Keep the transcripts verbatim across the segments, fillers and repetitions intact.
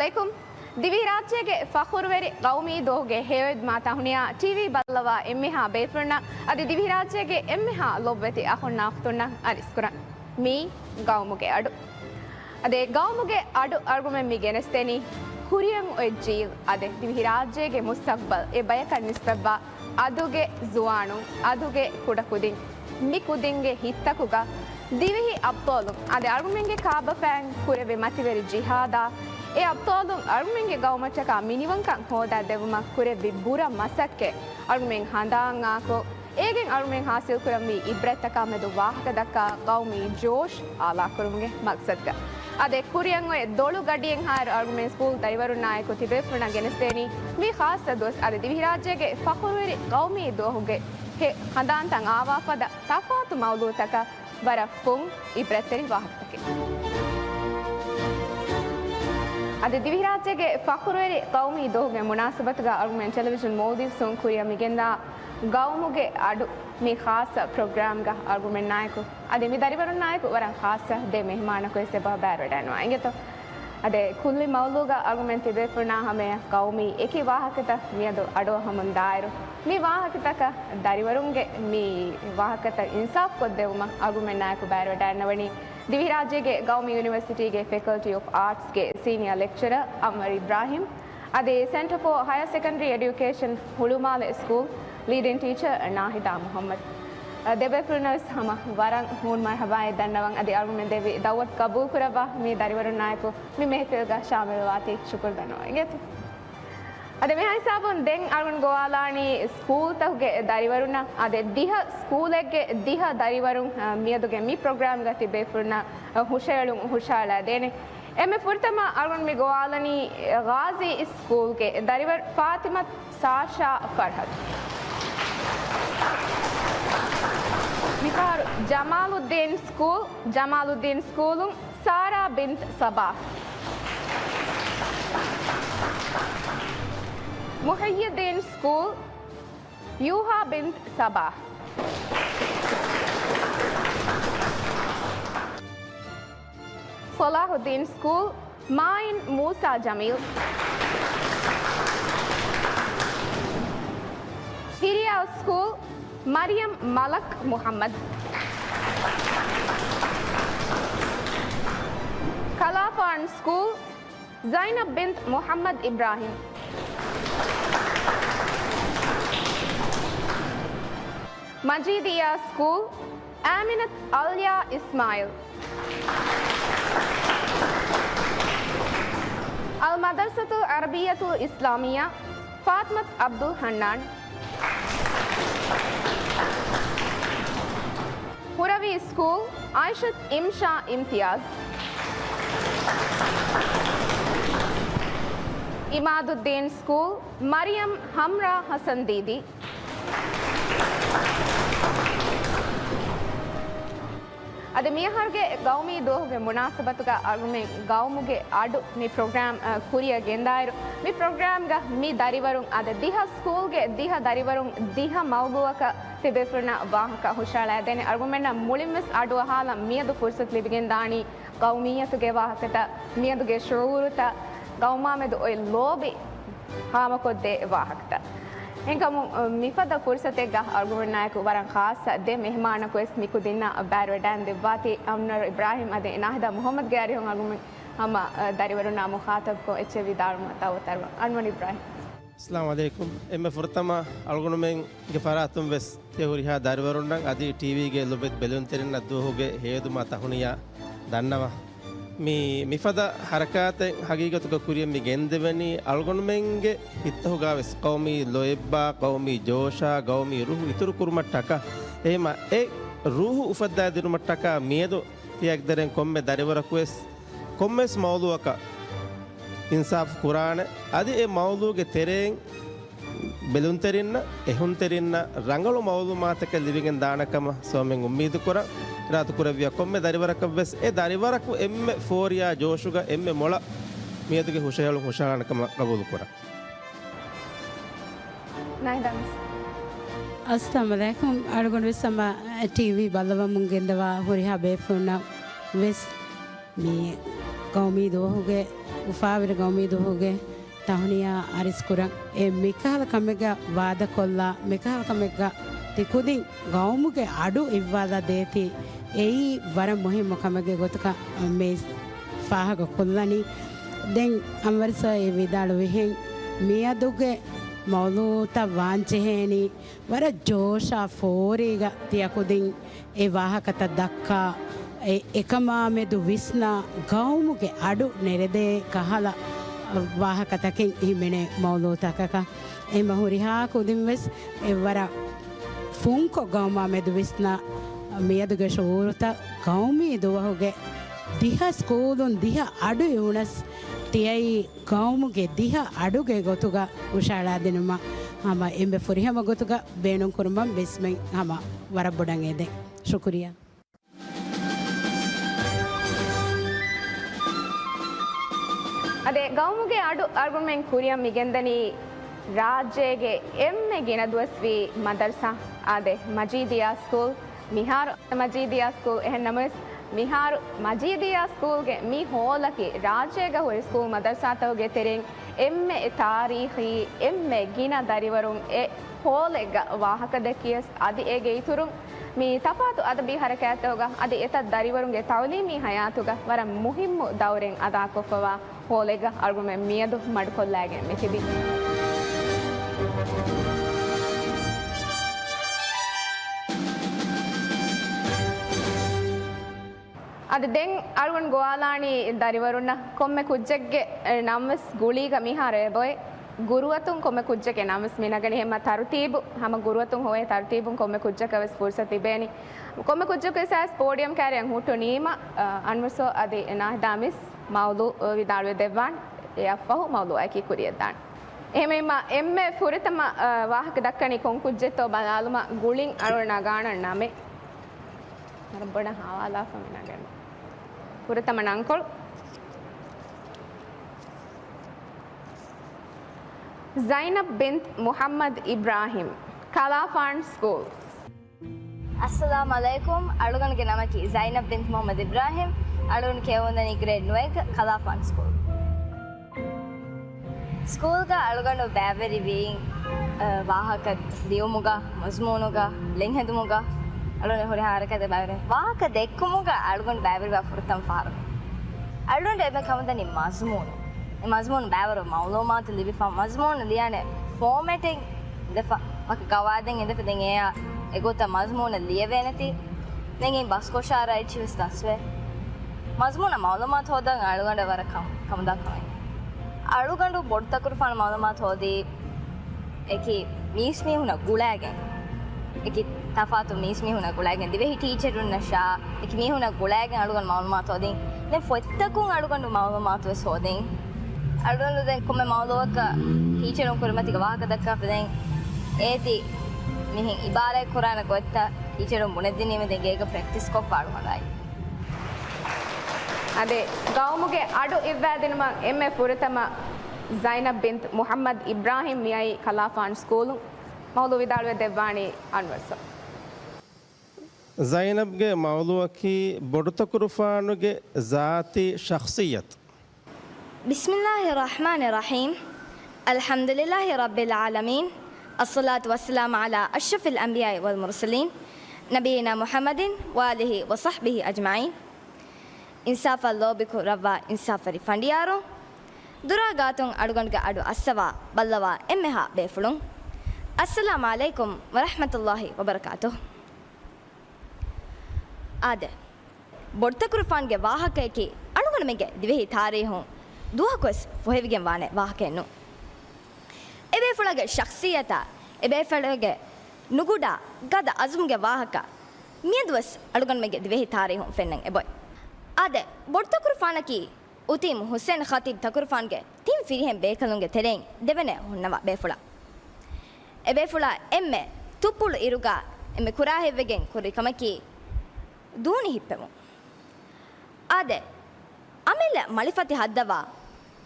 އައްސަލާމު ޢަލައިކުމް. ދިވެހިރާއްޖޭގެ ފަޚުރުވެރި ޤައުމީ ދުވަހުގެ ހެޔޮއެދުމާ ތަހުނިޔާ ޓީވީ ބައްލަވާ އެންމެހާ ބޭފުޅުންނަށް އަދި ދިވެހިރާއްޖޭގެ އެންމެހާ ލޮބުވެތި އަޚުންނާ އުޚްތުންނަށް އަރިސްކުރަން. މީ ގައުމުގެ އަޑު. އަދި ގައުމުގެ އަޑު އަޅުގަނޑުމެން މި ގެނެސްދެނީ ކުރިއަށް އޮތް ޖީލް އަދި ދިވެހިރާއްޖޭގެ މުސްތަޤްބަލް އެ ބަޔަކަށް ނިސްބަތްވާ އަދުގެ ޒުވާނުން، އަދުގެ ކުޑަކުދިން، މި ކުދިންގެ ހިތްތަކުގަ ދިވެހި އަބްޠާލުން އަދި އަޅުގަނޑުމެންގެ ކާބަފައިން ކުރެއްވި މަތިވެރި ޖިހާދާ، އެ އަބްޠާލުން އަޅުގަނޑުމެންގެ ގައުމަށްޓަކާ މިނިވަންކަން ހޯދާ ދެއްވުމަށް ކުރެއްވި ބުރަ މަސައްކަތް އަޅުގަނޑުމެން ހަނދާން އާކޮށް، އޭގެން އަޅުގަނޑުމެން ހާސިލްކުރަންވީ އިބްރަތްތަކާމެދު ވާހަކަދައްކާ ގައުމީ ޖޯޝް އާލާކުރުމުގެ މަޤްޞަދުގަ. އަދި ކުރިއަށް އޮތް ދޮޅު ގަޑިއެއްހާއިރު އަޅުގަނޑުމެން ސްކޫލް ދަރިވަރުންނާއެކު ތިބޭފުޅުންނަށް ގެނެސްދޭނީ މި ޚާއްޞަ ދުވަސް އަދި ދިވެހިރާއްޖޭގެ ފަޚުރުވެރި ޤައުމީ ދުވަހުގެ ހެ ހަނދާންތައް އާވާފަދަ ތަފާތު މައުޟޫޢުތަކަށް ވަރަށް ފުން އިބްރަތްތެރި ވާހަކަތަކެއް. އަދި ދިވެހިރާއްޖޭގެ ފަޚުރުވެރި ޤައުމީ ދުވަހުގެ މުނާސަބަތުގަ އަޅުގަނޑުމެން ޓެލެވިޝަން މޯލްޑިވްސުން ކުރިއަށް މިގެންދާ ގައުމުގެ އަޑު މި ޚާއްޞަ ޕްރޮގްރާމްގަ އަޅުގަނޑުމެންނާއެކު އަދި މި ދަރިވަރުންނާއެކު ވަރަށް ޚާއްޞަ ދެ މެހެމާނަކު ވެސް އެބަ ބައިވެރިވެޑައިގަންނަވާ އިނގޭތޯ. އަދި ކުއްލި މައުޟޫޢުގަ އަޅުގަނޑުމެން ތިބޭފުޅުންނާ ހަމަޔަށް ގައުމީ އެކި ވާހަކަތައް މިއަދު އަޑުއަހަމުން ދާއިރު، މި ވާހަކަތަކަށް ދަރިވަރުންގެ މި ވާހަކަތައް އިންސާފުކޮށްދެއްވުމަށް އަޅުގަނޑުމެންނާއެކު ބައިވެރިވެޑައިގަންނަވަނީ ދިވެހިރާއްޖޭގެ ގައުމީ ޔުނިވަރސިޓީގެ ފެކަލްޓީ އޮފް އާޓްސްގެ ސީނިއާ ލެކްޗަރަރ އަންވަރު އިބްރާހިމް، އަދި ސެންޓަރ ފޯ ހަޔަރ ސެކަންޑަރީ އެޑިއުކޭޝަން ހުޅުމާލެ ސްކޫލް ލީޑިން ޓީޗަރ ނާހިދާ މުޙައްމަދު. ދެބޭފުޅުންނަށް ވެސް ހަމަ ވަރަށް ހޫނު މަރުޙަބާއެއް ދަންނަވަން. އަދި އަޅުގަނޑުމެން ދެއްވި ދަޢުވަތު ޤަބޫލުކުރައްވާ މި ދަރިވަރުންނާއެކު މި މެހިފިލްގަ ޝާމިލްވާތީ ޝުކުރު ދަންނަވަން އިނގޭތޯ. އަދި މިހާ ހިސާބުން ދެން އަޅުގަނޑު ގޮވާލާނީ ސްކޫލްތަކުގެ ދަރިވަރުންނަށް. އަދި ދިހަ ސްކޫލެއްގެ ދިހަ ދަރިވަރުން، އަ، މިއަދުގެ މި ޕްރޮގްރާމްގަ ތިބޭފުޅުންނަށް، އަ، ހުށަހެޅުން ހުށަހަޅައިދޭނެ. އެންމެ ފުރަތަމަ އަޅުގަނޑު މި ގޮވާލަނީ ޣާޒީ ސްކޫލްގެ ދަރިވަރު ފާތިމަތު ސާޝާ ފަރްހަދު. މިފަހަރު ޖަމާލުއްދީން ސްކޫލް، ޖަމާލުއްދީން ސްކޫލުން ސާރާ ބިންތު ސަބާހް. މުޙިއްޔުއްދީން ސްކޫލް، ޔޫހާ ބިންތު ސަބާހް. ޞަލާޙުއްދީން ސްކޫލް، މާއިން މޫސާ ޖަމީލް. ހިރިޔާ ސްކޫލް، މަރިޔަމް މަލަކް މުޙައްމަދު. ކަލާފާން ސްކޫލް، ޒައިނަބް ބިންތު މުޙައްމަދު އިބްރާހިމް. މަޖީދިއްޔާ ސްކޫލް، އާމިނަތު އަލްޔާ އިސްމާއިލް. އަލް މަދަރްސަތުލް ޢަރަބިއްޔަތުލް އިސްލާމިއްޔާ، ފާތިމަތު ޢަބްދުލް ޙަންނާން. ހުރަވީ ސްކޫލް، އާއިޝަތު އިމްޝާ އިމްތިޔާޒް. އިމާދުއްދީން ސްކޫލް، މަރިޔަމް ހަމްރާ ޙަސަން ދީދީ. އަދި މިއަހަރުގެ ގައުމީ ދުވަހުގެ މުނާސަބަތުގަ އަޅުމެން ގައުމުގެ އަޑު މި ޕްރޮގްރާމް، އަ، ކުރިއަށް ގެންދާއިރު، މި ޕްރޮގްރާމްގަ މި ދަރިވަރުން އަދި ދިހަ ސްކޫލްގެ ދިހަ ދަރިވަރުން ދިހަ މައުޟޫޢަކަށް ތިބޭފުޅުންނަށް ވާހަކަ ހުށަހަޅައިދޭނެ. އަޅުގަނޑުމެންނަށް މުޅިންވެސް އަޑު އަހާލަން މިއަދު ފުރުސަތު ލިބިގެންދާނީ ޤައުމިއްޔަތުގެ ވާހަކަތައް، މިއަދުގެ ޝުޢޫރުތައް، ގައުމާމެދު އޮތް ލޯބި ހާމަކޮށްދޭ ވާހަކަތައް. އެހެންކަމުން، މިފަދަ ފުރުސަތެއްގަ އަޅުގަނޑުމެންނާއެކު ވަރަށް ޚާއްޞަ ދެ މެހެމާނަކު ވެސް މިކުދިންނަށް ބައިވެރިވެޑައިން ދެއްވާތީ، އަންވަރު އިބްރާހިމް އަދި ނާހިދާ މުޙައްމަދުގެ އަރިހުން އަޅުގަނޑުމެން ހަމަ، އަ، ދަރިވަރުންނާ މުޚާޠަބުކޮށް އެއްޗެއް ވިދާޅުވުމަށް ދަޢުވަތު އަރުވަން. އަންވަރު އިބްރާހިމް. އައްސަލާމު ޢަލައިކުމް. އެންމެ ފުރަތަމަ އަޅުގަނޑުމެންގެ ފަރާތުން ވެސް ތިޔަ ހުރިހާ ދަރިވަރުންނަށް އަދި ޓީވީގެ ލޮބުވެތި ބެލުންތެރިންނަށް ދުވަހުގެ ހެޔޮއެދުމާ ތަހުނިޔާ ދަންނަވަން. މި، މިފަދަ ޙަރަކާތެއް ހަގީގަތުގަ ކުރިއަށް މި ގެންދެވެނީ އަޅުގަނޑުމެންގެ ހިތްތަކުގަ ވެސް ޤައުމީ ލޯތްބާ، ޤައުމީ ޖޯޝާ، ޤައުމީ ރޫޙު އިތުރުކުރުމަށްޓަކާ. އެހެންވީމާ އެ ރޫޙު އުފައްދާދިނުމަށްޓަކާ މިއަދު ތިޔަ އެކުދަރެން ކޮންމެ ދަރިވަރަކު ވެސް ކޮންމެވެސް މައުޟޫޢަކަށް އިންސާފު ކުރާނެ. އަދި އެ މައުޟޫޢުގެ ތެރެއިން ބެލުންތެރިންނަށް، އެހުންތެރިންނަށް ރަނގަޅު މައުލޫމާތަކެއް ލިބިގެން ދާނެ ކަމަށް ސޯމެން އުއްމީދު ކުރަން. އިރާދަ ކުރެއްވިޔާ ކޮންމެ ދަރިވަރަކަށް ވެސް އެ ދަރިވަރަކު އެންމެ ފޯރިޔާ ޖޯޝުގަ އެންމެ މޮޅަށް މިއަދުގެ ހުށަހެޅުން ހުށަހަޅާނެ ކަމަށް ޤަބޫލު ކުރަން. ނާހިދާ މިސް. އައްސަލާމު ޢަލައިކުމް. އަޅުގަނޑު ވެސް ހަމަ ޓީވީ ބައްލަވަމުން ގެންދަވާ ހުރިހާ ބޭފުޅުންނަށް ވެސް މި ގައުމީ ދުވަހުގެ، އުފާވެރި ގައުމީ ދުވަހުގެ ތަހުނިޔާ އަރިސްކުރަން. އެ މިކަހަލަ ކަމެއްގަ ވާދަކޮށްލާ، މިކަހަލަ ކަމެއްގަ ތިކުދިން ގައުމުގެ އަޑު އިއްވާލާ ދޭތީ، އެއީ ވަރަށް މުހިއްމު ކަމެއްގެ ގޮތުގަ މި ފާހަގަ ކޮށްލަނީ. ދެން އަންވަރު ސާ އެ ވިދާޅުވިހެން، މިއަދުގެ މައުޟޫޢުތައް ވާންޖެހޭނީ، ވަރަށް ޖޯޝާ ފޯރީގަ ތިޔަކުދިން އެ ވާހަކަތައް ދައްކާ، އެ އެކަމާ މެދު ވިސްނާ، ގައުމުގެ އަޑު ނެރެދޭ ކަހަލަ ވާހަކަތަކެއް ހިމެނޭ މައުޟޫޢުތަކަކަށް. އެހެންމަ ހުރިހާ ކުދިން ވެސް އެއްވަރަށް ފުންކޮށް ގައުމާ މެދު ވިސްނާ، މިއަދުގެ ޝުޢޫރުތައް ގައުމީ ދުވަހުގެ ދިހަ ސްކޫލުން ދިހަ އަޑު އިވުނަސް ތިޔައީ ގައުމުގެ ދިހަ އަޑުގެ ގޮތުގަ ހުށަހަޅާދިނުމަށް ހަމަ އެންމެ ފުރިހަމަ ގޮތުގަ ބޭނުންކުރުމަށް ބިސްމިން ހަމަ ވަރަށް ބޮޑަށް އެދެން. ޝުކުރިއްޔާ. އާދެ، ގައުމުގެ އަޑު އަޅުގަނޑުމެން ކުރިއަށް މިގެންދަނީ ރާއްޖޭގެ އެންމެ ގިނަ ދުވަސްވީ މަދަރުސާ، އާދެ، މަޖީދިއްޔާ ސްކޫލް. މިހާރު މަޖީދިއްޔާ ސްކޫލް، އެހެން ނަމަވެސް، މިހާރު މަޖީދިއްޔާ ސްކޫލްގެ މި ހޯލަކީ ރާއްޖޭގަ ހުރި ސްކޫލް މަދަރުސާތަކުގެ ތެރެއިން އެންމެ ތާރީޚީ، އެންމެ ގިނަ ދަރިވަރުން އެ ހޯލެއްގަ ވާހަކަ ދެއްކިޔަސް، އަދި އޭގެ އިތުރުން މި ތަފާތު އަދަބީ ހަރަކާތްތަކުގަ އަދި އެތައް ދަރިވަރުންގެ ތައުލީމީ ހަޔާތުގަ ވަރަށް މުހިއްމު ދައުރެއް އަދާކޮށްފަވާ ހޯލެއްގަ އަޅުގަނޑުމެން މިއަދު މަޑުކޮށްލައިގެން މިތިބީ. އަދި ދެން އަޅުގަނޑު ގޮވާލާނީ ދަރިވަރުންނަށް ކޮންމެ ކުއްޖެއްގެ ނަންވެސް ގުޅީގަ މިހާރު އެބޮތް. ގުރުއަތުން ކޮންމެ ކުއްޖެއްގެ ނަންވެސް މިނަގަނީ. އެހެންމަ ތަރުތީބު، ހަމަ ގުރުއަތުން ހޮވޭ ތަރުތީބުން ކޮންމެ ކުއްޖަކަށް ވެސް ފުރުސަތު ލިބޭނީ. ކޮންމެ ކުއްޖަކު ވެސް އައިސް ޕޯޑިއަމް ކައިރިއަށް ހުއްޓުނީމަ، އަންވަރު ސޯ އަދި ނާހިދާ މިސް މައުޟޫޢު ވިދާޅުވެ ދެއްވާން. އެއަށްފަހު މައުޟޫޢަކީ ކުރިއަށްދާން. އެހެންވީމަ، އެންމެ ފުރަތަމަ، އަ، ވާހަކަ ދައްކަނީ ކޮން ކުއްޖެއްތޯ ބަލާލުމަށް ގުޅިން އަޅުގަނޑު ނަގާނަން ނަމެއް. ވަރަށް ބޮޑަށް ހާވާލާފަ މި ނަގަނީ. ފުރަތަމަ ނަންކޮޅު. ޒައިނަބް ބިންތް މުޙައްމަދު އިބްރާހިމް، ކަލާފާން ސްކޫލް. އައްސަލާމު ޢަލައިކުމް. އަޅުގަނޑުގެ ނަމަކީ ޒައިނަބް ބިންތް މުޙައްމަދު އިބްރާހިމް. އަޅުގަނޑު ކިޔަވަންދަނީ ގްރޭޑް ނުވައެއްގަ ކަލާފާން ސްކޫލް. ސްކޫލްގަ އަޅުގަނޑު ބައިވެރިވީ، އަ، ވާހަކަ ލިޔުމުގަ، މަޒުމޫނުގަ، ޅެންހެދުމުގަ. އަޅުގަނޑު ހުރިހާ ހަރަކާތެއް ބައިވެރި. ވާހަކަ ދެއްކުމުގަ އަޅުގަނޑު ބައިވެރިވާ ފުރަތަމަ ފަހަރު. އަޅުގަނޑު އެންމެ ކަމަށްދަނީ މަޒުމޫނު. އެ މަޒުމޫނު ބައިވަރު މައުލޫމާތު ލިބިފަ، މަޒުމޫނު ލިޔާނެ ފޯމެޓެއް ދެފަ، ވަކި ގަވާއިދެއް އެދެފަ، ދެން އެއާ އެގޮތަށް މަޒުމޫނަށް ލިޔެވޭނެތީ. ދެން އެއިން ބަސްކޮށާ ރައިޓް ވެސް ދަސްވޭ. މަޒުމޫނަށް މައުލޫމާތު ހޯދަން އަޅުގަނޑަށް ވަރަށް ކަމު، ކަމުދާ ކަމެއް. އަޅުގަނޑު ބޮޑުތަކުރުފާނު މައުލޫމާތު ހޯދީ އެކި މީސްމީހުންނަށް ގުޅައިގެން، އެކި ތަފާތު މީސްމީހުންނަށް ގުޅައިގެން، ދިވެހި ޓީޗަރުންނަށާ އެކި މީހުންނަށް ގުޅައިގެން އަޅުގަނޑު މައުލޫމާތު ހޯދިން. ދެން ފޮތްތަކުން އަޅުގަނޑު މައުލޫމާތު ވެސް ހޯދިން. އަޅުގަނޑު ދެން ކޮންމެ މައުޟޫޢަކަށް ޓީޗަރުން ކުރިމަތީގަ ވާހަކަ ދައްކާފަ ދެން އޭތި މިހެން އިބާރާތް ކުރާނެ ގޮތްތައް ޓީޗަރުން ބުނެދިނީމަ ދެން ގޭގަ ޕްރެކްޓިސް ކޮށްފަ އަޅުގަނޑާއި. އަދި ގައުމުގެ އަޑު އިއްވާދިނުމަށް އެންމެ ފުރަތަމަ ޒައިނަބް ބިންތް މުޙައްމަދު އިބްރާހިމް މިއައީ ކަލާފާން ސްކޫލުން. މައުޟޫޢު ވިދާޅުވެ ދެއްވާނީ އަންވަރު ސޯ. ޒައިނަބްގެ މައުޟޫޢަކީ ބޮޑުތަކުރުފާނުގެ ޒާތީ ޝަޚްޞިއްޔަތު. بسم الله الرحمن الرحيم. الحمد لله رب العالمين. الصلاة والسلام على أشرف الأنبياء والمرسلين، نبينا محمد وآله وصحبه أجمعين. އިންސާފަށް ލޯބި ކުރައްވާ އިންސާފުވެރި ފަނޑިޔާރުން، ދުރާ ގާތުން އަޅުގަނޑުގެ އަޑު އައްސަވާ ބައްލަވާ އެންމެހާ ބޭފުޅުން، އައްސަލާމު ޢަލައިކުމް ވަރަޙްމަތުﷲ ވަބަރަކާތުހު. އާދެ، ބޮޑުތަކުރުފާނުގެ ވާހަކަޔަކީ އަޅުގަނޑުމެންގެ ދިވެހި ތާރީހުން ދުވަހަކުވެސް ފޮހެވިގެން ވާނެ ވާހަކައެއް ނޫން. އެބޭފުޅާގެ ޝަޚްޞިއްޔަތާ، އެބޭފުޅާގެ ނުގުޑާ ގަދަ އަޒުމުގެ ވާހަކަ މިއަދުވެސް އަޅުގަނޑުމެންގެ ދިވެހި ތާރީހުން ފެންނަން އެބޮތް. އާދެ، ބޮޑުތަކުރުފާނަކީ އުތީމު ޙުސެން ޚަތީބް ތަކުރުފާނުގެ ތިން ފިރިހެން ބޭކަލުންގެ ތެރެއިން ދެވަނަ ހުންނަވާ ބޭފުޅާ. އެބޭފުޅާ އެންމެ ތުއްޕުޅު އިރުގަ އެންމެ ކުރާހިތްވެގެން ކުރި ކަމަކީ ދޫނި ހިއްޕެވުން. އާދެ، އަމިއްލަ މަޅިފަތި ހައްދަވާ،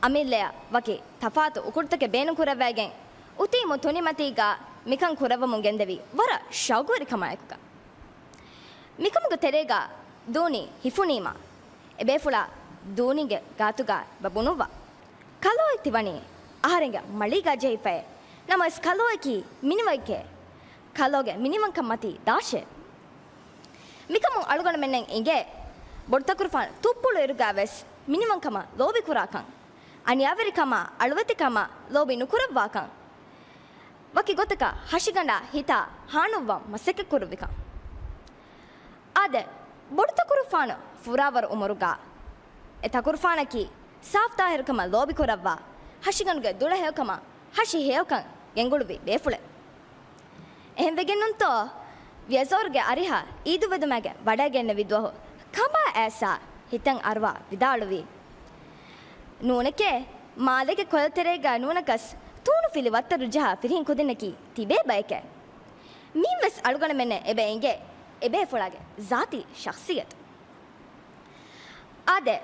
އަމިއްލަޔަށް ވަކި ތަފާތު އުކުޅުތަކެއް ބޭނުންކުރައްވައިގެން އުތީމު ތުނިމަތީގަ މިކަން ކުރައްވަމުން ގެންދެވީ ވަރަށް ޝައުގުވެރިކަމާއެކުގަ. މިކަމުގެ ތެރޭގަ ދޫނި ހިފުނީމަ، އެބޭފުޅާ ދޫނީގެ ގާތުގަ އެބަ ބުނުއްވާ. ކަލޯއެއް ތިވަނީ އަހަރެންގެ މަޅީގަ ޖެހިފައޭ. ނަމަވެސް ކަލޯއަކީ މިނިވައެކޭ. ކަލޯގެ މިނިވަންކަން މަތީ ދާށޭ. މިކަމުން އަޅުގަނޑުމެންނަށް އިނގޭ ބޮޑުތަކުރުފާނު ތުއްޕުޅު އިރުގަވެސް މިނިވަންކަމަށް ލޯބިކުރާކަން، އަނިޔާވެރިކަމާ، އަޅުވެތިކަމާ ލޯބި ނުކުރައްވާކަން، ވަކި ގޮތަކަށް ހަށިގަނޑާ ހިތާ ހާނުއްވަން މަސައްކަތްކުރެއްވިކަން. އާދެ، ބޮޑުތަކުރުފާނު ފުރާވަރު އުމުރުގަ އެ ތަކުރުފާނަކީ ސާފުތާހިރުކަމަށް ލޯބިކުރައްވާ، ހަށިގަނޑުގެ ދުޅަހެޔޮކަމާ ހަށި ހެޔޮކަން ގެންގުޅުއްވި ބޭފުޅެއް. އެހެންވެގެންނޫންތޯ، ވިޔަޒޯރުގެ އަރިހަށް އީދު ވެދުމާގެން ވަޑައިގެންނެވި ދުވަހު ކަނބާ އައިސާ ހިތަށް އަރުވާ ވިދާޅުވީ، ނޫނެކޭ، މާލޭގެ ކޮލަތެރޭގަ ނޫނަކަސް ތޫނުފިލި ވައްތަރު ޖަހާ ފިރިހެން ކުދިންނަކީ ތިބޭ ބައެކޭ. މިއިން ވެސް އަޅުގަނޑުމެންނަށް އެބަ އެނގޭ އެބޭފުޅާގެ ޒާތީ ޝަޚްޞިއްޔަތު. އާދެ،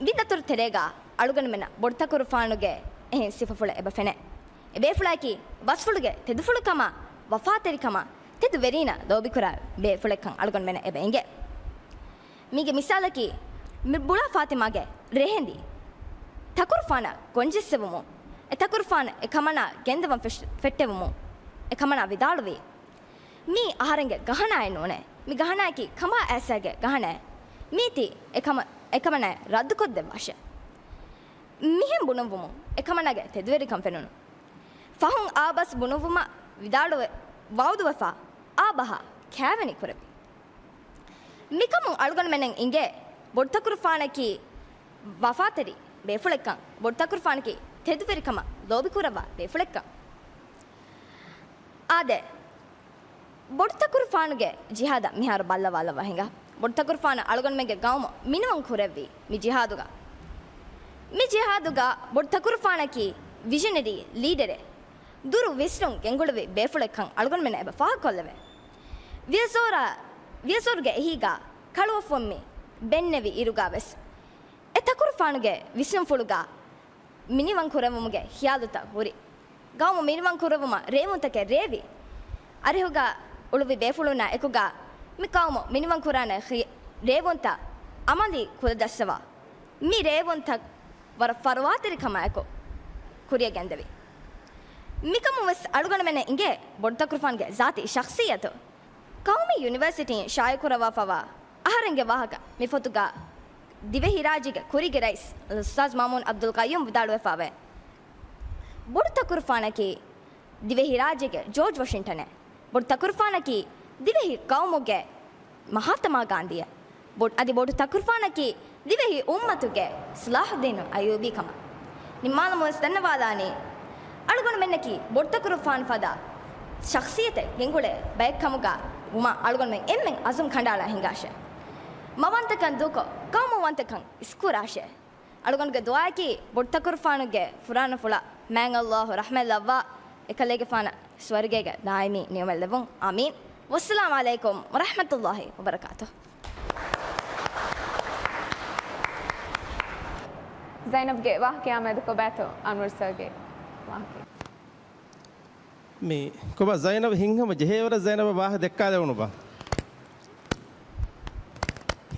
މި ދަތުރު ތެރޭގަ އަޅުގަނޑުމެންނަށް ބޮޑުތަކުރުފާނުގެ އެހެން ސިފަފުޅެއް އެބަ ފެނޭ. އެބޭފުޅާއަކީ ބަސްފުޅުގެ ތެދުފުޅުކަމާ، ވަފާތެރިކަމާ، ތެދު ވެރީންނާ ލޯބިކުރާ ބޭފުޅެއްކަން އަޅުގަނޑުމެންނަށް އެބަ އެނގޭ. މީގެ މިސާލަކީ، މި ބުޅާ ފާތިމާގެ ރޭހެނދި ތަކުރުފާނަށް ގޮންޖެއްސެވުމުން، އެ ތަކުރުފާނު އެކަމަނާ ގެންދަވަން ފެށް-، ފެއްޓެވުމުން އެކަމަނާ ވިދާޅުވީ، މީ އަހަރެންގެ ގަހަނާއެއް ނޫނޭ. މި ގަހަނާއަކީ ކަމާ އައިސާގެ ގަހަނާއެއް. މީތި އެކަމަ-، އެކަމަނާއަށް ރައްދުކޮށްދެއްވާށޭ. މިހެން ބުނުއްވުމުން އެކަމަނާގެ ތެދުވެރިކަން ފެނުނު. ފަހުން އާ ބަސް ބުނުއްވުމަށް ވިދާޅުވެ-، ވައުދުވެފަ އާ ބަހަށް ކާވެނި ކުރެއްވި. މިކަމުން އަޅުގަނޑުމެންނަށް އިނގޭ ބޮޑުތަކުރުފާނަކީ ވަފާތެރި ބޭފުޅެއްކަން، ބޮޑުތަކުރުފާނަކީ ތެދުވެރިކަމަށް ލޯބިކުރައްވާ ބޭފުޅެއްކަން. އާދެ، ބޮޑުތަކުރުފާނުގެ ޖިހާދަށް މިހާރު ބައްލަވާލައްވާ ހިނގާ. ބޮޑުތަކުރުފާނު އަޅުގަނޑުމެންގެ ގައުމު މިނިވަން ކުރެއްވީ މި ޖިހާދުގަ. މި ޖިހާދުގަ ބޮޑުތަކުރުފާނަކީ ވިޝަނަރީ ލީޑަރެއް، ދުރު ވިސްނުން ގެންގުޅުއްވި ބޭފުޅެއްކަން އަޅުގަނޑުމެންނަށް އެބަ ފާހަގަކޮށްލެވޭ. ވިޔަޒޯރާ، ވިޔަޒޯރުގެ އެހީގަ ކަޅުވަފުން މި ބެންނެވި އިރުގަވެސް އެ ތަކުރުފާނުގެ ވިސްނުންފުޅުގަ މިނިވަން ކުރެއްވުމުގެ ޚިޔާލުތައް ހުރި. ގައުމު މިނިވަން ކުރެއްވުމަށް ރޭވުންތަކެއް ރޭވި. އަރިހުގަ އުޅުއްވި ބޭފުޅުންނާ އެކުގަ މި ގައުމު މިނިވަން ކުރާނެ ޚި-، ރޭވުންތައް އަމަލީ ކުރިއަށް ދައްސަވާ. މި ރޭވުންތައް ވަރަށް ފަރުވާތެރިކަމާއެކު ކުރިއަށް ގެންދެވި. މިކަމުން ވެސް އަޅުގަނޑުމެންނަށް އިނގޭ ބޮޑުތަކުރުފާނުގެ ޒާތީ ޝަޚްޞިއްޔަތު. ޤައުމީ ޔުނިވަރސިޓީން ޝާއިޢުކުރައްވާފައިވާ އަހަރެންގެ ވާހަކަ މި ފޮތުގަ ދިވެހިރާއްޖޭގެ ކުރީގެ ރައީސް އުސްތާޛު މައުމޫން ޢަބްދުލް ޤައްޔޫމް ވިދާޅުވެފައިވޭ. ބޮޑުތަކުރުފާނަކީ ދިވެހިރާއްޖޭގެ ޖޯޖް ވޮޝިންޓަނޭ. ބޮޑުތަކުރުފާނަކީ ދިވެހި ޤައުމުގެ މަހާތަމާ ގާންދީއޭ. ބޮޑު-، އަދި ބޮޑުތަކުރުފާނަކީ ދިވެހި އުއްމަތުގެ ޞަލާޙުއްދީނު އައްޔޫބީ ކަމަށް. ނިންމާލަމުން ވެސް ދަންނަވާލާނީ، އަޅުގަނޑުމެންނަކީ ބޮޑުތަކުރުފާނު ފަދަ ޝަޚްޞިއްޔަތެއް ގެންގުޅޭ ބައެއް ކަމުގަ ވުމަށް އަޅުގަނޑުމެން އެންމެން ޢަޒުމް ކަނޑައަޅާ ހިނގާށޭ. މަވަންތަކަން ދޫކޮށް، ޤައުމުވަންތަކަން އިސްކުރާށޭ. އަޅުގަނޑުގެ ދުޢާއަކީ ބޮޑުތަކުރުފާނުގެ ފުރާނަފުޅަށް މާތް ﷲ ރަޙްމަތް ލައްވާ، އެކަލޭގެފާނަށް ސުވަރުގޭގެ ދާއިމީ ނިޢުމަތް ލެއްވުން. އާމީން. ވައްސަލާމް ޢަލައިކުމް ވަރަޙްމަތުﷲ ވަބަރަކާތުހު. ޒައިނަބްގެ ވާހަކަޔާ މެދުކޮށް ބައިތޯ އަންވަރު ސާގެ ވާހަކަ. މި ކޮބާ ޒައިނަބް ހިންހަމަ ޖެހޭވަރަށް ޒައިނަބަށް ވާހަކަ ދައްކާލެވުނުބާ؟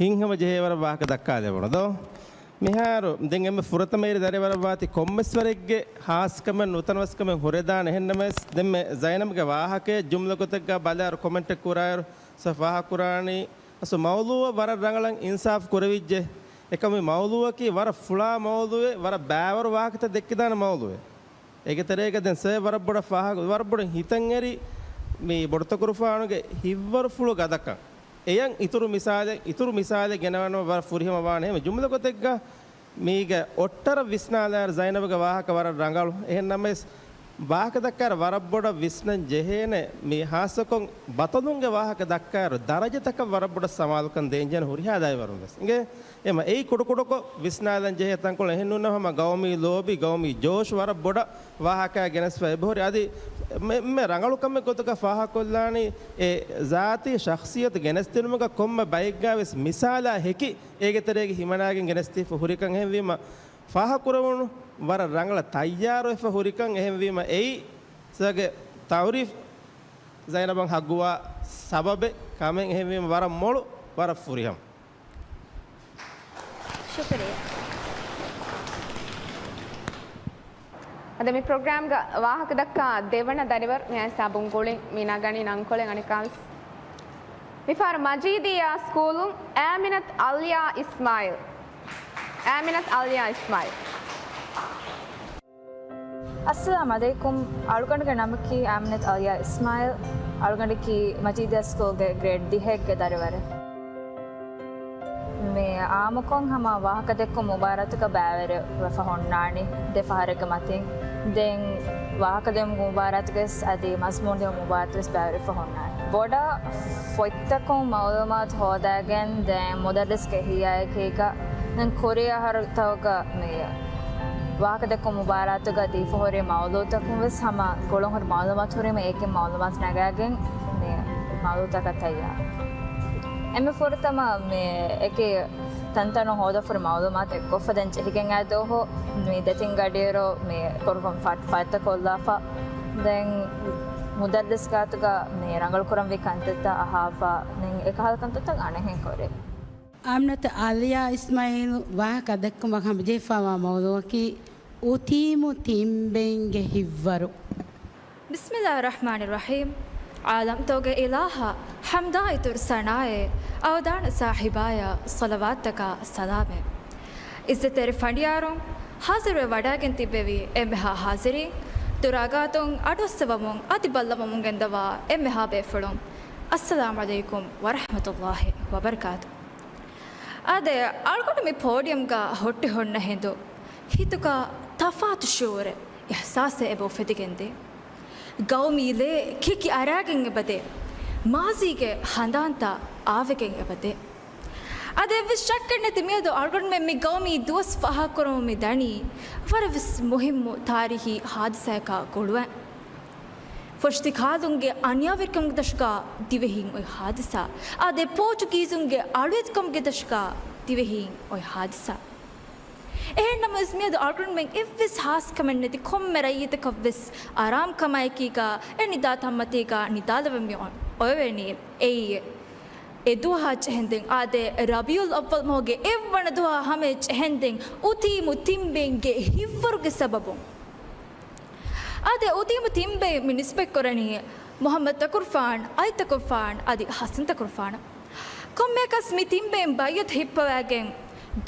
ހިންހަމަ ޖެހޭވަރަށް ވާހަކަ ދައްކާލެވުނު ދޯ؟ މިހާރު ދެން އެންމެ ފުރަތަމައިރި ދަރިވަރަށް ވާތީ ކޮންމެސްވަރެއްގެ ހާސްކަމެއް ނުތަނަވަސްކަމެއް ހުރެދާނެ. އެހެންނަމަވެސް، ދެންމެ ޒައިނަބްގެ ވާހަކައެއް ޖުމްލަ ގޮތެއްގަ ބަލާއިރު ކޮމެންޓެއް ކުރާއިރު ސަ ފާހަ ކުރާނީ، އަސް މައުޟޫޢަށް ވަރަށް ރަނގަޅަށް އިންސާފު ކުރެވިއްޖެ. އެކަމު މި މައުޟޫޢަކީ ވަރަށް ފުޅާ މައުޟޫޢެއް، ވަރަށް ބައިވަރު ވާހަކަތައް ދެއްކިދާނެ މައުޟޫޢެއް. އޭގެ ތެރޭގަ ދެން ސައި ވަރަށް ބޮޑަށް ފާހަގަ، ވަރަށް ބޮޑަށް ހިތަށް އެރި މި ބޮޑުތަކުރުފާނުގެ ހިތްވަރުފުޅު ގަދަކަން. އެޔަށް އިތުރު މިސާލެއް، އިތުރު މިސާލެއް ގެނަވަން ވަރަށް ފުރިހަމަ ވާނެ. އެހެން ޖުމްލަ ގޮތެއްގަ މީގަ އޮއްޓަރަށް ވިސްނާލާއިރު ޒައިނަބުގެ ވާހަކަ ވަރަށް ރަނގަޅު. އެހެން ނަމަވެސް، ވާހަކަ ދައްކާއިރު ވަރަށް ބޮޑަށް ވިސްނަން ޖެހޭނެ މި ހާއްސަކޮށް ބަޠަލުންގެ ވާހަކަ ދައްކާއިރު ދަރަޖަތަކަށް ވަރަށް ބޮޑަށް ސަމާލުކަން ދޭން ޖެހޭނެ ހުރިހާ ދަރިވަރުން ވެސް. އިނގޭ އެމަ އެއީ ކުޑަކުޑަކޮށް ވިސްނާލަން ޖެހޭ ތަންކޮޅެއް. އެހެން ނޫން ހަމަ ގައުމީ ލޯބި، ގައުމީ ޖޯޝް ވަރަށް ބޮޑަށް ވާހަކަ ގެނެސްފަ އެބަހުރި. އަދި މެ-، މެ ރަނގަޅު ކަމެއް ގޮތުގަ ފާހަގަކޮށްލާނީ އެ ޒާތީ ޝަޚްޞިއްޔަތު ގެނެސްދިނުމުގަ ކޮންމެ ބައެއްގަ ވެސް މިސާލާ ހެކި އޭގެ ތެރޭގަ ހިމަނާގެން ގެނެސްދީފަ ހުރިކަން. އެހެންވީމަ ފާހަގަކުރެވުނު ވަރަށް ރަނގަޅަށް ތައްޔާރުވެފަ ހުރިކަން. އެހެންވީމަ އެއީ ސާގެ ތައުރީފް ޒައިނަބަށް ހައްގުވާ ސަބަބެއް ކަމެއް. އެހެންވީމަ ވަރަށް މޮޅު، ވަރަށް ފުރިހަމަ. ޝުކުރިއްޔާ. އަދި މި ޕްރޮގްރާމްގަ ވާހަކަ ދައްކާ ދެވަނަ ދަރިވަރު މި ހިސާބުން ގުޅިން މީނާ ގަނީ ނަންކޮޅެއް އަނެއްކާވެސް. މިފަހަރު މަޖީދިއްޔާ ސްކޫލުން އާމިނަތު އަލްޔާ އިސްމާއިލް. އާމިނަތު އަލްޔާ އިސްމާއިލް. އައްސަލާމް އަލައިކުމް. އަޅުގަނޑުގެ ނަމަކީ އާމިނަތު އަލްޔާ އިސްމާއިލް. އަޅުގަނޑަކީ މަޖީދިއްޔާ ސްކޫލްގެ ގްރޭޑް ދިހައެއްގެ ދަރިވަރެއް. މި އާއްމުކޮށް ހަމަ ވާހަކަދެއްކުން މުބާރާތުގަ ބައިވެރިވެފަ ހުންނާނީ ދެ ފަހަރެއްގެ މަތިން. ދެން ވާހަކަދެއްކުން މުބާރާތުގަސް އަދި މަޒްމޫން ދިޔުން މުބާރާތުގަސް ބައިވެރިވެފަ ހުންނާނީ. ބޮޑަށް ފޮތްތަކުން މައުލޫމާތު ހޯދައިގެން ދެން މުދައްރިސްގެ ހިޔާއެކީގަ ދެން ކުރި އަހަރުތަކުގަ މި ވާހަކަދެއްކުން މުބާރާތުގަ ދީފަ ހުރި މައުލޫތަކުން ވެސް ހަމަ ގުޅުން ހުރި މައުލޫމާތު ހުރީމަ އޭގެ މައުލޫމާތު ނަގާގެން މި މައުލޫތަކަށް ތައްޔާރު. އެންމެ ފުރަތަމަ މި އެކި ތަންތަނުން ހޯދަފުރި މައުލޫމާތު އެއްކޮށްފަ ދެން ޖެހިގެން އައި ދުވަހު މި ދެތިން ގަޑިއިރު މި ކުރުކޮށް ފަ-، ފައްތަ ކޮށްލާފަ. ދެން މުދައްރިސް ގާތުގަ މި ރަނގަޅު ކުރަންވީ ކަންތައްތައް އަހާފަ. ދެން އެކަހަލަ ކަންތައްތައް އަނެއްހެން ކުރި. އާމިނަތު އަލްޔާ އިސްމާއީލް ވާހަކަ ދެއްކުމަށް ހަމަޖެހިފައިވާ މައުޟޫއަކީ އުތީމު ތިންބެއިންގެ ހިތްވަރު. ބިސްމިއްލާހި ރަޙްމާނި ރަޙީމް. ޢާލަމްތަކުގެ އިލާހަށް ޙަމްދާ އިތުރު ސަނާއެއް، އަވަދާން ސާހިބާޔަށް ޞަލަވާތްތަކާ ސަލާމެއް. ޢިއްޒަތްތެރި ފަނޑިޔާރުން، ޙާޟިރުވެ ވަޑައިގެން ތިއްބެވި އެންމެހާ ޙާޟިރީން، ދުރާގާތުން އަޑުއައްސަވަމުން އަދި ބައްލަވަމުން ގެންދަވާ އެންމެހާ ބޭފުޅުން، އައްސަލާމު ޢަލައިކުމް ވަރަޙްމަތުﷲި ވަބަރަކާތު. އާދެ، އަޅުގަނޑު މި ޕޯޑިއަމްގަ ހުއްޓި ހުންނަ ހިނދު، ހިތުގަ ތަފާތު ޝުޢޫރެއް، އިޙްސާސެއް އެބަ އުފެދިގެންދޭ. ގައުމީ ލޭ ކިކި އަރާގެން އެބަދޭ. މާޒީގެ ހަނދާންތައް އާވެގެން އެބަދޭ. އަދި އެއްވެސް ޝައްކެއް ނެތި މިއަދު އަޅުގަނޑުމެން މި ގައުމީ ދުވަސް ފާހަގަކުރަމުން މި ދަނީ ވަރަށް ވެސް މުހިއްމު ތާރީޚީ ހާދިސާއަކާ ގުޅުވެން. ފޮށިތި ކާލުންގެ އަނިޔާވެރިކަމުގެ ދަށުގަ ދިވެހީން އޮތް ހާދިސާ. އާދެ، ޕޯޗުގީޒުންގެ އަޅުވެތިކަމުގެ ދަށުގަ ދިވެހީން އޮތް ހާދިސާ. އެހެންނަމަވެސް މިއަދު އަޅުގަނޑުމެން އެއްވެސް ހާސްކަމެއް ނެތި ކޮންމެ ރައްޔިތަކަށްވެސް އަރާމްކަމާއެކީގަ އެ ނިދާ ތަންމަތީގަ ނިދާލަވަން މި އޮ-، އޮވެވެނީ. އެއީ އެ ދުވަހާ ޖެހެންދެން އާދެ، ރަބީޢުލް އައްވަލް މަހުގެ އެއްވަނަ ދުވަހާ ހަމަޔަށް ޖެހެންދެން އުތީމު ތިންބެއިންގެ ހިތްވަރުގެ ސަބަބުން. އާދެ، އުތީމު ތިންބެއިން މި ނިސްބަތްކުރަނީ މުޙައްމަދު ތަކުރުފާން، ޢަލީ ތަކުރުފާން އަދި ޙަސަން ތަކުރުފާނަށް. ކޮންމެއަކަސް މި ތިންބެއިން ބައިޢަތު ހިއްޕަވައިގެން،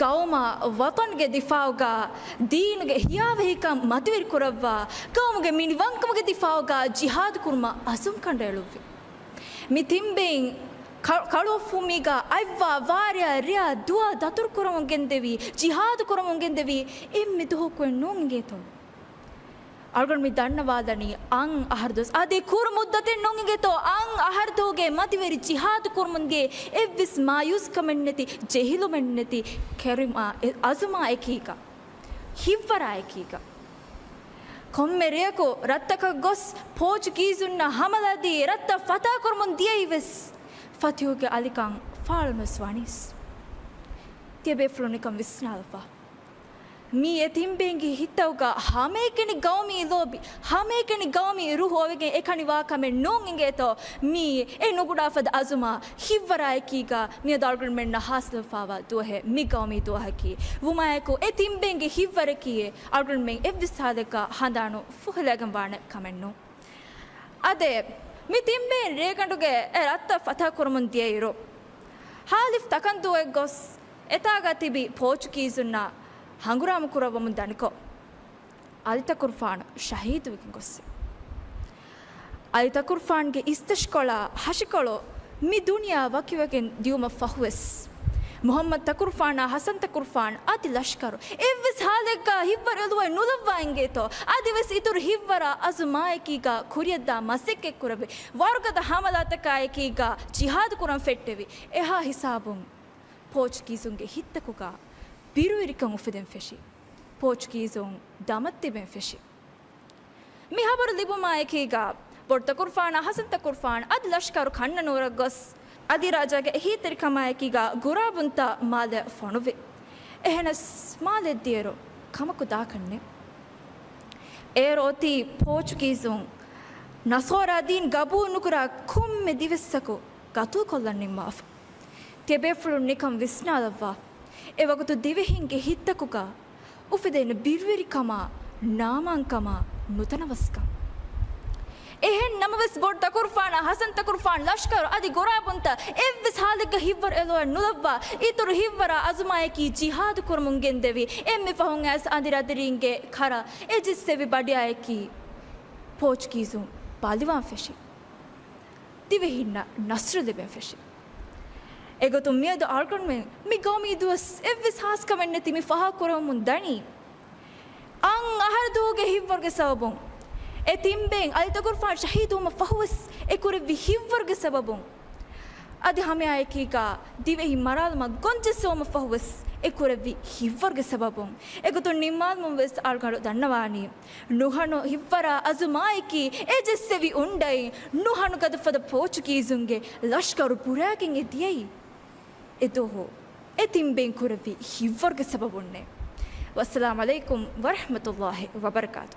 ގައުމާ ވަޠަންގެ ދިފާޢުގަ ދީނުގެ ހިޔާވަހިކަން މަތިވެރިކުރައްވާ، ގައުމުގެ މިނިވަންކަމުގެ ދިފާޢުގަ ޖިހާދު ކުރުމަށް އަޒުމް ކަނޑައެޅުއްވި. މި ތިންބެއިން ކަ-، ކަޅުއޮށްފުމީގަ އަތްވާ ވާރެއާ ރެއާ ދުވާ ދަތުރު ކުރަމުން ގެންދެވީ، ޖިހާދު ކުރަމުން ގެންދެވީ، އެންމެ ދުވަހަކު ނޫން އިނގޭތޯ؟ އަޅުގަނޑު މި ދަންނަވާލަނީ އަށް އަހަރު ދުވަސް. އަދި ކުރު މުއްދަތެއް ނޫން އިނގޭތޯ؟ އަށް އަހަރު ދުވަހުގެ މަތިވެރި ޖިހާދު ކުރުމުންގެ އެއްވެސް މާޔޫސްކަމެއް ނެތި، ޖެހިލުމެއް ނެތި، ކެރިމާ އެ އަޒުމާއެކީގަ، ހިތްވަރާއެކީގަ. ކޮންމެ ރެޔަކު ރަށްތަކަށް ގޮސް ޕޯޗުގީޒުންނަށް ހަމަލާދީ ރަށްތައް ފަތާކުރަމުން ދިޔައީވެސް ފަތިހުގެ އަލިކަން ފާޅުނުވެސް ވަނީސް. ތިޔަބޭފުޅުން ނިކަން ވިސްނާލައްވާ. މީ އެ ތިންބެއިންގެ ހިތްތަކުގަ ހަމައެކަނި ގައުމީ ލޯބި، ހަމައެކަނި ގައުމީ ރޫޙު އޮވެގެން އެކަނި ވާ ކަމެއް ނޫން އިނގޭތޯ؟ މީ އެ ނުގުޑާ ފަދަ އަޒުމާ ހިތްވަރާއެކީގަ މިއަދު އަޅުގަނޑުމެންނަށް ހާސިލުވެފައިވާ ދުވަހެއް މި ގައުމީ ދުވަހަކީ. ވުމާއެކު އެ ތިންބެއިންގެ ހިތްވަރަކީ އަޅުގަނޑުމެން އެއްވެސް ހާލެއްގަ ހަނދާނު ފުހެލައިގެން ވާނެ ކަމެއް ނޫން. އާދެ، މި ތިންބެއިން ރޭގަނޑުގެ އެ ރަށްތައް ފަތާކުރަމުން ދިޔައިރު، ހާލިފް ތަކަންދޫއެއް ގޮސް އެތާގަ ތިބި ޕޯޗުގީޒުންނާ ހަނގުރާމަ ކުރައްވަމުން ދަނިކޮށް، އަލި ތަކުރުފާނު ޝަހީދުވެގެން ގޮއްސި. އަލި ތަކުރުފާނުގެ އިސްތަށިކޮޅާ ހަށިކޮޅު މި ދުނިޔެއާ ވަކިވެގެން ދިޔުމަށް ފަހުވެސް، މުޙައްމަދު ތަކުރުފާނާ ޙަސަން ތަކުރުފާން އަދި ލަޝްކަރު އެއްވެސް ހާލެއްގަ ހިތްވަރު އެލުވައި ނުލައްވާ އިނގޭތޯ، އަދިވެސް އިތުރު ހިތްވަރާ އަޒުމާއެކީގަ ކުރިއަށްދާ މަސައްކަތްކުރެއްވި، ވަރުގަދަ ހަމަލާތަކާއެކީގަ ޖިހާދު ކުރަން ފެއްޓެވި، އެހާ ހިސާބުން ޕޯޗުގީޒުންގެ ހިތްތަކުގަ ބިރުވެރިކަން އުފެދެން ފެށި، ޕޯޗުގީޒުން ދަމަށް ތިބެން ފެށި. މި ހަބަރު ލިބުމާއެކީގަ، ބޮޑު ތަކުރުފާނާ ޙަސަން ތަކުރުފާން އަދި ލަޝްކަރު ކަންނަނޫރަށް ގޮސް، އަލީ ރާޖާގެ އެހީތެރިކަމާއެކީގަ ގުރާބުންތައް މާލެއަށް ފޮނުވި. އެހެނަސް މާލެއަށް ދިޔައިރު ކަމަކު ދާކަށް ނެތް. އޭރު އޮތީ ޕޯޗުގީޒުން ނަޞާރާ ދީން ގަބޫލު ނުކުރާ ކޮންމެ ދިވެއްސަކު ގަތުލުކޮށްލަން ނިންމާފަ. ތިޔަބޭފުޅުން ނިކަން ވިސްނާލައްވާ. އެވަގުތު ދިވެހިންގެ ހިތްތަކުގަ އުފެދޭނެ ބިރުވެރިކަމާ، ނާމާންކަމާ، ނުތަނަވަސްކަން. އެހެން ނަމަވެސް، ބޮޑު ތަކުރުފާނާ، ހަސަން ތަކުރުފާން ލަޝްކަރު އަދި ގޮރާބުންތައް އެއްވެސް ހާލެއްގަ ހިތްވަރު އެލޮއެއް ނުލައްވާ، އިތުރު ހިތްވަރާ އަޒުމާއެކީ ޖިހާދު ކުރަމުން ގެންދެވި، އެންމެ ފަހުން އައިސް އަނދިރި އަނދިރީންގެ ކަރަށް އެ ޖެއްސެވި ބަޑިއާއެކީ ޕޯޗުގީޒުން ބަލިވާން ފެށި. ދިވެހިންނަށް ނަސްރު ލިބެން ފެށި. އެގޮތުން މިއަދު އަޅުގަނޑުމެން މި ގައުމީ ދުވަސް އެއްވެސް ހާސްކަމެއް ނެތި މި ފާހަގަކުރަމުން ދަނީ. އަށް އަހަރު ދުވަހުގެ ހިތްވަރުގެ ސަބަބުން، އެ ތިން ބޭން އަލި ތަކުރުފާން ޝަހީދުވުމަށް ފަހުވެސް އެ ކުރެއްވި ހިތްވަރުގެ ސަބަބުން، އަދި ހަމައެކީގަ ދިވެހި މަރާލުމަށް ގޮންޖެއްސެވުމަށް ފަހުވެސް އެ ކުރެއްވި ހިތްވަރުގެ ސަބަބުން، އެގޮތުން ނިންމާލުމުން ވެސް އަޅުގަނޑު ދަންނަވާނީ، ނުހަނު ހިތްވަރާ އަޒުމާއެކީ އެ ޖެއްސެވި އުނޑައިން، ނުހަނު ގަދަފަދަ ޕޯޗުގީޒުންގެ ލަޝްކަރު ބުރާގެން އެ ދިޔައީ. އެ ދުވަހު އެ ތިން ބޭން ކުރެއްވި ހިތްވަރުގެ ސަބަބުންނޭ. ވައްސަލާމް ޢަލައިކުމް ވަރަޙްމަތުﷲި ވަބަރަކާތު.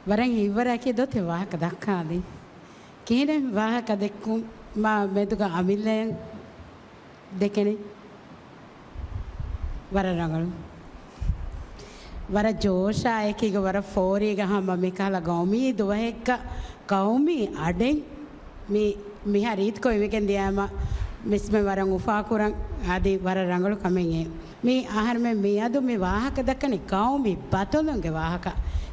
ވަރަށް ހިތްވަރާ ކިޔަދޯތި ވާހަކަ ދައްކާލީ. ކިހިނެއް ވާހަކަ ދެއްކުމާ މެދުގަ އަމިއްލައަށް ދެކެނީ؟ ވަރަށް ރަނގަޅު. ވަރަށް ޖޯޝާ އެކީގަ ވަރަށް ފޯރީގަ ހަމަ މިކަހަލަ ގައުމީ ދުވަހެއްގަ ގައުމީ އަޑެއް މި މިހާ ރީތިކޮށް އިވިގެން ދިޔައިމަ މިސްމެ ވަރަށް އުފާކުރަން އަދި ވަރަށް ރަނގަޅު ކަމެއް އެ. މި އަހަރުމެން މިއަދު މި ވާހަކަ ދައްކަނީ ގައުމީ ބަތަލުންގެ ވާހަކަ.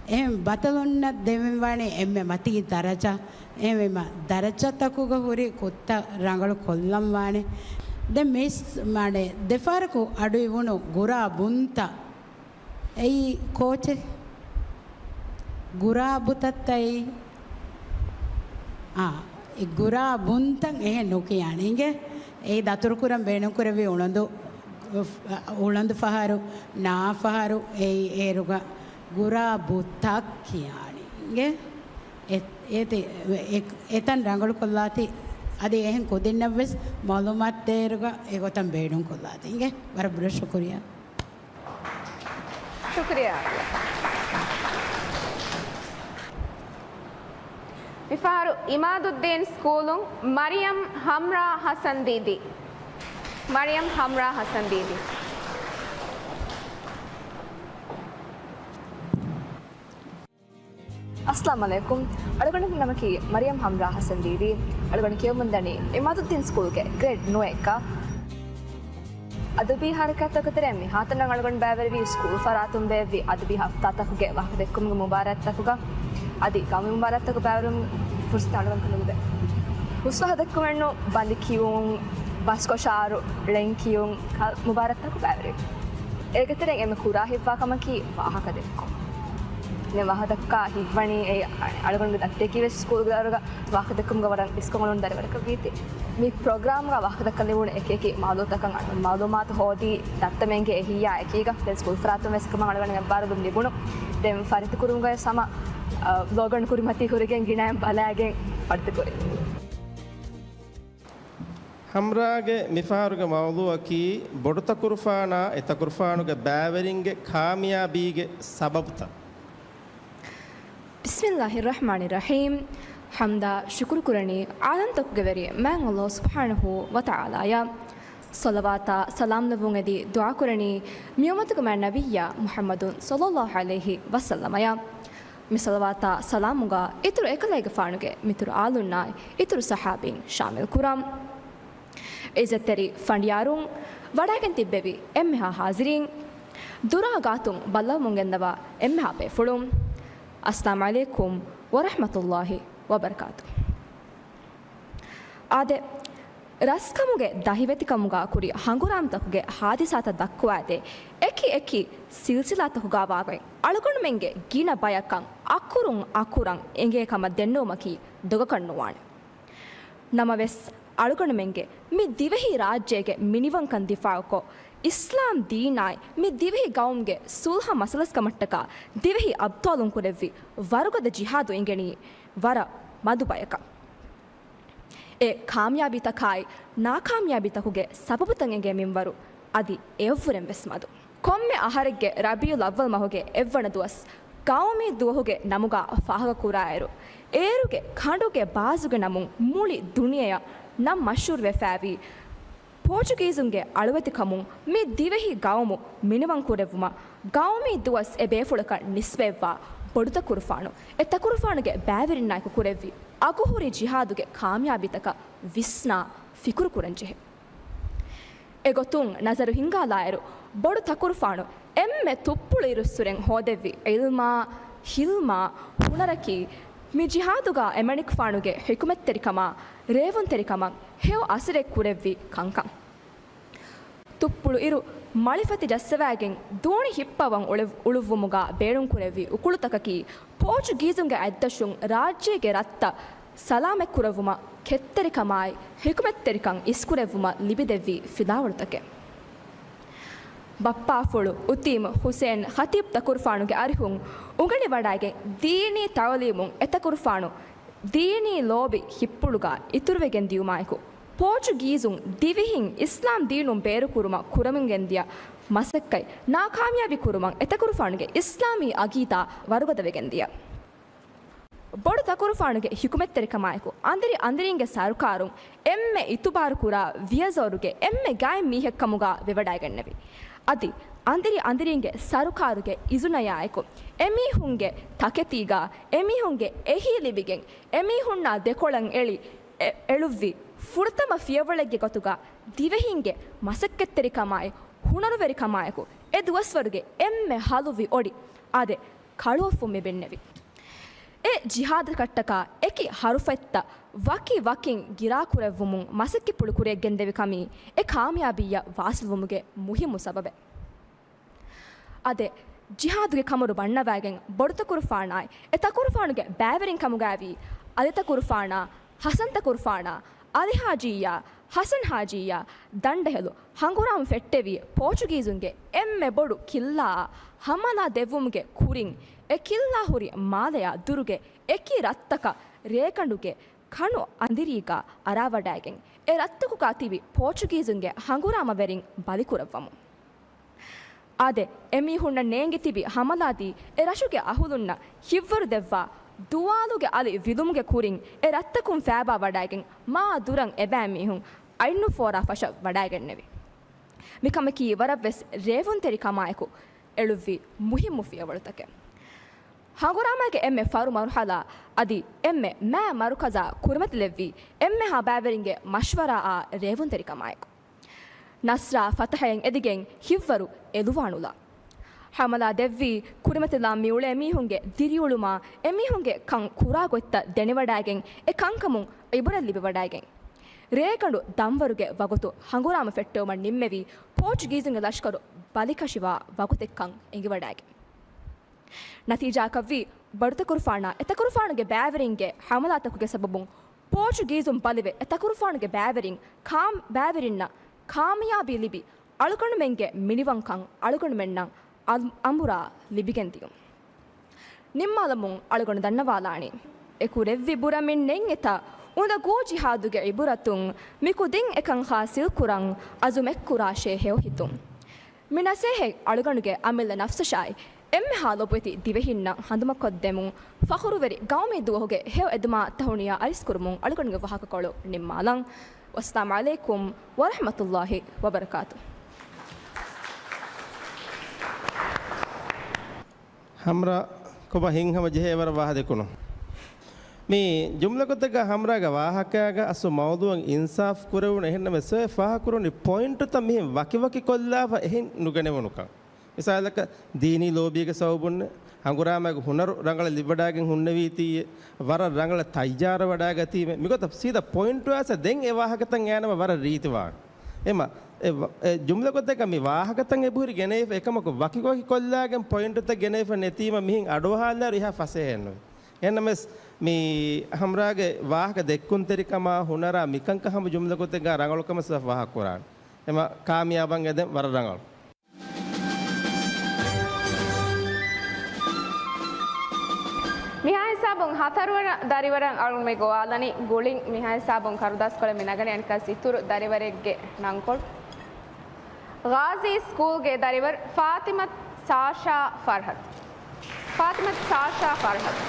އެހެން ބަތަލުންނަށް ދެވެން ވާނީ އެންމެ މަތީ ދަރަޖަ. އެހެންވީމަ، ދަރަޖަތަކުގަ ހުރި ކުށްތައް ރަނގަޅު ކޮށްލަން ވާނެ. ދެން މިސް މާނެ ދެފަހަރަކު އަޑުއިވުނު ގުރާ ބުންތައް. އެއީ ކޯޗެއް؟ ގުރާ ބުތައްތައް އެއީ؟ އާ، އެ ގުރާ ބުންތައް އެހެން ނުކިޔާނެ. އިނގޭ؟ އެއީ ދަތުރުކުރަން ބޭނުންކުރެއްވި އުޅަނދު، އުޅަނދު ފަހަރު، ނާ ފަހަރު، އެއީ އޭރުގަ ގުރާ ބުތައް ކިޔާނީ. އިނގޭ؟ އެ-، އޭތި-، އެ-، އެތަން ރަނގަޅުކޮށްލާތި، އަދި އެހެން ކުދިންނަށްވެސް މަޢުލޫމާތު ދޭއިރުގަ އެގޮތަށް ބޭނުންކޮށްލާތި. އިނގޭ؟ ވަރަށް ބޮޑަށް ޝުކުރިއްޔާ. ޝުކުރިއްޔާ. މިފަހަރު އިމާދުއްދީން ސްކޫލުން މަރިޔަމް ހަމްރާ ޙަސަން ދީދީ. މަރިޔަމް ހަމްރާ ޙަސަން ދީދީ. އައްސަލާމު ޢަލައިކުމް. އަޅުގަނޑުގެ ނަމަކީ މަރިޔަމް ހަމްރާ ޙަސަން ދީދީ. އަޅުގަނޑު ކިޔަވަމުންދަނީ އިމާދުއްދީން ސްކޫލްގެ ގްރޭޑް ނުވައެއްގަ. އަދަބީ ޙަރަކާތްތަކުގެ ތެރެއިން މިހާތަނަށް އަޅުގަނޑު ބައިވެރިވީ ސްކޫލް ފަރާތުން ބޭއްވި އަދަބީ ހަފްތާތަކުގެ ވާހަކަދެއްކުމުގެ މުބާރާތްތަކުގަ. އަދި ގައުމީ މުބާރާތްތަކު ބައިވެރިވުމުގެ ފުރުސަތު އަޅުގަނޑު ނުލިބޭ. ހުސް ފަހަތަކުވެސް ބަލި ކިޔުން، ބަސްކޮށާރު ޅެން ކިޔުން، މުބާރާތްތަކު ބައިވެރިވި. އޭގެ ތެރެއިން އެންމެ ކުރާ ހިތްވާ ކަމަކީ ވާހަކަ ދެއްކުން. ދެން ވާހަކަ ދައްކާ ހިތްވަނީ އެ އަޅުގަނޑުގެ ދައްތައަކީ ވެސް ސްކޫލްގެ ދައުރުގަ ވާހަކަ ދެއްކުމުގަ ވަރަށް އިސްކޮށް އުޅުނު ދަރިވަރަކަށް ވީތީ. މި ޕްރޮގްރާމްގަ ވާހަކަ ދައްކަން ލިބުނު އެކި އެކި މައުލޫމާތު ހޯދީ ދައްތަމެން އެހިއްޔާ އެކީގަ ދެން ސްކޫލް ފަރާތުން ވެސް ކަމަށް އަޅުގަނޑު އެއްބާރުލުން ލިބުނު. ދެން ފަރިތި ކުރުމުގަ ވެސް ހަމަ، އަ، ލޯގަން ކުރިމަތީ ހުރެގެން ގިނައިން ބަލައިގެން ފަރިތި ކުރި. ހަމްރާގެ މިފަހަރުގެ މައުޟޫޢަކީ ބޮޑުތަކުރުފާނާ އެތަކުރުފާނުގެ ބައިވެރިންގެ ކާމިޔާބީގެ ސަބަބުތައް. ބިސްމިއްލާހިއްރަޙްމާނިއްރަޙީމް. ޙަމްދާ ޝުކުރު ކުރަނީ ޢާލަމްތަކުގެ ވެރި މާތް ﷲ ސުބްޙާނަހޫ ވަތަޢާލާއަށް. ޞަލަވާތާ ސަލާމް ލެއްވުން އެދި ދުޢާ ކުރަނީ މިއުއްމަތުގެ މާތް ނަބިއްޔާ މުޙައްމަދު ޞައްލައްލާހު ޢަލައިހި ވަސައްލަމަޔަށް. މި ޞަލަވާތާ ސަލާމުގަ އިތުރު އެކަލޭގެފާނުގެ މިތުރު އާލުންނާއި އިތުރު ޞަޙާބީން ޝާމިލް ކުރަން. ޢިއްޒަތްތެރި ފަނޑިޔާރުން، ވަޑައިގެން ތިއްބެވި އެންމެހާ ޙާޟިރީން، ދުރާ ގާތުން ބައްލަވަމުން ގެންދަވާ އެންމެހާ ބޭފުޅުން، އައްސަލާމު ޢަލައިކުމް ވަރަޙްމަތުﷲި ވަބަރަކާތު. އާދެ، ރަސްކަމުގެ ދަހިވެތިކަމުގަ ކުރި ހަނގުރާމަތަކުގެ ޙާދިސާތައް ދައްކުވާދޭ، އެކި އެކި ސިލްސިލާތަކުގަ ވާގޮތް އަޅުގަނޑުމެންގެ ގިނަ ބަޔަކަށް އަކުރުން އަކުރަށް އެނގޭ ކަމަށް ދެންނެވުމަކީ ދޮގަކަށް ނުވާނެ. ނަމަވެސް، އަޅުގަނޑުމެންގެ މި ދިވެހި ރާއްޖޭގެ މިނިވަންކަން ދިފާޢުކޮށް، އިސްލާމް ދީނާއި މި ދިވެހި ގައުމުގެ ޞުލްޙަ މަސަލަސްކަމަށްޓަކާ ދިވެހި އަބްޠާލުން ކުރެއްވި ވަރުގަދަ ޖިހާދު އިނގެނީ ވަރަށް މަދު ބަޔަކަށް. އެ ކާމިޔާބީތަކާއި ނާކާމިޔާބީތަކުގެ ސަބަބުތައް އެނގޭ މިންވަރު އަދި އެއަށްވުރެން ވެސް މަދު. ކޮންމެ އަހަރެއްގެ ރަބީޢުލް އައްވަލް މަހުގެ އެއްވަނަ ދުވަސް ގައުމީ ދުވަހުގެ ނަމުގަ ފާހަގަކުރާއިރު، އޭރުގެ ކަނޑުގެ ބާޒުގެ ނަމުން މުޅި ދުނިޔެއަށް ނަން މަޝްހޫރުވެފައިވީ ޕޯޗުގީޒުންގެ އަޅުވެތިކަމުން މި ދިވެހި ގައުމު މިނިވަންކުރެއްވުމަށް ގައުމީ ދުވަސް އެ ބޭފުޅަކަށް ނިސްބަތްވާ ބޮޑުތަކުރުފާނު، އެ ތަކުރުފާނުގެ ބައިވެރިންނާއެކު ކުރެއްވި އަގުހުރި ޖިހާދުގެ ކާމިޔާބީތަކަށް ވިސްނާ ފިކުރުކުރަންޖެހޭ. އެގޮތުން ނަޒަރު ހިންގާލާއިރު، ބޮޑު ތަކުރުފާނު އެންމެ ތުއްޕުޅު އިރުއްސުރެން ހޯދެއްވި ޢިލްމާ، ހިލްމާ، ހުނަރަކީ، މި ޖިހާދުގަ އެމަނިކުފާނުގެ ޙިކުމަތްތެރިކަމާ، ރޭވުންތެރިކަމަށް ހެޔޮ އަސަރެއް ކުރެއްވި ކަންކަން. ތުއްޕުޅު އިރު މަޅިފަތި ޖައްސަވައިގެން ދޫނި ހިއްޕަވަން އުޅެ-، އުޅުއްވުމުގަ ބޭނުންކުރެއްވި އުކުޅުތަކަކީ، ޕޯޗުގީޒުންގެ އަތްދަށުން ރާއްޖޭގެ ރަށްތައް ސަލާމަތްކުރެއްވުމަށް ކެތްތެރިކަމާއި، ޙިކުމަތްތެރިކަން އިސްކުރެއްވުމަށް ލިބިދެއްވި ފިލާވަޅުތަކެއް. ބައްޕާފުޅު އުތީމް ޙުސެއިން ޚަތީބް ތަކުރުފާނުގެ އަރިހުން އުނގެނިވަޑައިގެން ދީނީ ތަޢުލީމުން އެތަކުރުފާނު ދީނީ ލޯބި ހިއްޕުޅުގަ އިތުރުވެގެން ދިޔުމާއެކު، ޕޯޗުގީޒުން ދިވެހިން އިސްލާމް ދީނުން ބޭރުކުރުމަށް ކުރަމުންގެންދިޔަ މަސައްކަތް ނާކާމިޔާބީ ކުރުމަށް އެތަކުރުފާނުގެ އިސްލާމީ އަގީދާ ވަރުގަދަވެގެންދިޔަ. ބޮޑު ތަކުރުފާނުގެ ޙިކުމަތްތެރިކަމާއެކު، އަނދިރި އަނދިރީންގެ ސަރުކާރުން އެންމެ އިތުބާރުކުރާ ވިޔަޒޯރުގެ އެންމެ ގާތް މީހެއްކަމުގަ ވެވަޑައިގެންނެވި. އަދި އަނދިރި އަނދިރީންގެ ސަރުކާރުގެ އިޒުނަޔާއެކު، އެމީހުންގެ ތަކެތީގަ އެމީހުންގެ އެހީ ލިބިގެން، އެމީހުންނާ ދެކޮޅަށް އެޅި އެ-، އެޅުއްވި ފުރަތަމަ ފިޔަވަޅެއްގެ ގޮތުގަ ދިވެހިންގެ މަސައްކަތްތެރިކަމާއި، ހުނަރުވެރިކަމާއެކު އެ ދުވަސްވަރުގެ އެންމެ ހަލުވި އޮޑި އާދެ، ކަޅުއޮށްފުން މި ބެންނެވި. އެ ޖިހާދަކަށްޓަކާ އެކި ހަރުފަތްތައް ވަކި ވަކިން ގިރާކުރެއްވުމުން މަސައްކަތްޕުޅު ކުރިއަށް ގެންދެވި ކަމީ އެ ކާމިޔާބީއަށް ވާސިލްވުމުގެ މުހިއްމު ސަބަބެއް. އާދެ، ޖިހާދުގެ ކަމަރު ބަންނަވައިގެން ބޮޑުތަކުރުފާނާއި އެ ތަކުރުފާނުގެ ބައިވެރިން ކަމުގައިވީ އަލިތަކުރުފާނާ، ޙަސަން ތަކުރުފާނާ، އަލި ޙާޖީއާ، ޙަސަން ޙާޖީއާ ދަނޑަހެލު ހަނގުރާމަ ފެއްޓެވީ ޕޯޗުގީޒުންގެ އެންމެ ބޮޑު ކިއްލާއަށް ހަމަލާ ދެއްވުމުގެ ކުރިން އެ ކިއްލާ ހުރި މާލެއާ ދުރުގެ އެކި ރަށްތަކަށް ރޭގަނޑުގެ ކަނު އަނދިރީގަ އަރާވަޑައިގެން އެ ރަށްތަކުގަ ތިބި ޕޯޗުގީޒުންގެ ހަނގުރާމަވެރިން ބަލިކުރައްވަމުން. އާދެ، އެމީހުންނަށް ނޭނގި ތިބި ހަމަލާދީ އެ ރަށުގެ އަހުލުންނަށް ހިއްވަރު ދެއްވާ ދުވާލުގެ އަލި ވިލުމުގެ ކުރިން އެ ރަށްތަކުން ފައިބާ ވަޑައިގެން މާ ދުރަށް އެބައިމީހުން އަތްނުފޯރާ ފަށަ ވަޑައިގެންނެވި. މިކަމަކީ ވަރަށްވެސް ރޭވުންތެރި ކަމާއެކު އެޅުއްވި މުހިއްމު ފިޔަވަޅުތަކެއް. ހަނގުރާމާގެ އެންމެ ފަރު މަރުޙަލާ އަދި އެންމެ މާ މަރުކަޒާ ކުރިމަތިލެއްވީ އެންމެހާ ބައިވެރިންގެ މަޝްވަރާއާ ރޭވުންތެރިކަމާއެކު. ނަޞްރާ ފަތަޙައިން އެދިގެން ހިއްވަރު އެލުވާނުލާ. ހަމަލާ ދެއްވީ ކުރިމަތިލާ މިއުޅޭ މީހުންގެ ދިރިއުޅުމާ އެމީހުންގެ ކަން ކުރާ ގޮތްތައް ދެނެވަޑައިގެން އެ ކަންކަމުން ޢިބުރަތް ލިބިވަޑައިގެން. ރޭގަނޑު ދަންވަރުގެ ވަގުތު ހަނގުރާމަ ފެއްޓެވުމަށް ނިންމެވީ ޕޯޗުގީޒުންގެ ލަޝްކަރު ބަލިކަށިވާ ވަގުތެއްކަން އެނގިވަޑައިގެން. ނަތީޖާއަކަށްވީ ބޮޑުތަކުރުފާނާ އެތަކުރުފާނުގެ ބައިވެރިންގެ ހަމަލާތަކުގެ ސަބަބުން ޕޯޗުގީޒުން ބަލިވެ އެތަކުރުފާނުގެ ބައިވެރިން ކާ-، ބައިވެރިންނަށް ކާމިޔާބީ ލިބި އަޅުގަނޑުމެންގެ މިނިވަންކަން އަޅުގަނޑުމެންނަށް އަލް-، އަނބުރާ ލިބިގެންދިޔުން. ނިންމާލަމުން އަޅުގަނޑު ދަންނަވާލާނީ، އެ ކުރެއްވި ބުރަމިން ނެތް އެތާ އުނދަގޫ ޖިހާދުގެ ޢިބުރަތުން މިކުދިން އެކަން ޙާޞިލްކުރަން އަޒުމެއްކުރާށޭ ހެޔޮ ހިތުން. މި ނަސޭހަތް އަޅުގަނޑުގެ އަމިއްލަ ނަފްސަށާއި އެންމެހާ ލޮބުވެތި ދިވެހިންނަށް ހަނދުމަކޮށްދެމުން، ފަޚުރުވެރި ގައުމީ ދުވަހުގެ ހެޔޮ އެދުމާ ތަހުނިޔާ އައިސްކުރުމުން އަޅުގަނޑުގެ ވާހަކަކޮޅު ނިންމާލަން. ވައްސަލާމް ޢަލައިކުމް ވަރަޙްމަތުﷲ ވަބަރަކާތު. ހަމްރާ ކޮބާ ހިތްހަމަ ޖެހޭ ވަރަށް ވާހަކަ ދެކުނު. މި ޖުމްލަ ގޮތެއްގަ ހަމްރާގެ ވާހަކައިގަ އަސްލު މައުޟޫޢަށް އިންސާފް ކުރެވުނު އެހެންނަމަވެސް އެ ފާހަގަކުރުނީ ޕޮއިންޓުތައް މިހެން ވަކިވަކި ކޮށްލާފަ އެހެން ނުގެނެވުނުކަން. މިސާލަކަށް ދީނީ ލޯބީގެ ސަބަބުން ހަނގުރާމައިގެ ހުނަރު ރަނގަޅަށް ލިބިވަޑައިގެން ހުންނެވީތީ ވަރަށް ރަނގަޅަށް ތައްޔާރުވަޑައިގަތީމެ. މިގޮތަށް ސީދާ ޕޮއިންޓު އައިސް ދެން އެ ވާހަކަތައް އޭނަމަ ވަރަށް ރީތިވާން. އެމަ އެ ވ-، އެ ޖުމްލަ ގޮތެއްގަ މި ވާހަކަތައް އެބަހުރި ގެނެވިފަ އެކަމަކު ވަކިވަކި ކޮށްލާގެން ޕޮއިންޓުތައް ގެނެވިފަ ނެތީމަ މިހެން އަޑުއަހާލާއިރު އެހާ ފަސޭހައެއްނުވޭ. އެހެންނަމަވެސް މި ހަމްރާގެ ވާހަކަ ދެއްކުންތެރިކަމާ ހުނަރާ މިކަންކަން ހަމަ ޖުމްލަ ގޮތެއްގަ ރަނގަޅުކަމަށް ސިފަ ފާހަގަކުރާނެ. އެމަ ކާމިޔާބަށް އެދެން ވަރަށް ރަނގަޅު. މިހާ ހިސާބުން ހަތަރުވަނަ ދަރިވަރަށް އަޅުން މި ގޮވާލަނީ. ގުޅިން މިހާ ހިސާބުން ކަރުދާސްކޮޅެއް މި ނަގަނީ އަނެއްކާސް އިތުރު ދަރިވަރެއްގެ ނަންކޮޅު. ޣާޒީ ސްކޫލްގެ ދަރިވަރު ފާތިމަތު ސާޝާ ފަރްހަދު. ފާތިމަތު ސާޝާ ފަރްހަދު.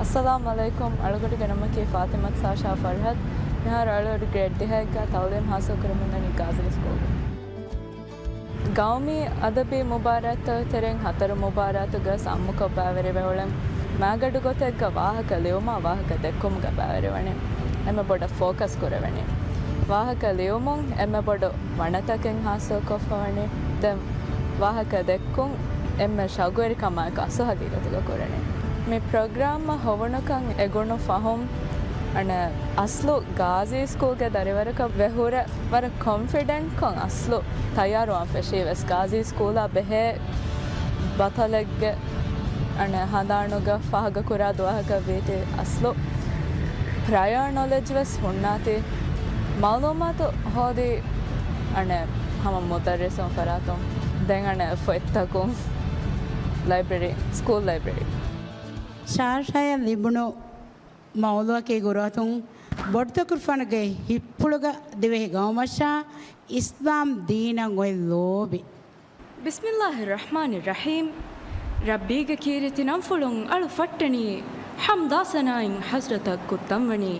އައްސަލާމު ޢަލައިކުމް. އަޅުގަނޑުގެ ނަމަކީ ފާތިމަތު ސާޝާ ފަރްހަދް. މިހާރު އަޅުގަނޑު ގްރޭޑް ދިހައެއްގަ ތަޢުލީމް ޙާޞިލް ކުރަމުންދަނީ ގާޒީ ސްކޫލްގަ. ގައުމީ އަދަބީ މުބާރާތްތަކުގެ ތެރެއިން ހަތަރު މުބާރާތުގަ ސައްމުކޮށް ބައިވެރިވެވުނު މާގަނޑު ގޮތެއްގަ ވާހަކަ ލިޔުމާ ވާހަކަ ދެއްކުމުގަ ބައިވެރިވަނީ. އެންމެ ބޮޑަށް ފޯކަސް ކުރެވެނީ. ވާހަކަ ލިޔުމުން އެންމެ ބޮޑު ވަނަތަކެއް ޙާޞިލްކޮށްފަވަނީ. ދެން ވާހަކަ ދެއްކުން އެންމެ ޝައުގުވެރިކަމާއެކު އަސްލު ހަގީގަތުގަ ކުރަނީ. މި ޕްރޮގްރާމަށް ހޮވުނުކަން އެނގުނު ފަހުން، އަނެއް އަސްލު ގާޒީ ސްކޫލްގެ ދަރިވަރަކަށް ވެ ހުރެ ވަރަށް ކޮންފިޑެންޓްކޮށް އަސްލު ތައްޔާރުވާން ފެށީ ވެސް. ގާޒީ ސްކޫލާ ބެހޭ ބަތަލެއްގެ އަނެއް ހަނދާނުގަ ފާހަގަކުރާ ދުވަހަކަށް ވީތީ އަސްލު ޕްރަޔަރ ނޮލެޖް ވެސް ހުންނާތީ، މަޢުލޫމާތު ހޯދީ އަނެއް ހަމަ މުދައްރިސުން ފަރާތުން، ދެން އަނެއް ފޮތްތަކުން، ލައިބްރަރީ، ސްކޫލް ލައިބްރަރީ. ޝާޝާޔަށް ލިބުނު މައުޟޫޢަކީ ގުރުއަތުން ބޮޑުތަކުރުފާނުގެ ހިތްޕުޅުގަ ދިވެހި ގައުމަށާ އިސްލާމް ދީނަށް އޮތް ލޯބި. ބިސްމިއްލާހި ރަޙްމާނި ރަޙީމް. ރައްބީގެ ކީރިތި ނަންފުޅުން އަޅު ފައްޓަނީ، ޙަމްދާ ސަނާއިން ޙަޟްރަތަށް ކުއްތަންވަނީ،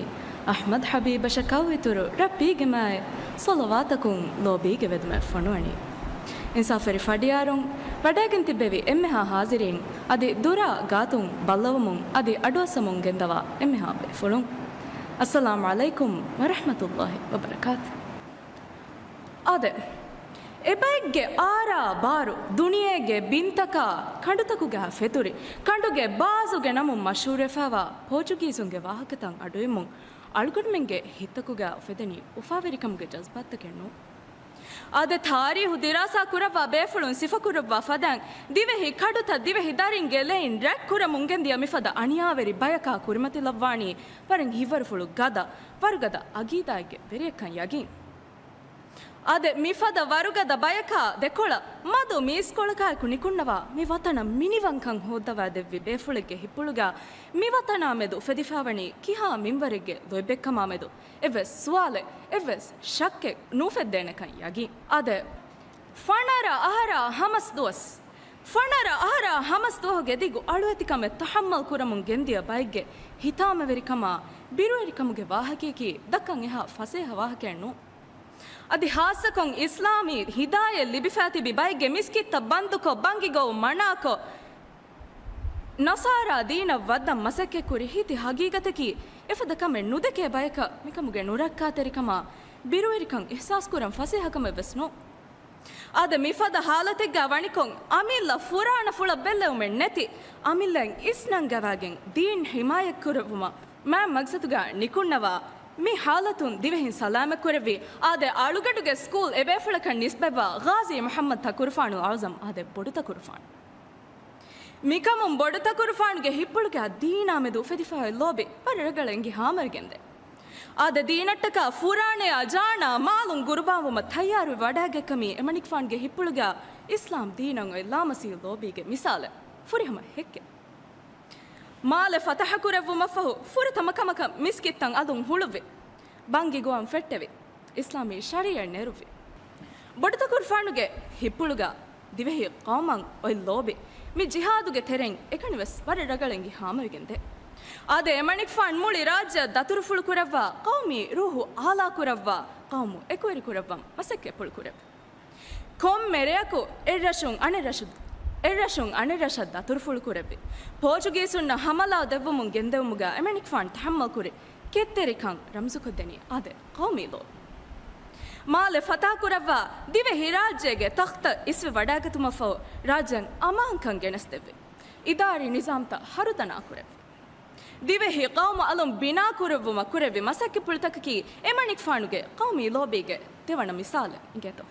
އަޙްމަދު ޙަބީބަށަކަށް އިތުރު ރައްބީގެ މާތް ޞަލަވާތަކުން ލޯބީގެ ވެދުމެއް ފޮނުވަނީ. އިންސާފުވެރި ފަޑިޔާރުން، ވަޑައިގެން ތިއްބެވި އެންމެހާ ޙާޟިރީން، އަދި ދުރާ ގާތުން ބައްލަވަމުން އަދި އަޑުއައްސަމުން ގެންދަވާ އެންމެހާ ބޭފުޅުން، އައްސަލާމު ޢަލައިކުމް ވަރަޙްމަތުﷲި ވަބަރަކާތު. އާދެ، އެބައެއްގެ އާރާ ބާރު ދުނިޔޭގެ ބިންތަކާ ކަނޑުތަކުގަ ފެތުރި، ކަނޑުގެ ބާޒުގެ ނަމުން މަޝްހޫރުވެފައިވާ ޕޯޗުގީޒުންގެ ވާހަކަތައް އަޑުއިއްމުން، އަޅުގަނޑުމެންގެ ހިތްތަކުގަ އުފެދެނީ އުފާވެރިކަމުގެ ޖަޒްބާތަކެއް ނޫން. އާދެ، ތާރީހު ދިރާސާ ކުރައްވާ ބޭފުޅުން ސިފަކުރައްވާ ފަދައިން، ދިވެހި ކަނޑުތައް ދިވެހި ދަރިންގެ ލެއިން ރެކް ކުރަމުން ގެންދިޔަ މިފަދަ އަނިޔާވެރި ބަޔަކާ ކުރިމަތިލައްވާނީ ވަރަށް ހިތްވަރުފުޅު ގަދަ، ވަރުގަދަ އަގީދާއެއްގެ ވެރިއެއްކަން ޔަގީން. އާދެ، މިފަދަ ވަރުގަދަ ބަޔަކާ ދެކޮޅަށް މަދު މީސްކޮޅަކާއެކު ނިކުންނަވާ، މި ވަތަނަށް މިނިވަންކަން ހޯއްދަވާ ދެއްވި ބޭފުޅެއްގެ ހިތްޕުޅުގަ މި ވަތަނާ މެދު އުފެދިފައިވަނީ ކިހާ މިންވަރެއްގެ ލޯތްބެއްކަމާ މެދު އެއްވެސް ސުވާލެއް، އެއްވެސް ޝައްކެއް ނުއުފެއްދޭނެކަން ޔަގީން. އާދެ، ފަނަރަ އަހަރާ ހަމަސް ދުވަސް، ފަނަރަ އަހަރާ ހަމަސް ދުވަހުގެ ދިގު އަޅުވެތިކަމެއް ތަޙައްމަލް ކުރަމުން ގެންދިޔަ ބައެއްގެ ހިތާމަވެރިކަމާ ބިރުވެރިކަމުގެ ވާހަކަޔަކީ ދައްކަން އެހާ ފަސޭހަ ވާހަކައެއް ނޫން. އަދި ހާއްސަކޮށް އިސްލާމީ ހިދާޔަތް ލިބިފައި ތިބި ބައެއްގެ މިސްކިތްތައް ބަންދުކޮށް، ބަންގި ގޮވުން މަނާކޮށް، ނަޞާރާ ދީނަށް ވައްދަން މަސައްކަތްކުރި ހިތި ހަގީގަތަކީ، އެފަދަ ކަމެއް ނުދެކޭ ބަޔަކަށް މިކަމުގެ ނުރައްކާތެރިކަމާ ބިރުވެރިކަން އިޙްސާސްކުރަން ފަސޭހަ ކަމެއް ވެސް ނޫން. އާދެ، މިފަދަ ހާލަތެއްގަ ވަނިކޮށް، އަމިއްލަ ފުރާނަފުޅަށް ބެއްލެވުމެއް ނެތި، އަމިއްލައިން އިސްނަންގަވާގެން ދީން ޙިމާޔަތްކުރެއްވުމަށް މާތް މަގްސަދުގަ ނިކުންނަވާ، މި ހާލަތުން ދިވެހިން ސަލާމަތްކުރެއްވި، އާދެ، އަޅުގަނޑުގެ ސްކޫލް އެބޭފުޅަކަށް ނިސްބަތްވާ ޣާޒީ މުޙައްމަދު ތަކުރުފާނު އަޢުޒަމް، އާދެ، ބޮޑު ތަކުރުފާނު. މިކަމުން ބޮޑު ތަކުރުފާނުގެ ހިތްޕުޅުގަ ދީނާ މެދު އުފެދިފައި ލޯބި ވަރަށް ރަގަޅަށް އެނގި ހާމަވެގެންދޭ. އާދެ، ދީނަށްޓަކާ ފުރާނަޔާ ޖާނާ މާލުން ގުރުބާންވުމަށް ތައްޔާރުވެ ވަޑައިގަތްކަމީ އެމަނިކުފާނުގެ ހިތްޕުޅުގަ އިސްލާމް ދީނަށް އޮތް ލާމަސީ ލޯބީގެ މިސާލެއް. ފުރިހަމަ ހެއްކެއް. މާލެ ފަތަޙަކުރެއްވުމަށްފަހު، ފުރަތަމަ ކަމަކަށް މިސްކިތްތައް އަލުން ހުޅުއްވި. ބަންގި ގޮވަން ފެއްޓެވި. އިސްލާމީ ޝަރީޢަތް ނެރުއްވި. ބޮޑުތަކުރުފާނުގެ ހިތްޕުޅުގަ ދިވެހި ޤައުމަށް އޮތް ލޯބި، މި ޖިހާދުގެ ތެރެއިން އެކަނިވެސް ވަރަށް ރަގަޅަށް އެނގި ހާމަވެގެންދޭ. އާދެ، އެމަނިކުފާނު މުޅި ރާއްޖެއަށް ދަތުރުފުޅު ކުރައްވާ، ޤައުމީ ރޫޙު އާލާކުރައްވާ، ޤައުމު އެކުވެރިކުރައްވަން މަސައްކަތްޕުޅު ކުރެއްވި. ކޮންމެ ރެޔަކު އެއްރަށުން އަނެއްރަށު، އެއްރަށުން އަނެއްރަށަށް ދަތުރުފުޅު ކުރެއްވި. ޕޯޗުގީސުންނަށް ހަމަލާ ދެއްވުމުން ގެންދެވުމުގަ އެމަނިކުފާނު ތަޙައްމަލްކުރި ކެތްތެރިކަން ރަމްޒުކޮށްދެނީ އާދެ، ޤައުމީ ލޯބި. މާލެ ފަތާކުރައްވާ ދިވެހިރާއްޖޭގެ ތަޚްތަށް އިސްވެ ވަޑައިގަތުމަށްފަހު ރާއްޖެއަށް އަމާންކަން ގެނެސްދެއްވި. އިދާރީ ނިޒާމްތައް ހަރުދަނާކުރެއްވި. ދިވެހި ޤައުމު އަލުން ބިނާކުރެއްވުމަށް ކުރެއްވި މަސައްކަތްޕުޅުތަކަކީ އެމަނިކުފާނުގެ ޤައުމީ ލޯބީގެ ދެވަނަ މިސާލެއް އިނގޭތޯ.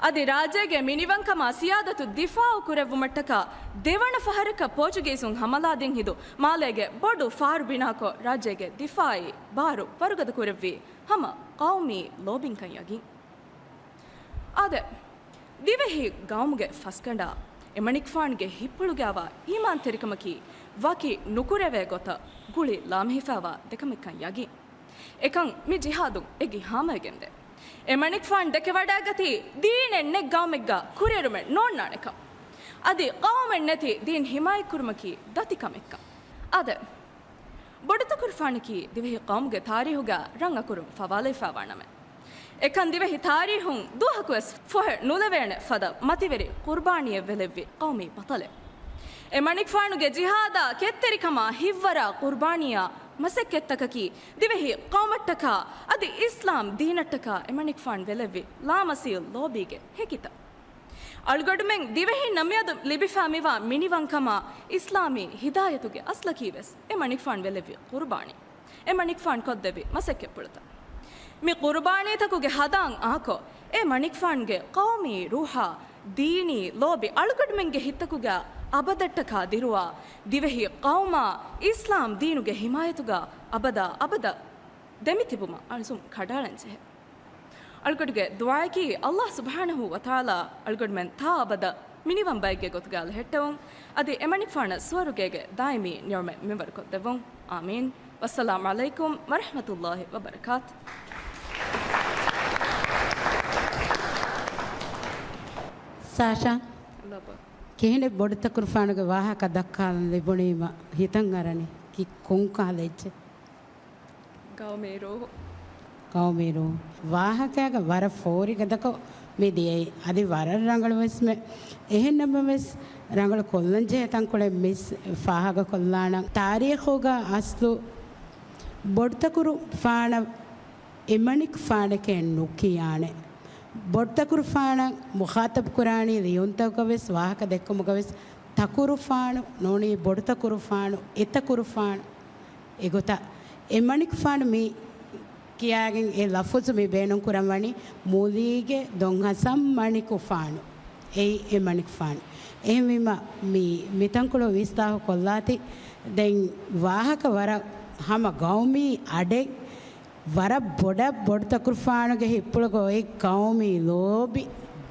އަދި ރާއްޖޭގެ މިނިވަންކަމާ ސިޔާދަތު ދިފާޢު ކުރެއްވުމަށްޓަކާ ދެވަނަ ފަހަރަކަށް ޕޯޗުގީސުން ހަމަލާދިން ހިނދު މާލޭގެ ބޮޑު ފާރު ބިނާކޮށް، ރާއްޖޭގެ ދިފާޢީ ބާރު ވަރުގަދަ ކުރެއްވީ ހަމަ ޤައުމީ ލޯބިންކަން ޔަގީން. އާދެ، ދިވެހި ޤައުމުގެ ފަސްގަނޑާ އެމަނިކުފާނުގެ ހިތްޕުޅުގައިވާ އީމާންތެރިކަމަކީ ވަކި ނުކުރެވޭ ގޮތަށް ގުޅި ލާމެހިފައިވާ ދެކަމެއްކަން ޔަގީން. އެކަން މި ޖިހާދުން އެނގި ހާމަވެގެންދޭ. އެމަނިކުފާނު ދެކެވަޑައިގަތީ ދީނެއް ނެތް ޤައުމެއްގަ ކުރިއެރުމެއް ނޯންނާނެކަން. އަދި ޤައުމެއް ނެތި ދީން ޙިމާޔަތްކުރުމަކީ ދަތިކަމެއްކަން. އާދެ، ބޮޑުތަކުރުފާނަކީ ދިވެހި ޤައުމުގެ ތާރީހުގަ ރަނގަކުރުން ފަވާލެވިފަވާ ނަމެއް. އެކަން ދިވެހި ތާރީހުން ދުވަހަކުވެސް ފޮހެ ނުލެވޭނެ ފަދަ މަތިވެރި ޤުރުބާނީއެއް ވެލެއްވި ޤައުމީ ބަޠަލެއް. އެމަނިކުފާނުގެ ޖިހާދާ ކެތްތެރިކަމާ ހިތްވަރާ ޤުރުބާނީއާ މަސައްކަތްތަކަކީ ދިވެހި ޤައުމަށްޓަކާ އަދި އިސްލާމް ދީނަށްޓަކާ އެމަނިކުފާނު ވެލެއްވި ލާމަސީލް ލޯބީގެ ހެކިތައް. އަޅުގަޑުމެން ދިވެހިންނަށް މިއަދު ލިބިފާ މިވާ މިނިވަންކަމާ އިސްލާމީ ހިދާޔަތުގެ އަސްލަކީވެސް އެމަނިކުފާނު ވެލެއްވި ޤުރުބާނީ. އެމަނިކުފާނު ކޮށްދެއްވި މަސައްކަތްޕުޅުތައް. މި ޤުރުބާނީތަކުގެ ހަދާން އާކޮށް، އެމަނިކުފާނުގެ ޤައުމީ ރޫޙާ، ދީނީ ލޯބި އަޅުގަޑުމެންގެ ހިތްތަކުގަ އަބަދަށްޓަކާ ދިރުވާ، ދިވެހި ޤައުމާ އިސްލާމް ދީނުގެ ހިމާޔަތުގަ އަބަދާ އަބަދަށް ދެމިތިބުމަށް އަޒުމް ކަޑާޅަންޖެހޭ. އަޅުގަޑުގެ ދުޢާއަކީ، ﷲ ސުބްޙާނަހޫ ވަތަޢާލާ އަޅުގަޑުމެން ތާ އަބަދަށް މިނިވަން ބައެއްގެ ގޮތުގަ ލަހެއްޓަވުން، އަދި އެމަނިކުފާނަށް ސުވަރުގޭގެ ދާއިމީ ނިޢުމަތް މިންވަރުކޮށްދެއްވުން. އާމީން. ވައްސަލާމު ޢަލައިކުމް ވަރަޙްމަތުﷲި ވަބަރަކާތު. ސާޝާ، ލަބަ. ކިހިނެއް ބޮޑުތަކުރުފާނުގެ ވާހަކަ ދައްކާލަން ލިބުނީމަ ހިތަށް އަރަނީ؟ ކި-، ކޮން ކަހަލަ އެއްޗެއް؟ ގައުމީ ރޫޙު. ގައުމީ ރޫޙު. ވާހަކައިގަ ވަރަށް ފޯރިގަދަކޮށް މި ދިޔައީ. އަދި ވަރަށް ރަނގަޅުވެސްމެ. އެހެންނަމަވެސް، ރަނގަޅު ކޮށްލަންޖެހޭ ތަންކޮޅެއް މިސް ފާހަގަކޮށްލާނަން. ތާރީޚުގަ އަސްލު ބޮޑުތަކުރުފާނަށް އެމަނިކުފާނެކޭ ނުކިޔާނެ. ބޮޑުތަކުރުފާނަށް މުޚާޠަބުކުރާނީ ލިޔުންތަކުގަވެސް، ވާހަކަ ދެއްކުމުގަވެސް، ތަކުރުފާނު ނޫނީ ބޮޑުތަކުރުފާނު، އެތަކުރުފާނު. އެގޮތަށް އެމަނިކުފާނު މި ކިޔާގެން އެ ލަފުޒު މި ބޭނުންކުރަން ވަނީ މުލީގެ ދޮންހަސަށް މަނިކުފާނު. އެއީ އެ މަނިކުފާނު. އެހެންވީމަ މި، މިތަންކޮޅު ވިސްލާހު ކޮށްލާތި. ދެން ވާހަކަ ވަރަށް ހަމަ ގައުމީ އަޑެއް ވަރަށް ބޮޑަށް ބޮޑުތަކުރުފާނުގެ ހިތްޕުޅުގަ އޮތް ގައުމީ ލޯބި،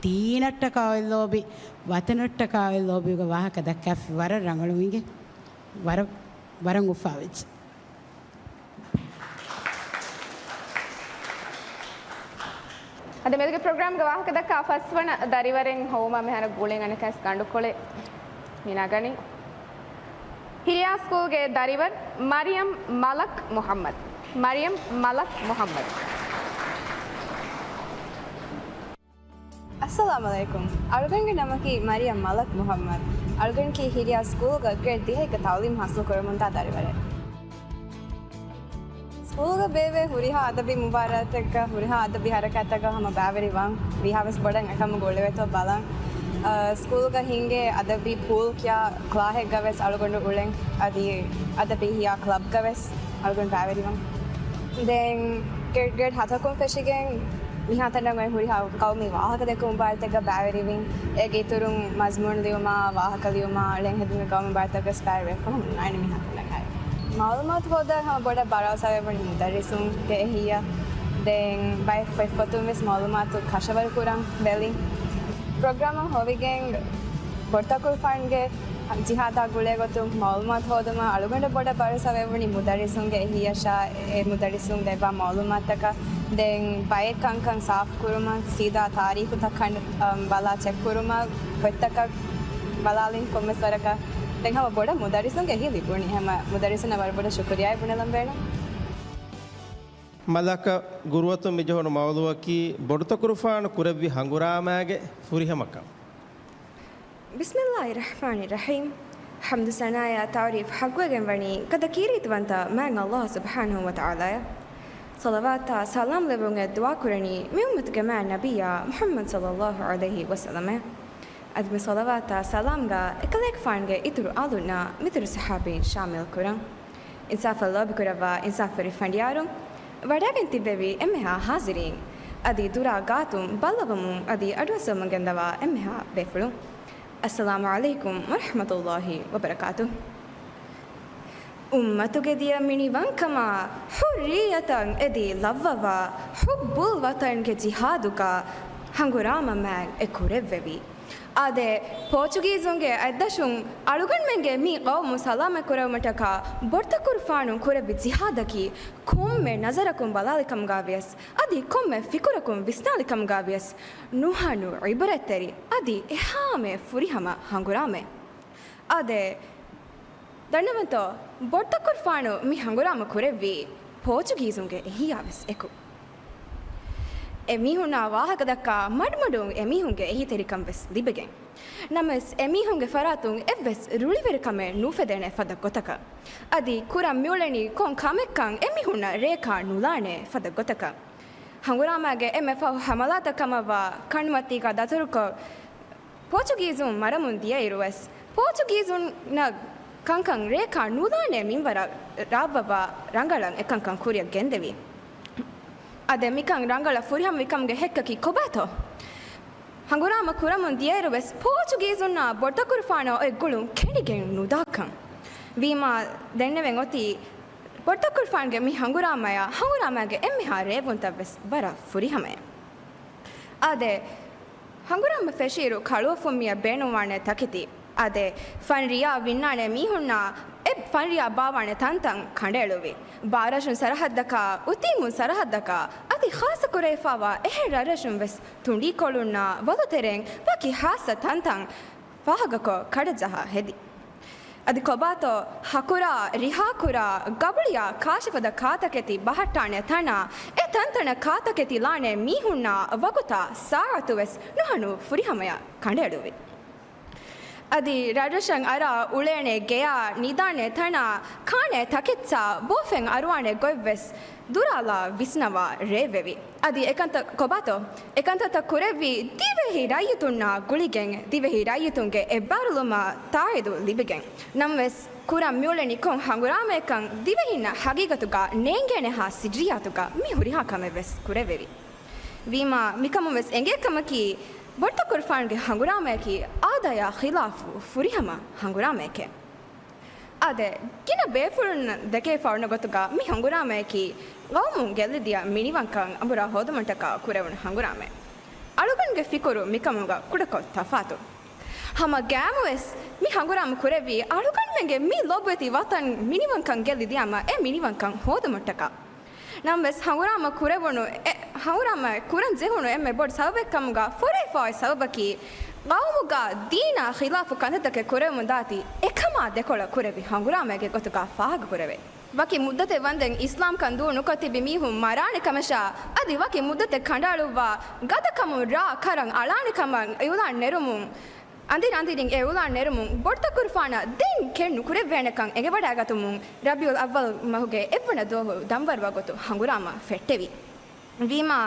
ދީނަށްޓަކާ އޮތް ލޯބި، ވަތަނަށްޓަކާ އޮތް ލޯބިއުގަ ވާހަކަ ދައްކާފި ވަރަށް ރަނގަޅު އިނގޭ. ވަރަށް، ވަރަށް އުފާވެއްޖެ. އަދި މިއަދުގެ ޕްރޮގްރާމްގެ ވާހަކަ ދައްކާ ފަސްވަނަ ދަރިވަރެއް ހޮވުމަށް މިހާރު ގުޅިގެން އަނެއްކާސް ގަނޑުކޮޅެއް މި ނަގަނީ. ހިރިޔާ ސްކޫލްގެ ދަރިވަރު މަރިޔަމް މަލަކް މުޙައްމަދު. މަރިޔަމް މަލަކް މުޙައްމަދު. އައްސަލާމު ޢަލައިކުމް. އަޅުގަނޑުގެ ނަމަކީ މަރިޔަމް މަލަކް މުޙައްމަދު. އަޅުގަނޑަކީ ހިރިޔާ ސްކޫލްގަ ގްރޭޑް ދިހައެއްގެ ތަޢުލީމް ޙާޞިލު ކުރަމުންދާ ދަރިވަރެއް. ސްކޫލްގަ ބޭއްވޭ ހުރިހާ އަދަބީ މުބާރާތެއްގަ، ހުރިހާ އަދަބީ ޙަރަކާތްތަކަށް ހަމަ ބައިވެރިވާން. ވީހާވެސް ބޮޑަށް އެކަމުގަ އުޅެވޭތޯ ބަލަން. އަ، ސްކޫލްގަ ހިނގޭ އަދަބީ ޕޫލް ކިޔާ ކްލާހެއްގަވެސް އަޅުގަނޑު އުޅެން. އަދި އަދަބީ ހިޔާ ކްލަބްގަވެސް އަޅުގަނޑު ބައިވެރިވަން. ދެން ގްރޭޑް، ގްރޭޑް ހަތަކުން ފެށިގެން މިހާތަނަށް އޮތް ހުރިހާ ޤައުމީ ވާހަކަދެއްކުމުގެ މުބާރާތެއްގަ ބައިވެރިވިން. އޭގެ އިތުރުން މަޒްމޫނު ލިޔުމާ، ވާހަކަ ލިޔުމާ، ޅެން ހެދުމުގެ ޤައުމީ މުބާރާތްތަކުގަވެސް ބައިވެރިވެފަ ހުންނާނެ މިހާތަނަށް އައި. މަޢުލޫމާތު ހޯދާ ހަމަ ބޮޑަށް ބަރާސާވެވުނީ މުދައްރިސުންގެ އެހީއަށް. ދެން ބައެއް ފޮތްފޮތުން ވެސް މަޢުލޫމާތު ކަށަވަރު ކުރަން ބެލިން. ޕްރޮގްރާމަށް ހޮވިގެން ބޮޑުތަކުރުފާނުގެ ޖިހާދާ ގުޅޭގޮތުން މަޢުލޫމާތު ހޯދުމަށް އަޅުގަނޑަށް ބޮޑަށް ބަރާސާވެވުނީ މުދައްރިސުންގެ އެހީއަށާ، އެ މުދައްރިސުން ދެއްވާ މަޢުލޫމާތަކަށް. ދެން ބައެއް ކަންކަން ސާފު ކުރުމަށް، ސީދާ ތާރީޚުތަކަށް، އަމް، ބަލާ ޗެކް ކުރުމަށް، ފޮތްތަކަށް ބަލާލިން ކޮންމެސް ވަރަކަށް. ދެން ހަމަ ބޮޑަށް މުދައްރިސުންގެ އެހީ ލިބުނީ. ހަމަ މުދައްރިސުންނަށް ވަރަށް ބޮޑަށް ޝުކުރިއްޔާ ބުނެލަން ބޭނުން. މަލަކަށް ގުރުއަތުން މިޖެހުނު މައުޟޫޢަކީ ބޮޑުތަކުރުފާނު ކުރެއްވި ހަނގުރާމާގެ ފުރިހަމަކަން. ބިސްމިﷲިއްރަޙްމާނިއްރަޙީމް. ޙަމްދު ސަނާޔާ ތަޢުރީފް ޙައްޤުވެގެން ވަނީ ގަދަ ކީރިތިވަންތަ މާތް ﷲ ސުބްޙާނަހޫ ވަތަޢާލާއަށް. ޞަލަވާތާ ސަލާމް ލެއްވުން އެއްދުޢާ ކުރަނީ މި އުއްމަތުގެ މާތް ނަބިއްޔާ މުޙައްމަދު ޞައްލަﷲު ޢަލައިހި ވަސައްލަމަށް. އަދި މި ޞަލަވާތާ ސަލާމްގަ އެކަލޭގެފާނުގެ އިތުރު އާލުންނާ މިތުރު ޞަޙާބީން ޝާމިލް ކުރަން. އިންސާފަށް ލޯބިކުރައްވާ އިންސާފުވެރި ފަނޑިޔާރުން، ވަޑައިގެން ތިއްބެވި އެންމެހާ ޙާޟިރީން، އަދި ދުރާ ގާތުން ބައްލަވަމުން އަދި އަޑުއައްސަވަމުން ގެންދަވާ އެންމެހާ ބޭފުޅުން. އައްސަލާމު ޢަލައިކުމް ވަރަޙްމަތުﷲި ވަބަރަކާތުހު. އުއްމަތުގެ ދިޔަ މިނިވަންކަމާ، ޙުއްރިއްޔަތަށް އެދި ލައްވަވާ، ޙުއްބުލް ވަޠަންގެ ޖިހާދުގަ ހަނގުރާމަ މާތް އެ ކުރެއްވެވި. އާދެ، ޕޯޗުގީޒުންގެ އަތްދަށުން އަޅުގަނޑުމެންގެ މި ޤައުމު ސަލާމަތް ކުރެވުމަށްޓަކާ ބޮޑުތަކުރުފާނުން ކުރެއްވި ޖިހާދަކީ ކޮންމެ ނަޒަރަކުން ބަލާލިކަމުގަވިޔަސް، އަދި ކޮންމެ ފިކުރަކުން ވިސްނާލިކަމުގަވިޔަސް ނުހަނު ޢިބްރަތްތެރި އަދި އެހާމެ ފުރިހަމަ ހަނގުރާމައެއް. އާދެ، ދަންނަވަންތޯ، ބޮޑްތަކުރުފާނު މި ހަނގުރާމަ ކުރެއްވީ ޕޯޗުގީޒުންގެ އެހީއާވެސް އެކު. އެ މީހުންނާ ވާހަކަ ދައްކާ މަޑުމަޑުން އެ މީހުންގެ އެހީތެރިކަން ވެސް ލިބިގެން. ނަމަވެސް، އެ މީހުންގެ ފަރާތުން އެއްވެސް ރުޅިވެރިކަމެއް ނޫފެދޭނެ ފަދަ ގޮތަކަށް. އަދި ކުރަން މިއުޅެނީ ކޮން ކަމެއްކަން އެ މީހުންނަށް ރޭކާ ނުލާނެ ފަދަ ގޮތަކަށް. ހަނގުރާމާގެ އެންމެ ފަހު ހަމަލާތައް ކަމަށްވާ ކަނޑުމަތީގަ ދަތުރުކޮށް، ޕޯޗުގީޒުން މަރަމުން ދިޔައިރުވެސް، ޕޯޗުގީޒުންނަށް ކަންކަން ރޭކާ ނުލާނެ މިންވަރަށް ރާއްވަވާ ރަނގަޅަށް އެކަންކަން ކުރިއަށް ގެންދެވި. އާދެ، މިކަން ރަނގަޅަށް ފުރިހަމަވި ކަމުގެ ހެއްކަކީ ކޮބާތޯ؟ ހަނގުރާމަ ކުރަމުން ދިޔައިރުވެސް، ޕޯޗުގީޒުންނާ ބޮޑްތަކުރުފާނާ އޮތް ގުޅުން ކެނޑިގެން ނުދާކަން. ވީމާ، ދެންނެވެން އޮތީ، ބޮޑްތަކުރުފާނުގެ މި ހަނގުރާމަޔާ ހަނގުރާމާގެ އެންމެހާ ރޭވުންތައްވެސް ވަރަށް ފުރިހަމައެއް. އާދެ، ހަނގުރާމަ ފެށިއިރު ކަޅުއޮފުންމިއަށް ބޭނުންވާނެ ތަކެތި. އާދެ، ފަންރިޔާ ވިންނާނެ މީހުންނާ އެ ފަންރިޔާ ބާވާނެ ތަންތަން ކަނޑައެޅުއްވި. ބާރަށުން ސަރަހައްދަކާ، އުތީމުން ސަރަހައްދަކާ، އަދި ޚާއްޞަކުރެވިފާވާ އެހެން ރަށްރަށުން ވެސް ތުނޑީކޮޅުންނާ ވަލުތެރެއިން ވަކި ޚާއްޞަ ތަންތަން ފާހަގަކޮށް ކަޑަޖަހާ ހެދި. އަދި ކޮބާތޯ، ހަކުރާ، ރިހާކުރާ، ގަބުޅިޔާ ކާށިފަދަ ކާތަކެތި ބަހައްޓާނެ ތަނާ، އެ ތަންތަނަށް ކާތަކެތި ލާނެ މީހުންނާ ވަގުތާ ސާޢަތުވެސް ނުހަނު ފުރިހަމަޔަށް ކަނޑައެޅުއްވި. އަދި ރަށްރަށަށް އަރާ އުޅޭނެ ގެޔާ، ނިދާނެ ތަނާ، ކާނެ ތަކެއްޗާ، ބޯފެން އަރުވާނެ ގޮތްވެސް ދުރާލާ ވިސްނަވާ ރޭވެވި. އަދި އެކަންތައް ކޮބާތޯ؟ އެކަންތައްތައް ކުރެއްވީ ދިވެހި ރައްޔިތުންނާ ގުޅިގެން، ދިވެހި ރައްޔިތުންގެ އެއްބާރުލުމާ ތާއީދު ލިބިގެން. ނަމަވެސް، ކުރަން މިއުޅެނީ ކޮން ހަނގުރާމައެއްކަން ދިވެހިންނަށް ހަގީގަތުގަ ނޭނގޭނެހާ ސިއްރިއްޔާތުގަ މި ހުރިހާ ކަމެއް ވެސް ކުރެވެވި. ވީމާ، މިކަމުން ވެސް އެނގޭ ކަމަކީ، ބޮޑްތަކުރުފާނުގެ ހަނގުރާމަޔަކީ އާދަޔާ ޚިލާފު ފުރިހަމަ ހަނގުރާމައެކޭ. އާދެ، ގިނަ ބޭފުޅުންނަށް ދެކެވިފަ އޮންނަ ގޮތުގަ މި ހަނގުރާމައަކީ ގައުމުން ގެއްލިދިޔަ މިނިވަންކަން އަނބުރާ ހޯދުމަށްޓަކާ ކުރެވުނު ހަނގުރާމައެއް. އަޅުގަނޑުގެ ފިކުރު މިކަމުގަ ކުޑަކޮށް ތަފާތު. ހަމަ ގައިމުވެސް މި ހަނގުރާމަ ކުރެއްވީ އަޅުގަނޑުމެންގެ މި ލޮބުވެތި ވަތަން މިނިވަންކަން ގެއްލިދިޔަމަ އެ މިނިވަންކަން ހޯދުމަށްޓަކާ. ނަމަވެސް، ހަނގުރާމަ ކުރެވުނު އެ، ހަނގުރާމަ ކުރަން ޖެހުނު އެންމެ ބޮޑު ސަބަބެއްކަމުގަ ފޮރުވިފައި ސަބަބަކީ، ގައުމުގަ ދީނާ ޚިލާފު ކަންތައްތަކެއް ކުރެވެމުން ދާތީ، އެކަމާ ދެކޮޅަށް ކުރެއްވި ހަނގުރާމައެއްގެ ގޮތުގަ ފާހަގަ ކުރެވޭ. ވަކި މުއްދަތެއް ވަންދެން އިސްލާމްކަން ދޫ ނުކޮށް ތިބި މީހުން މަރާނެ ކަމަށާ، އަދި ވަކި މުއްދަތެއް ކަނޑައަޅުއްވާ، ގަދަކަމުން ރާ ކަރަން އަޅާނެ ކަމަށް އިއުލާން ނެރުމުން، އަނދިރި އަނދިރިން އެ އިއުލާން ނެރުމުން، ބޮޑްތަކުރުފާނަށް ދެން ކެތް ނުކުރެއްވޭނެކަން އެނގިވަޑައިގަތުމުން، ރަބީޢުލް އައްވަލް މަހުގެ އެއްވަނަ ދުވަހު ދަންވަރު ވަގުތު ހަނގުރާމަ ފެއްޓެވި. ވީމާ،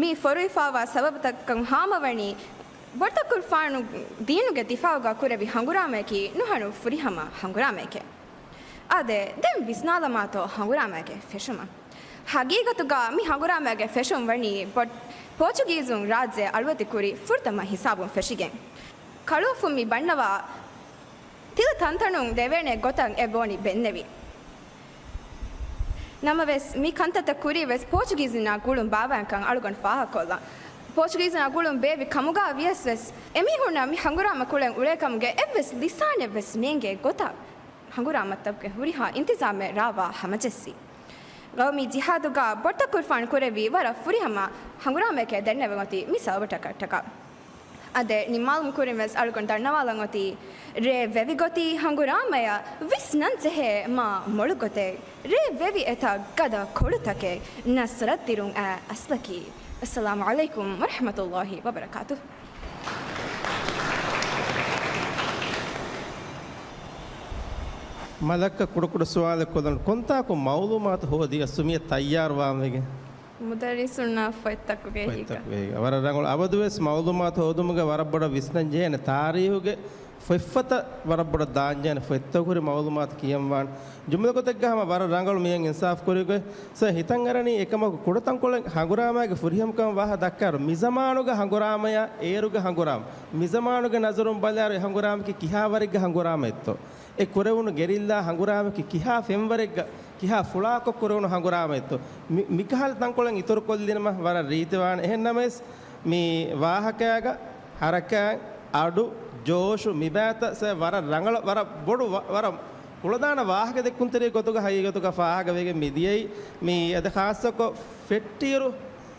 މި ފޮރުވިފާވާ ސަބަބުތަކަށް ހާމަވަނީ، ބޮޑްތަކުރުފާނު ދީނުގެ ދިފާޢުގަ ކުރެވި ހަނގުރާމައަކީ ނުހަނު ފުރިހަމަ ހަނގުރާމައެކޭ. އާދެ، ދެން ވިސްނާލަމާތޯ ހަނގުރާމައިގެ ފެށުމަށް. ހަގީގަތުގަ މި ހަނގުރާމައިގެ ފެށުން ވަނީ ބޮ-، ޕޯޗުގީޒުން ރާއްޖެ އަޅުވެތި ކުރި ފުރަތަމަ ހިސާބުން ފެށިގެން. ކަޅުއޮފުން މި ބަންނަވާ ތިލަ ތަންތަނުން ދެވޭނެ ގޮތަށް އެ ބޯނި ބެންނެވި. ނަމަވެސް، މި ކަންތައްތައް ކުރީ ވެސް ޕޯޗުގީޒުންނާ ގުޅުން ބާވާންކަން އަޅުގަނޑު ފާހަގަކޮށްލަން. ޕޯޗުގީޒުންނާ ގުޅުން ބޭއްވި ކަމުގަ ވިޔަސް ވެސް، އެމީހުންނަށް މި ހަނގުރާމަ ކުޅެން އުޅޭކަމުގެ އެއްވެސް ލިސާނެއް ވެސް ނޭނގޭ ގޮތަށް ހަނގުރާމަތަކުގެ ހުރިހާ އިންތިޒާމެއް ރާވާ ހަމަޖެއްސި. ގައުމީ ޖިހާދުގަ ބޮޑްތަކުރުފާނު ކުރެއްވީ ވަރަށް ފުރިހަމަ ހަނގުރާމައެކޭ ދެންނެވެން އޮތީ މި ސަބަބަށްޓަކަ-، ޓަކާ. އާދެ، ނިންމާލުމުގެ ކުރިން ވެސް އަޅުގަނޑު ދަންނަވާލަން އޮތީ، ރޭ ވެވި ގޮތީ ހަނގުރާމަޔަށް ވިސްނަން ޖެހޭ މާ މޮޅު ގޮތެއް. ރޭ ވެވި އެތާ ގަދަ ކޮޅުތަކެއް. ނަސްރަތް ދިރުން އައި އަސްލަކީ. އައްސަލާމު ޢަލައިކުމް ވަރަޙްމަތުﷲި ވަބަރަކާތުހު. މަލައްކަ ކުޑަކުޑަ ސުވާލެއް ކޮށްލަން، ކޮންތާކު މައުލޫމާތު ހޯދި އައްސުމިއްޔަށް ތައްޔާރުވާން ވެގެން؟ މުދައްރިސުންނާ ފޮތްތަކުގެ އެހީގަ. ފޮތްތަކުގެ އެހީގަ. ވަރަށް ރަނގަޅު. އަބަދުވެސް މައުލޫމާތު ހޯދުމުގެ ވަރަށް ބޮޑަށް ވިސްނަން ޖެހޭނެ ތާރީހުގެ ފޮތްފަތަށް ވަރަށް ބޮޑަށް ދާން ޖެހޭނެ ފޮތްތަކުގެ ހުރި މައުލޫމާތު ކިޔަން ވާން. ޖުމްލަކޮށް ދެއްގާ ހަމަ ވަރަށް ރަނގަޅު މިހެން އިންސާފު ކުރި ގޮތް. ސަރ، ހިތަށް އަރަނީ އެކަމަކު ކުޑަތަންކޮޅެއް ހަނގުރާމައިގެ ފުރިހަމަކަމަށް ވާހަ ދައްކާއިރު، މިޒަމާނުގެ ހަނގުރާމަޔާ އޭރުގެ ހަނގުރާމަ، މިޒަމާނުގެ ނަޒަރުން ބަލާއިރު އެ ހަނގުރާމައަކީ ކިހާވަރެއްގެ ހަނގުރާމައެއްތޯ؟ އެ ކުރެވުނު ގެރިއްލާ ހަނގުރާމައަކީ ކިހާ ފެންވަރެއްގަ، ކިހާ ފުޅާކޮށް ކުރެވުނު ހަނގުރާމައެއްތޯ؟ މި-، މިކަހަލަ ތަންކޮޅެއް އިތުރުކޮށްލިނަމަ ވަރަށް ރީތިވާނެ. އެހެން ނަމަވެސް، މި ވާހަކައިގަ ހަރަކާތް، އަޑު، ޖޯޝު، މިބައިތައް ސަރ ވަރަށް ރަނގަޅަށް، ވަރަށް ބޮޑު ވަ-، ވަރަށް ކުޅަދާނަ ވާހަކަ ދެއްކުންތެރި ގޮތުގަ ހަގީގަތުގަ ފާހަގަވެގެން މިދިޔައީ. މި އަދި ޚާއްޞަކޮށް ފެއްޓިއިރު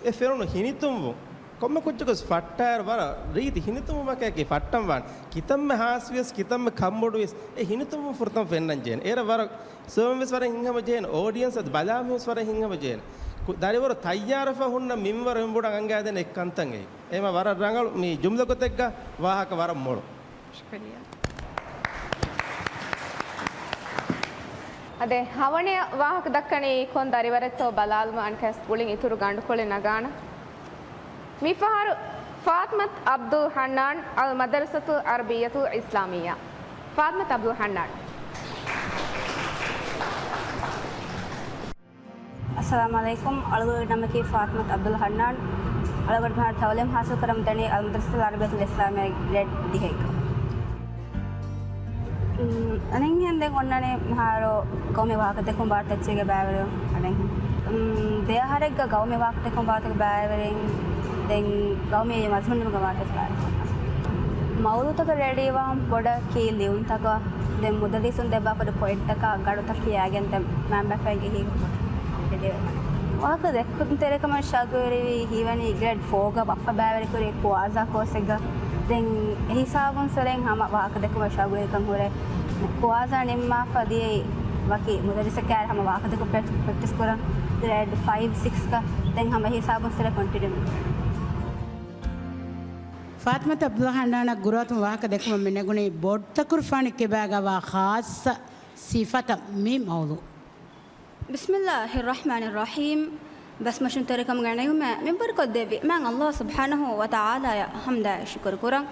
އެ ފެނުނު ހިނިތުންވުން، ކޮންމެ ކުއްޖަކުވެސް ފައްޓާއިރު ވަރަށް ރީތި ހިނިތުންވުމަކަކީ ފައްޓަންވާނެ. ކިތަންމެ ހާސްވިޔަސް ކިތަންމެ ކަންބޮޑުވިޔަސް އެ ހިނިތުންވުން ފުރަތަމަ ފެންނަން ޖެހޭނެ. އޭރަށް ވަރަށް ސަބަބެއްވެސް ވަރަށް ހިތްހަމަ ޖެހޭނެ. އޯޑިއެންސް އަދި ބަލާ މީހުންވެސް ވަރަށް ހިތްހަމަ ޖެހޭނެ. ކު-، ދަރިވަރު ތައްޔާރަށްފަހުންނަށް މިންވަރު އެނބުޑަށް އަންގާދޭނެ އެއްކަންތައް އެއީ. އެމަ ވަރަށް ރަނގަޅު މި ޖުމްލަ ގޮތެއްގަ ވާހަކަ ވަރަށް މޮޅު. ޝުކުރިއްޔާ. އަދެ ހަވަނި ވާހަކަ ދައްކަނީ ކޮން ދަރިވަރެއްތޯ ބަލާލުމަށް އަނެކަސް ގުޅިން އިތުރު ގަނޑުކޮޅެއް ނަގާނަ. މިފަހަރު ފާތިމަތު އަބްދުލް ހަންނާން، އަލް މަދަރުސަތުލް އަރަބިއްޔަތުލް އިސްލާމިއްޔާ. ފާތިމަތު އަބްދުލް ހަންނާން. އައްސަލާމު ޢަލައިކުމް. އަޅުގަނޑުގެ ނަމަކީ ފާތިމަތު އަބްދުލް ހަންނާން. އަޅުގަނޑު މިހާރު ތަޢުލީމް ޙާޞިލް ކުރަމުން ދަނީ އަލް މަދްރަސަތުލް ޢަރަބިއްޔަތުލް އިސްލާމިއްޔާގެ ގްރޭޑް ދިހައިގަ. އަނެއްހެން ދެން އޮންނަނީ މިހާރު ގައުމީ ވާހަކަދެއްކުން ބާރު ތައްޗޭގެ ބައިވެރިވުން. އަނެއްހެން، އު، ދެ އަހަރެއްގަ ގައުމީ ވާހަކަދެއްކުން ބާރުތަކެއް ބައިވެރިން ދެން ގައުމީ މަޒުމޫނުގެ ވާހަކަ ބާރު. މައުޟޫޢުތަކަށް ރެޑީވާން ބޮޑަށް ކީ ލިޔުންތަކަށް ދެން މުދައްރިސުން ދެއްވާފަދަ ޕޮއިންޓްތަކާ ގަނޑުތައް ކިޔާގެން ދެން މައިންބަފައިގެ ހިތް ވާހަކަ ދެއްކުންތެރިކަމަށް ޝައުގުވެރިވީ ހީވަނީ ގްރޭޑް ފޯގަ ބައްޕަ ބައިވެރިކުރި ކުވާޒާ ކޯސެއްގަ. ދެން އެހިސާބުން ސޮރެން ހަމަ ވާހަކަދެއްކުމަށް ޝައުގުވެރިކަން ހުރޭ. ކުވާޒާ ނިންމާފަ ދިޔައީ ވަކި މުދައްރިސަކާއިރު ހަމަ ވާހަކަދެއްކުން ޕްރެ-، ޕްރެކްޓިސް ކުރަން. ގްރޭޑް ފައިވް ސިކްސްގަ ދެން ހަމަ އެހިސާބުން ސޮރެ ކޮންޓިނިއު. ފާތިމަތު އަބްދުލް ހަންނާނަށް ގުރުއަތުން ވާހަކަ ދެއްކުމަށް މިނެގުނީ ބޮޑުތަކުރުފާނެއް ކިބާގަވާ ޚާއްޞަ ސިފަތައް މި މައުޟޫޢު. ބިސްމިއްލާހިއްރަޙްމާނިއްރަޙީމް. ބަސްމަށުންތެރިކަމުގެ ނިޢުމަތް މިންވަރުކޮށްދެއްވި މާތް ﷲ ސުބްޙާނަހޫ ވަތަޢާލާއަށް ޙަމްދާއި ޝުކުރު ކުރަން.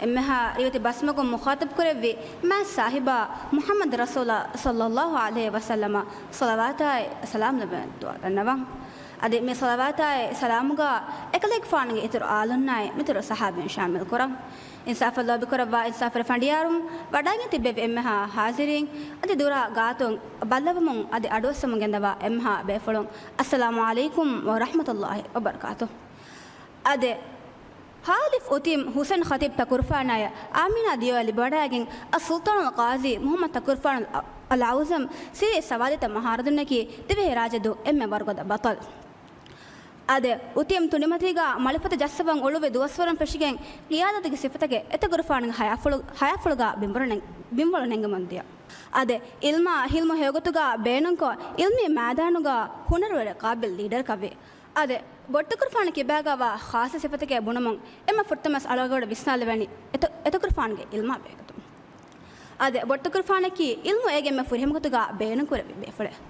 އެންމެހާ ރިވެތި ބަސްމަގުން މުޚާޠަބު ކުރެއްވި މާތް ޞާޙިބާ މުޙައްމަދު ރަސޫލާ ޞައްލައްލާހު ޢަލައިހި ވަސައްލަމަށް ޞަލަވާތާއި ސަލާމް ލެއްވަން ދުޢާ ދަންނަވަން. އަދި މި ޞަލަވާތާއި ސަލާމުގަ އެކަލޭގެފާނުގެ އިތުރު އާލުންނާއި މިތުރު ޞަޙާބީން ޝާމިލް ކުރަން. އިންސާފަށް ލޯބިކުރައްވާ އިންސާފު ރެފަނޑިޔާރުން ވަޑައިގެން ތިއްބެވި އެންމެހާ ޙާޟިރީން އަދި ދުރާ ގާތުން ބައްލަވަމުން އަދި އަޑުއައްސަމުން ގެންދަވާ އެންމެހާ ބޭފުޅުން، އައްސަލާމު ޢަލައިކުމް ވަރަޙްމަތުﷲ ވަބަރަކާތު. އާދެ، ޚާލިފް އުތީމް ޙުސެން ޚަތީބް ތަކުރުފާނާއި އާމިނާ ދިޔަ ލިބިވަޑައިގެން އައްސުލްޠާނުލް ޤާޟީ މުޙައްމަދު ތަކުރުފާނު އަލް އަޢުޒަމް ސިރީ ސަވާލީތައް މަހާރަދުންނަކީ ދިވެހިރާއްޖެ ދޫ އެންމެ ވަރުގަދަ ބަޠަލް. އާދެ، އުތީމް ތުނޑިމަތީގަ މަޅިފަތި ޖައްސަވަން އުޅުއްވި ދުވަސްވަރުން ފެށިގެން ޤިޔާދަތުގެ ސިފަތަކެއް އެތަކުރުފާނުގެ ހަޔާތްފުޅު-، ހަޔާތްފުޅުގަ ބިންވަޅު ނެން-، ބިންވަޅު ނެންގެމުން ދިޔަ. އާދެ، ޢިލްމާ ޙިލްމު ހެޔޮގޮތުގަ ބޭނުންކޮށް، ޢިލްމީ މައިދާނުގަ ހުނަރުވެރި ޤާބިލް ލީޑަރަކަށްވި. އާދެ، ބޮޑުތަކުރުފާނަށް ކިބާގަވާ ޚާއްޞަ ސިފަތަކެއް ބުނުމުން އެންމެ ފުރަތަމަސް އަޅުގަނޑު ވިސްނާލެވެނީ އެތަ-، އެތަކުރުފާނުގެ ޢިލްމާ ބެހޭގޮތުން. އާދެ، ބޮޑުތަކުރުފާނަކީ ޢިލްމު އޭގެ އެންމެ ފުރިހަމަގޮތުގަ ބޭނުންކުރެއްވި ބޭފުޅެއް.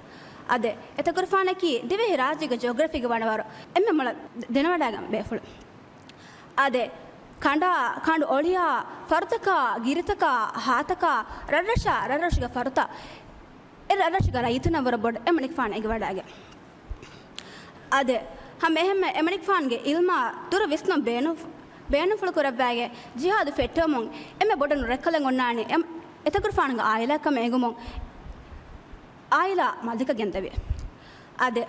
އާދެ، އެތަކުރުފާނަކީ ދިވެހިރާއްޖޭގެ ޖިއޮގްރަފީގެ ވަނަވަރު އެންމެ މޮޅަށް ދެނެވަޑައިގަން ބޭފުޅެއް. އާދެ، ކަނޑާ، ކަނޑު އޮޅިޔާ، ފަރުތަކާ، ގިރިތަކާ، ހާތަކާ، ރަށްރަށާ، ރަށްރަށުގެ ފަރުތައް، އެ ރަށްރަށުގެ ރައްޔިތުންނަށް ވަރަށް ބޮޑަށް އެމަނިކުފާނު އެނގިވަޑައިގެން. އާދެ، ހަމަ އެހެންމެ އެމަނިކުފާނުގެ ޢިލްމާ ދުރު ވިސްނުން ބޭނުން-، ބޭނުންފުޅު ކުރައްވައިގެން ޖިހާދު ފެއްޓެވުމުން އެންމެ ބޮޑުން ރެއްކަލެއް އޮންނާނީ އެ-، އެތަކުރުފާނުގެ ޢާއިލާ ކަމަށް އެނގުމުން ޢާއިލާ މަލިކަށް ގެންދެވި. އާދެ،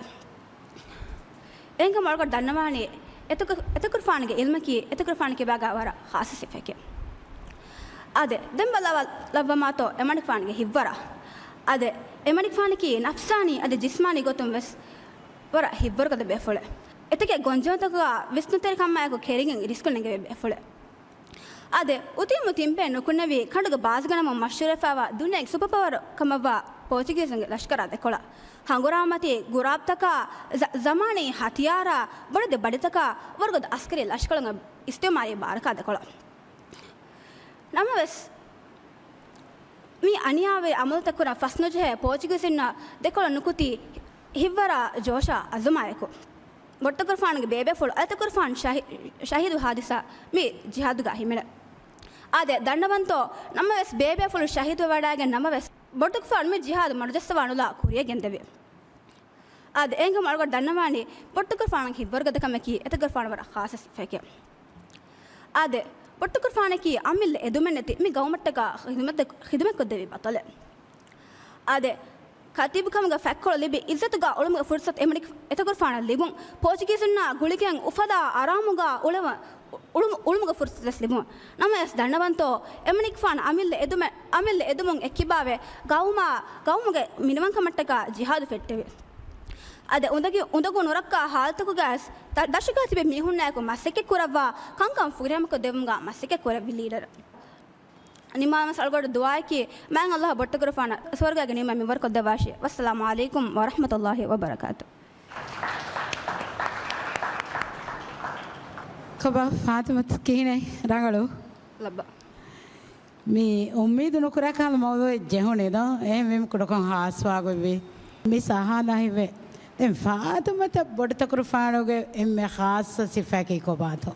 އެހެންކަމުން އަޅުގަނޑު ދަންނަވާނީ އެތަކު-، އެތަކުރުފާނުގެ ޢިލްމަކީ އެތަކުރުފާނު ކިބާގަ ވަރަށް ޚާއްޞަ ސިފައެކޭ. އާދެ، ދެން ބަލާލައްވަމާތޯ އެމަނިކުފާނުގެ ހިތްވަރާ. އާދެ، އެމަނިކުފާނަކީ ނަފްސާނީ އަދި ޖިސްމާނީ ގޮތުން ވެސް ވަރަށް ހިތްވަރުގަދަ ބޭފުޅެއް. އެތަކެއް ގޮންޖެހުންތަކުގަ ވިސްނުންތެރިކަމާއެކު ކެރިގެން ރިސްކު ނެގެވޭ ބޭފުޅެއް. އާދެ، އުތީމު ތިންބޭ ނުކުންނެވި ކަނޑުގެ ބާޒަގަނަމުން މަޝްހޫރުވެފައިވާ ދުނިޔޭގެ ސުޕަ ޕަވަރު ކަމަށްވާ ޕޯޗުގީޒުންގެ ލަޝްކަރާ ދެކޮޅަށް. ހަނގުރާމަތީ ގުރާބްތަކާ، ޒަ-، ޒަމާނީ ހަތިޔާރާ، ބޮޑެތި ބަޑިތަކާ، ވަރުގަދަ އަސްކަރީ ލަޝްކަރުންގެ އިސްތިޢުމާރީ ބާރަކާ ދެކޮޅަށް. ނަމަވެސް، މި އަނިޔާވެރި އަމަލުތައް ކުރަން ފަސްނުޖެހޭ ޕޯޗުގީޒުންނަށް ދެކޮޅަށް ނުކުތީ ހިތްވަރާ ޖޯޝާ އަޒުމާއެކު. ބޮޑުތަކުރުފާނުގެ ބޭބޭފުޅު އެތަކުރުފާނު ޝަހީ-، ޝަހީދު ހާދިސާ މި ޖިހާދުގަ ހިމެނެ. އާދެ، ދަންނަވަންތޯ، ނަމަވެސް ބޭބޭފުޅު ޝަހީދުވެވަޑައިގެން ނަމަވެސް، ބޮޑުތަކުރުފާނު މި ޖިހާދު މަޑުޖައްސަވާނުލާ ކުރިޔަށް ގެންދެވި. އާދެ، އެހެންކަމުން އަޅުގަނޑު ދަންނަވާނީ، ބޮޑުތަކުރުފާނަކީ ހިތްވަރުގަދަ ކަމަކީ އެތަކުރުފާނު ވަރަށް ޚާއްޞަ ސިފައެކޭ. އާދެ، ބޮޑުތަކުރުފާނަކީ އަމިއްލަ އެދުމެއް ނެތި މި ގައުމަށްޓަކާ ޚިދުމަތް-، ޚިދުމަތްކޮށްދެވި ބަޠަލެއް. އާދެ، ކަތީބުކަމުގެ ފަތްކޮޅު ލިބި އިއްޒަތުގަ އުޅުމުގެ ފުރުސަތު އެމަނިކު-، އެތަކުރުފާނަށް ލިބުން، ޕޯޗުގީޒުންނާ ގުޅިގެން އުފަލާ އަރާމުގަ އުޅެވަ-، އުޅުމު-، އުޅުމުގެ ފުރުސަތުވެސް ލިބުން. ނަމަވެސް ދަންނަވަންތޯ، އެމަނިކުފާނު އަމިއްލަ އެދުމެ-، އަމިއްލަ އެދުމުން އެއްކިބާވެ، ގައުމާ، ގައުމުގެ މިނިވަންކަމަށްޓަކާ ޖިހާދު ފެއްޓެވި. އަދި އުނދަގޫ، އުނދަގޫ ނުރައްކާ ހާލަތަކުގައި ދަށުގައި ތިބި މީހުންނާއެކު މަސައްކަތް ކުރައްވާ ކަންކަން ފުރިހަމަކޮށް ދެއްވުމުގަ މަސައްކަތް ކުރެއްވި ލީޑަރު. ނިމާލަމަސް އަޅުގަޑު ދުޢާއަކީ މާތް ﷲ ބޮއްޓަކުރުފާނަށް ސުވަރުގޭގެ ނިޢުމަތް މިވަރުކޮށްދެއްވާށި. ވައްސަލާމު ޢަލައިކުމް ވަރަޙްމަތުﷲ ވަބަރަކާތު. ކޮބާ ފާތިމަތު ކިހިނެއް ރަނގަޅު؟ ލައްބަ. މި އުއްމީދު ނުކުރާ ކަހަލަ މައުޟޫޢެއް ޖެހުނީ ދޯ؟ އެހެންވީމަ ކުޑަކޮށް ހާސްވާގޮތްވީ. މި ސަހާލާ ހިތްވޭ. ދެން ފާތިމަތަށް ބޮޑުތަކުރުފާނުގެ އެންމެ ޚާއްޞަ ސިފައަކީ ކޮބާތޯ؟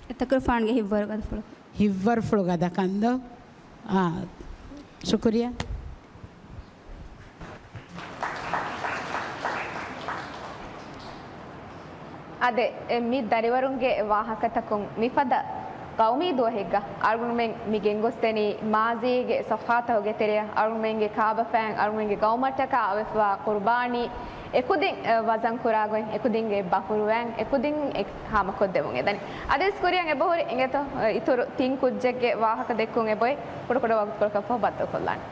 އެ ތަކުރުފާނުގެ ހިތްވަރުގަދަފުޅު. ހިތްވަރުފުޅު ގަދަކަން ދޯ؟ އާ، ޝުކުރިއްޔާ. އާދެ، މި ދަރިވަރުންގެ ވާހަކަތަކުން މިފަދަ ގައުމީ ދުވަހެއްގަ އަޅުގަނޑުމެން މި ގެންގޮސްދެނީ މާޒީގެ ޞަފްޙާތަކުގެ ތެރެއަށް އަޅުގަނޑުމެންގެ ކާބަފައިން އަޅުގަނޑުމެންގެ ގައުމަށްޓަކާ އޮވެފަވާ ޤުރުބާނީ އެކުދިން، އަ، ވަޒަންކުރާގޮތް އެކުދިންގެ ބަހުރުވައިން އެކުދިން އެ ހާމަކޮށްދެމުން އެދަނީ. އަދިވެސް ކުރިއަށް އެބަހުރި އިނގޭތޯ، އަ، އިތުރު ތިން ކުއްޖެއްގެ ވާހަކަ ދެއްކުން އެބޮތް ކުޑަކުޑަ ވަގުތުކޮޅަކަށްފަހު ބައްދަލުކޮށްލާނެ.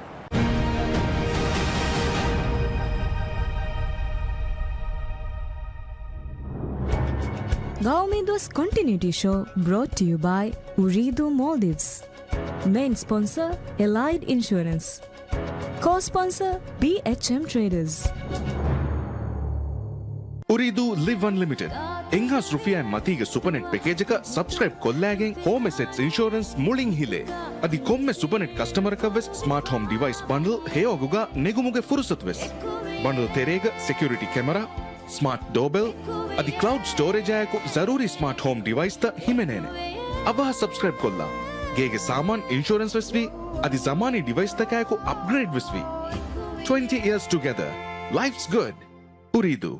ގައުމީ ދުވަސް ކޮންޓިނިއުޓީ ޝޯ brought to you by އުރީދޫ މޯލްޑިވްސް. މެއިން ސްޕޮންސަރ، އެލައިޑް އިންޝުއަރެންސް. ކޯ ސްޕޮންސަރ، ބީއެޗްއެމް ޓްރޭޑަރސް. އުރީދޫ ލިވް އަންލިމިޓެޑް. އެއްހާސް ރުފިޔާއިން މަތީގެ ސުޕަނެޓް ޕެކޭޖަކަށް ސަބްސްކްރައިބް ކޮށްލާގެން ހޯމް އެސެޓްސް އިންޝުއަރެންސް މުޅިން ހިލޭ. އަދި ކޮންމެ ސުޕަނެޓް ކަސްޓަމަރަކަށްވެސް ސްމާޓް ހޯމް ޑިވައިސް ބަންޑްލް ހެޔޮއަގުގަ ނެގުމުގެ ފުރުސަތުވެސް. ބަންޑްލް ތެރޭގަ ސެކިއުރިޓީ ކެމެރާ، ސްމާޓް ޑޯބެލް އަދި ކްލައުޑް ސްޓޯރޭޖާއެކު ޒަރޫރީ ސްމާޓް ހޯމް ޑިވައިސްތައް ހިމެނޭނެ. އަވަހަށް ސަބްސްކްރައިބް ކޮށްލާ. ގޭގެ ސާމާން އިންޝުއަރެންސް ވެސް ވީ، އަދި ޒަމާނީ ޑިވައިސްތަކާއެކު އަޕްގްރޭޑް ވެސް ވީ. Twenty years together. Life's good. އުރީދޫ.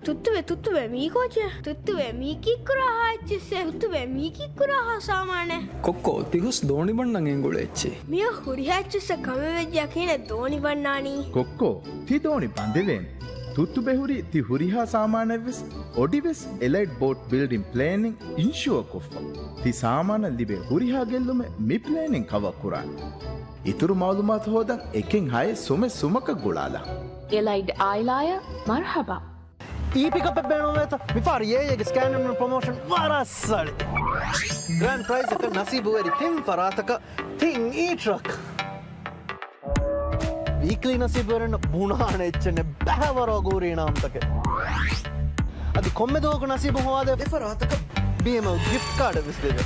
ތުއްތުވެ، ތުއްތުވެ، މީ ކޯޗެއް؟ ތުއްތުވެ، މީ ކީއްކުރާހާ އެއްޗެއްސެއް؟ ތުއްތުވެ، މީ ކީއްކުރާހާ ސާމާނެއް؟ ކޮއްކޯ، ތި ހުސް ދޯނި ބަންނަން އެނގުޅޭ އެއްޗެއް. މިއާ ހުރިހާ އެއްޗެއްސަށް ކަމެއް ވެއްޖެ އަކީނެ ދޯނި ބަންނާނީ. ކޮއްކޯ، ތި ދޯނި ބަނދެވޭނެ. ތުއްތުބެ ހުރީ ތި ހުރިހާ ސާމާނެއްވެސް އޮޑިވެސް އެލައިޑް ބޯޓް ބިލްޑިން ޕްލޭނިން އިންޝުއަ ކޮށްފަ. ތި ސާމާނަށް ލިބޭ ހުރިހާ ގެއްލުމެއް މި ޕްލޭނިން ކަވަރ ކުރާނެ. އިތުރު މައުލޫމާތު ހޯދަން އެކެއް ހައެއް ސުމެއް ސުމަކަށް ގުޅާލާ. އެލައިޑް އާއިލާއަށް މަރުޙަބާ. އީ ޕިކަޕެއް ބޭނުންވޭތަ؟ މިފަހަރު އޭއޭގެ ސްކޭން އިން ޕްރޮމޯޝަން ވަރަށް ސަޅި. ގްރޭންޑް ޕްރައިޒަކަށް ނަސީބުވެރި ތިން ފަރާތަކަށް ތިން އީ ޓްރަކް. ވީކްލީ ނަސީބުވެރިންނަށް ބުނާނެ އެއްޗެއް ނެތް ބައިވަރު އަގުހުރި އިނާމްތަކެއް. އަދި ކޮންމެ ދުވަހަކު ނަސީބު ހޮވާލެވޭ ފަރާތަކަށް ބީއެމްއެލް ގިފްޓް ކާޑެއް ވެސް ލިބޭ.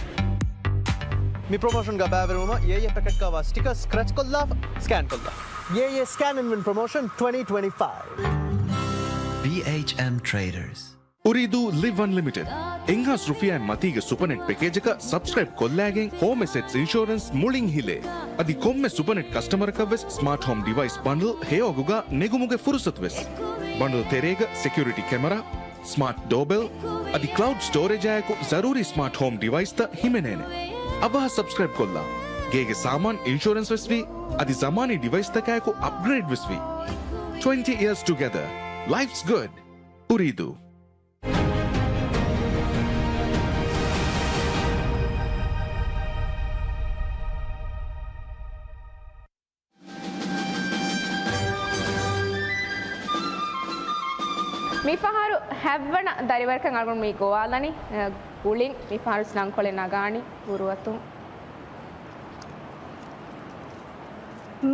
މި ޕްރޮމޯޝަންގަ ބައިވެރިވުމަށް އޭއޭ ޕެކެޓްގައިވާ ސްޓިކަރ ސްކްރެޗް ކޮށްލާފަ ސްކޭން ކޮށްލާ. އޭއޭ ސްކޭން އިން ވިން ޕްރޮމޯޝަން ޓްވެންޓީ ޓްވެންޓީ ފައިވް. ބީއެޗްއެމް ޓްރޭޑަރސް. އުރީދޫ ލިވް އަންލިމިޓެޑް. އެއްހާސް ރުފިޔާއިން މަތީގެ ސުޕަނެޓް ޕެކޭޖަކަށް ސަބްސްކްރައިބް ކޮށްލާގެން ހޯމް އެސެޓްސް އިންޝުއަރެންސް މުޅިން ހިލޭ. އަދި ކޮންމެ ސުޕަނެޓް ކަސްޓަމަރަކަށްވެސް ސްމާޓް ހޯމް ޑިވައިސް ބަންޑްލް ހެޔޮއަގުގަ ނެގުމުގެ ފުރުސަތުވެސް. ބަންޑްލް ތެރޭގަ ސެކިއުރިޓީ ކެމެރާ، ސްމާޓް ޑޯބެލް އަދި ކްލައުޑް ސްޓޯރޭޖާއެކު ޒަރޫރީ ސްމާޓް ހޯމް ޑިވައިސްތައް ހިމެނޭނެ. އަވަހަށް ސަބްސްކްރައިބް ކޮށްލާ. ގޭގެ ސާމާން އިންޝުއަރެންސް ވެސް ވީ، އަދި ޒަމާނީ ޑިވައިސްތަކާއެކު އަޕްގްރޭޑް ވެސް ވީ. Twenty years together. Life's good. އުރީދޫ. މިފަހަރު ހަތްވަނަ ދަރިވަރަކަށް އަޅުގަނޑު މި ގޮވާލަނީ، އަ، ގުޅިން މިފަހަރު ސް ނަންކޮޅެއް ނަގާނީ ގުރުއަތުން.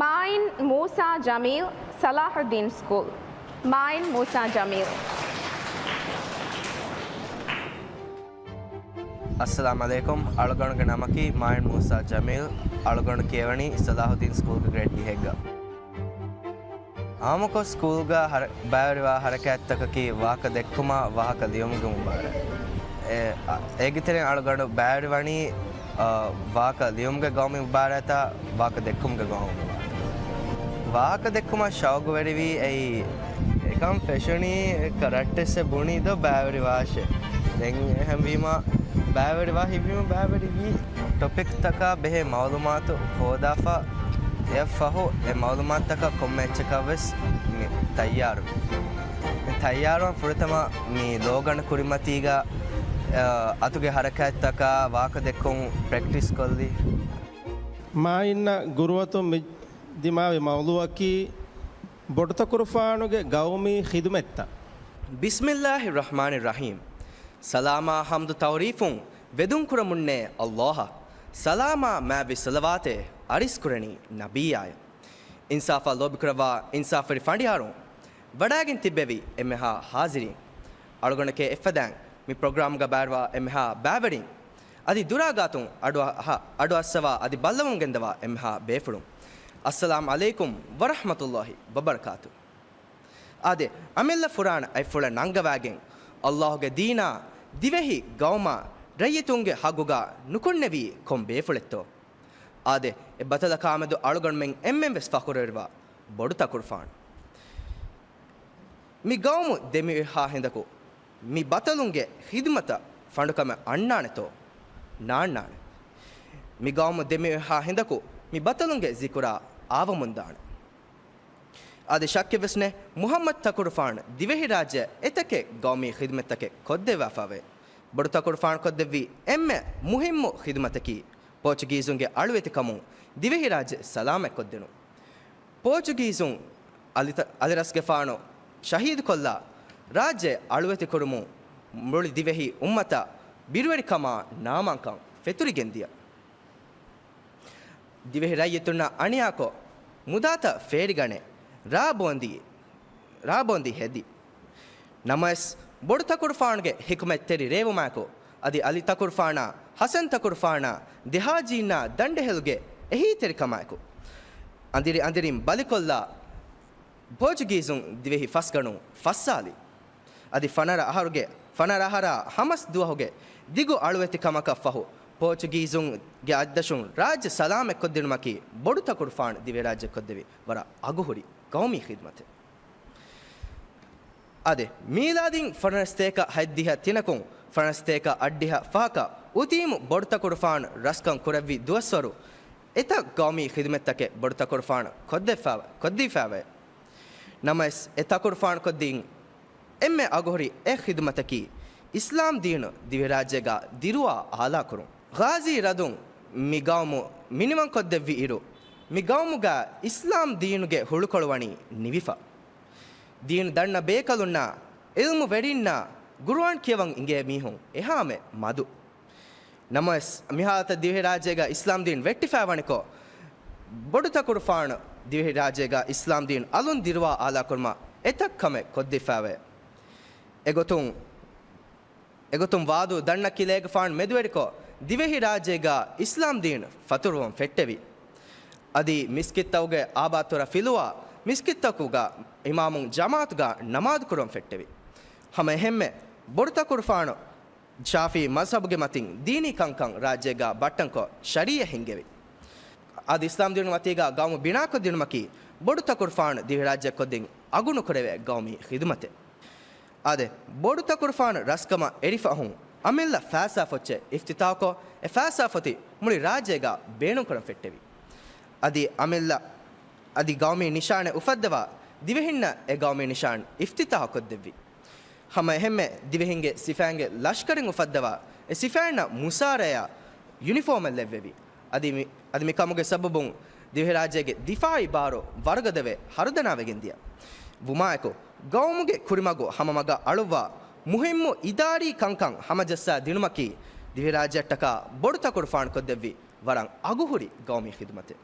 މާއިން މޫސާ ޖަމީލް، ޞަލާޙުއްދީން ސްކޫލް. މާއިން މޫސާ ޖަމީލް. އައްސަލާމް ޢަލައިކުމް. އަޅުގަނޑުގެ ނަމަކީ މާއިން މޫސާ ޖަމީލް. އަޅުގަނޑު ކިޔަވަނީ ޞަލާޙުއްދީން ސްކޫލްގެ ގްރޭޑް ވިހެއްގަ. އާއްމުކޮށް ސްކޫލްގަ ހަރަ-، ބައިވެރިވާ ހަރަކާތްތަކަކީ ވާހަކަ ދެއްކުމާ ވާހަކަ ލިޔުމުގެ މުބާރާތް. އެ، އަ، އޭގެ ތެރެއިން އަޅުގަނޑު ބައިވެރިވަނީ، އަ، ވާހަކަ ލިޔުމުގެ ގައުމީ މުބާރާތާ ވާހަކަ ދެއްކުމުގެ ގައުމީ މުބާރާތާ. ވާހަކަ ދެއްކުމަށް ޝައުގުވެރިވީ އެއީ އެކަން ފެށުނީ ކަރައްޓެއްސެއް ބުނީ ދޯ ބައިވެރިވާށޭ. ދެން އެހެންވީމަ ބައިވެރިވާ ހިތްވީމަ ބައިވެރިވީ. ޓޮޕިކްތަކާ ބެހޭ މައުލޫމާތު ހޯދާފަ އެއަށްފަހު އެ މައުލޫމާތުތަކަށް ކޮންމެ އެއްޗަކަށްވެސް މި ތައްޔާރު. މި ތައްޔާރުވާން ފުރަތަމަ މި ލޯގަނޑު ކުރިމަތީގަ، އަ، އަތުގެ ހަރަކާތްތަކާ ވާހަކަ ދެއްކުން ޕްރެކްޓިސް ކޮށްލި. މާއިންނަށް ގުރުއަތުން މި ދިމާވި މައުޟޫޢަކީ ބޮޑުތަކުރުފާނުގެ ގައުމީ ޚިދުމަތްތައް. ބިސްމިއްލާހި ރަޙްމާނި ރަޙީމް. ސަލާމާ ޙަމްދު ތަޢުރީފުން ވެދުން ކުރަމުންނޭ ﷲ އަށް. ސަލާމާ މާތްވި ޞަލަވާތެއް އަރިސް ކުރަނީ ނަބިއްޔާއަށް. އިންސާފާ ލޯބިކުރައްވާ އިންސާފުވެރި ފަނޑިޔާރުން، ވަޑައިގެން ތިއްބެވި އެންމެހާ ޙާޟިރީން، އަޅުގަނޑަކަށް އެއްފަދައިން މި ޕްރޮގްރާމްގަ ބައިވެރިވާ އެންމެހާ ބައިވެރިން، އަދި ދުރާ ގާތުން އަޑުއަހާ، އަޑުއައްސަވާ އަދި ބައްލަވަމުން ގެންދަވާ އެންމެހާ ބޭފުޅުން، އައްސަލާމް ޢަލައިކުމް ވަރަޙްމަތުﷲ ވަބަރަކާތު. އާދެ، އަމިއްލަ ފުރާނަ އަތްފުޅަށް ނަންގަވާގެން، ﷲ ގެ ދީނާ، ދިވެހި ގައުމާ، ރައްޔިތުންގެ ޙައްޤުގަ ނުކުންނެވީ ކޮން ބޭފުޅެއްތޯ؟ އާދެ، އެ ބަތަލަކާމެދު އަޅުގަނޑުމެން އެންމެން ވެސް ފަޚުރުވެރިވާ ބޮޑުތަކުރުފާނު. މި ގައުމު ދެމިއޮތްހާ ހިނދަކު، މި ބަތަލުންގެ ޚިދުމަތަށް ފަނޑުކަމެއް އަންނާނެތޯ؟ ނާންނާނެ. މި ގައުމު ދެމިއޮތްހާ ހިނދަކު، މި ބަތަލުންގެ ޒިކުރާ އާވަމުންދާނެ. އާދެ، ޝައްކެއްވެސް ނެތް، މުޙައްމަދު ތަކުރުފާނު ދިވެހިރާއްޖެއަށް އެތަކެއް ގައުމީ ޚިދުމަތްތަކެއް ކޮށްދެއްވާފައިވޭ. ބޮޑު ތަކުރުފާނު ކޮށްދެއްވި އެންމެ މުހިއްމު ޚިދުމަތަކީ، ޕޯޗުގީޒުންގެ އަޅުވެތިކަމުން ދިވެހިރާއްޖެ ސަލާމަތްކޮށްދިނުން. ޕޯޗުގީޒުން އަލިތަ-، އަލިރަސްގެފާނު ޝަހީދުކޮށްލާ، ރާއްޖެ އަޅުވެތިކުރުމުން މުޅި ދިވެހި އުއްމަތަށް ބިރުވެރިކަމާ ނާމާންކަން ފެތުރިގެންދިޔަ. ދިވެހި ރައްޔިތުންނަށް އަނިޔާކޮށް، މުދާތައް ފޭރިގަނެ، ރާ ބޯނދި، ރާ ބޯނދި ހެދި. ނަމަވެސް، ބޮޑު ތަކުރުފާނުގެ ޙިކުމަތްތެރި ރޭވުމާއެކު، އަދި އަލި ތަކުރުފާނާ، ޙަސަން ތަކުރުފާނާ، ދެހާޖީންނާ ދަނޑެހިލުގެ އެހީތެރިކަމާއެކު، އަނދިރި އަނދިރިން ބަލިކޮށްލާ، ޕޯޗުގީޒުން ދިވެހި ފަސްގަނޑުން ފައްސާލި. އަދި ފަނަރަ އަހަރުގެ، ފަނަރަ އަހަރާ ހަމަސް ދުވަހުގެ ދިގު އަޅުވެތިކަމަކަށް ފަހު، ޕޯޗުގީޒުންގެ އަތްދަށުން ރާއްޖެ ސަލާމަތްކޮށްދިނުމަކީ ބޮޑު ތަކުރުފާނު ދިވެހިރާއްޖެ ކޮށްދެއްވި ވަރަށް އަގުހުރި ގައުމީ ޚިދުމަތެއް. އާދެ، މީލާދީން ފަނަރަސްތޭކަ ހަތްދިހަ ތިނަކުން ފަނަރަސްތޭކަ އަށްޑިހަ ފަހަކަށް އުތީމު ބޮޑު ތަކުރުފާނު ރަސްކަން ކުރެއްވި ދުވަސްވަރު، އެތައް ގައުމީ ޚިދުމަތްތަކެއް ބޮޑު ތަކުރުފާނު ކޮށްދެއްފަ-، ކޮށްދީފައިވޭ. ނަމަވެސް، އެ ތަކުރުފާނު ކޮށްދިން އެންމެ އަގުހުރި އެއް ޚިދުމަތަކީ، އިސްލާމް ދީނު ދިވެހިރާއްޖޭގަ ދިރުވާ އާލާކުރުން. ޣާޒީ ރަދުން މި ގައުމު މިނިވަންކޮށްދެއްވި އިރު، މި ގައުމުގަ އިސްލާމް ދީނުގެ ހުޅުކޮޅު ވަނީ ނިވިފަ. ދީނު ދަންނަ ބޭކަލުންނާ، ޢިލްމުވެރިންނާ، ޤުރުއާން ކިޔަވަން އިނގޭ މީހުން އެހާމެ މަދު. ނަމަވެސް، މިހާލަތަށް ދިވެހިރާއްޖޭގަ އިސްލާމްދީން ވެއްޓިފައިވަނިކޮށް، ބޮޑުތަކުރުފާނު ދިވެހިރާއްޖޭގަ އިސްލާމްދީން އަލުން ދިރުވާ އާލާކުރުމަށް އެތައް ކަމެއް ކޮށްދީފައިވޭ. އެގޮތުން، އެގޮތުން ވާދޫ ދަންނަ ކިލޭގެފާނު މެދުވެރިކޮށް، ދިވެހިރާއްޖޭގަ އިސްލާމްދީން ފަތުރުވަން ފެއްޓެވި. އަދި މިސްކިތްތަކުގެ އާބާތުރަ ފިލުވާ، މިސްކިތްތަކުގަ އިމާމުން ޖަމާޢަތުގަ ނަމާދު ކުރަން ފެއްޓެވި. ހަމަ އެހެންމެ، ބޮޑު ތަކުރުފާނު ޝާފިޢީ މަޒްހަބުގެ މަތިން ދީނީ ކަންކަން ރާއްޖޭގަ ބައްޓަންކޮށް، ޝަރީޢަތް ހިންގެވި. އަދި އިސްލާމްދީނު މަތީގަ ގައުމު ބިނާކޮށްދިނުމަކީ، ބޮޑު ތަކުރުފާނު ދިވެހިރާއްޖެ ކޮށްދިން އަގުނުކުރެވޭ ގައުމީ ޚިދުމަތެއް. އާދެ، ބޮޑު ތަކުރުފާނު ރަސްކަމަށް އެރިފަހުން، އަމިއްލަ ފައިސާފޮއްޗެއް އިފްތިތާޙުކޮށް، އެ ފައިސާފޮތި މުޅި ރާއްޖޭގަ ބޭނުންކުރަން ފެއްޓެވި. އަދި އަމިއްލަ، އަދި ގައުމީ ނިޝާނެއް އުފައްދަވާ، ދިވެހިންނަށް އެ ގައުމީ ނިޝާން އިފްތިތާޙުކޮށްދެއްވި. ހަމަ އެހެންމެ، ދިވެހިންގެ ސިފައިންގެ ލަޝްކަރެއް އުފައްދަވާ، އެ ސިފައިންނަށް މުސާރަޔާ ޔުނިފޯމެއް ލެއްވެވި. އަދި މި، އަދި މިކަމުގެ ސަބަބުން ދިވެހިރާއްޖޭގެ ދިފާޢީ ބާރު ވަރުގަދަވެ ހަރުދަނާވެގެންދިޔަ. ވުމާއެކު، ގައުމުގެ ކުރިމަގު ހަމަމަގަށް އަޅުއްވާ، މުހިއްމު އިދާރީ ކަންކަން ހަމަޖައްސާ ދިނުމަކީ، ދިވެހިރާއްޖެއަށްޓަކާ ބޮޑު ތަކުރުފާނުކޮށްދެއްވި ވަރަށް އަގުހުރި ގައުމީ ޚިދުމަތެއް.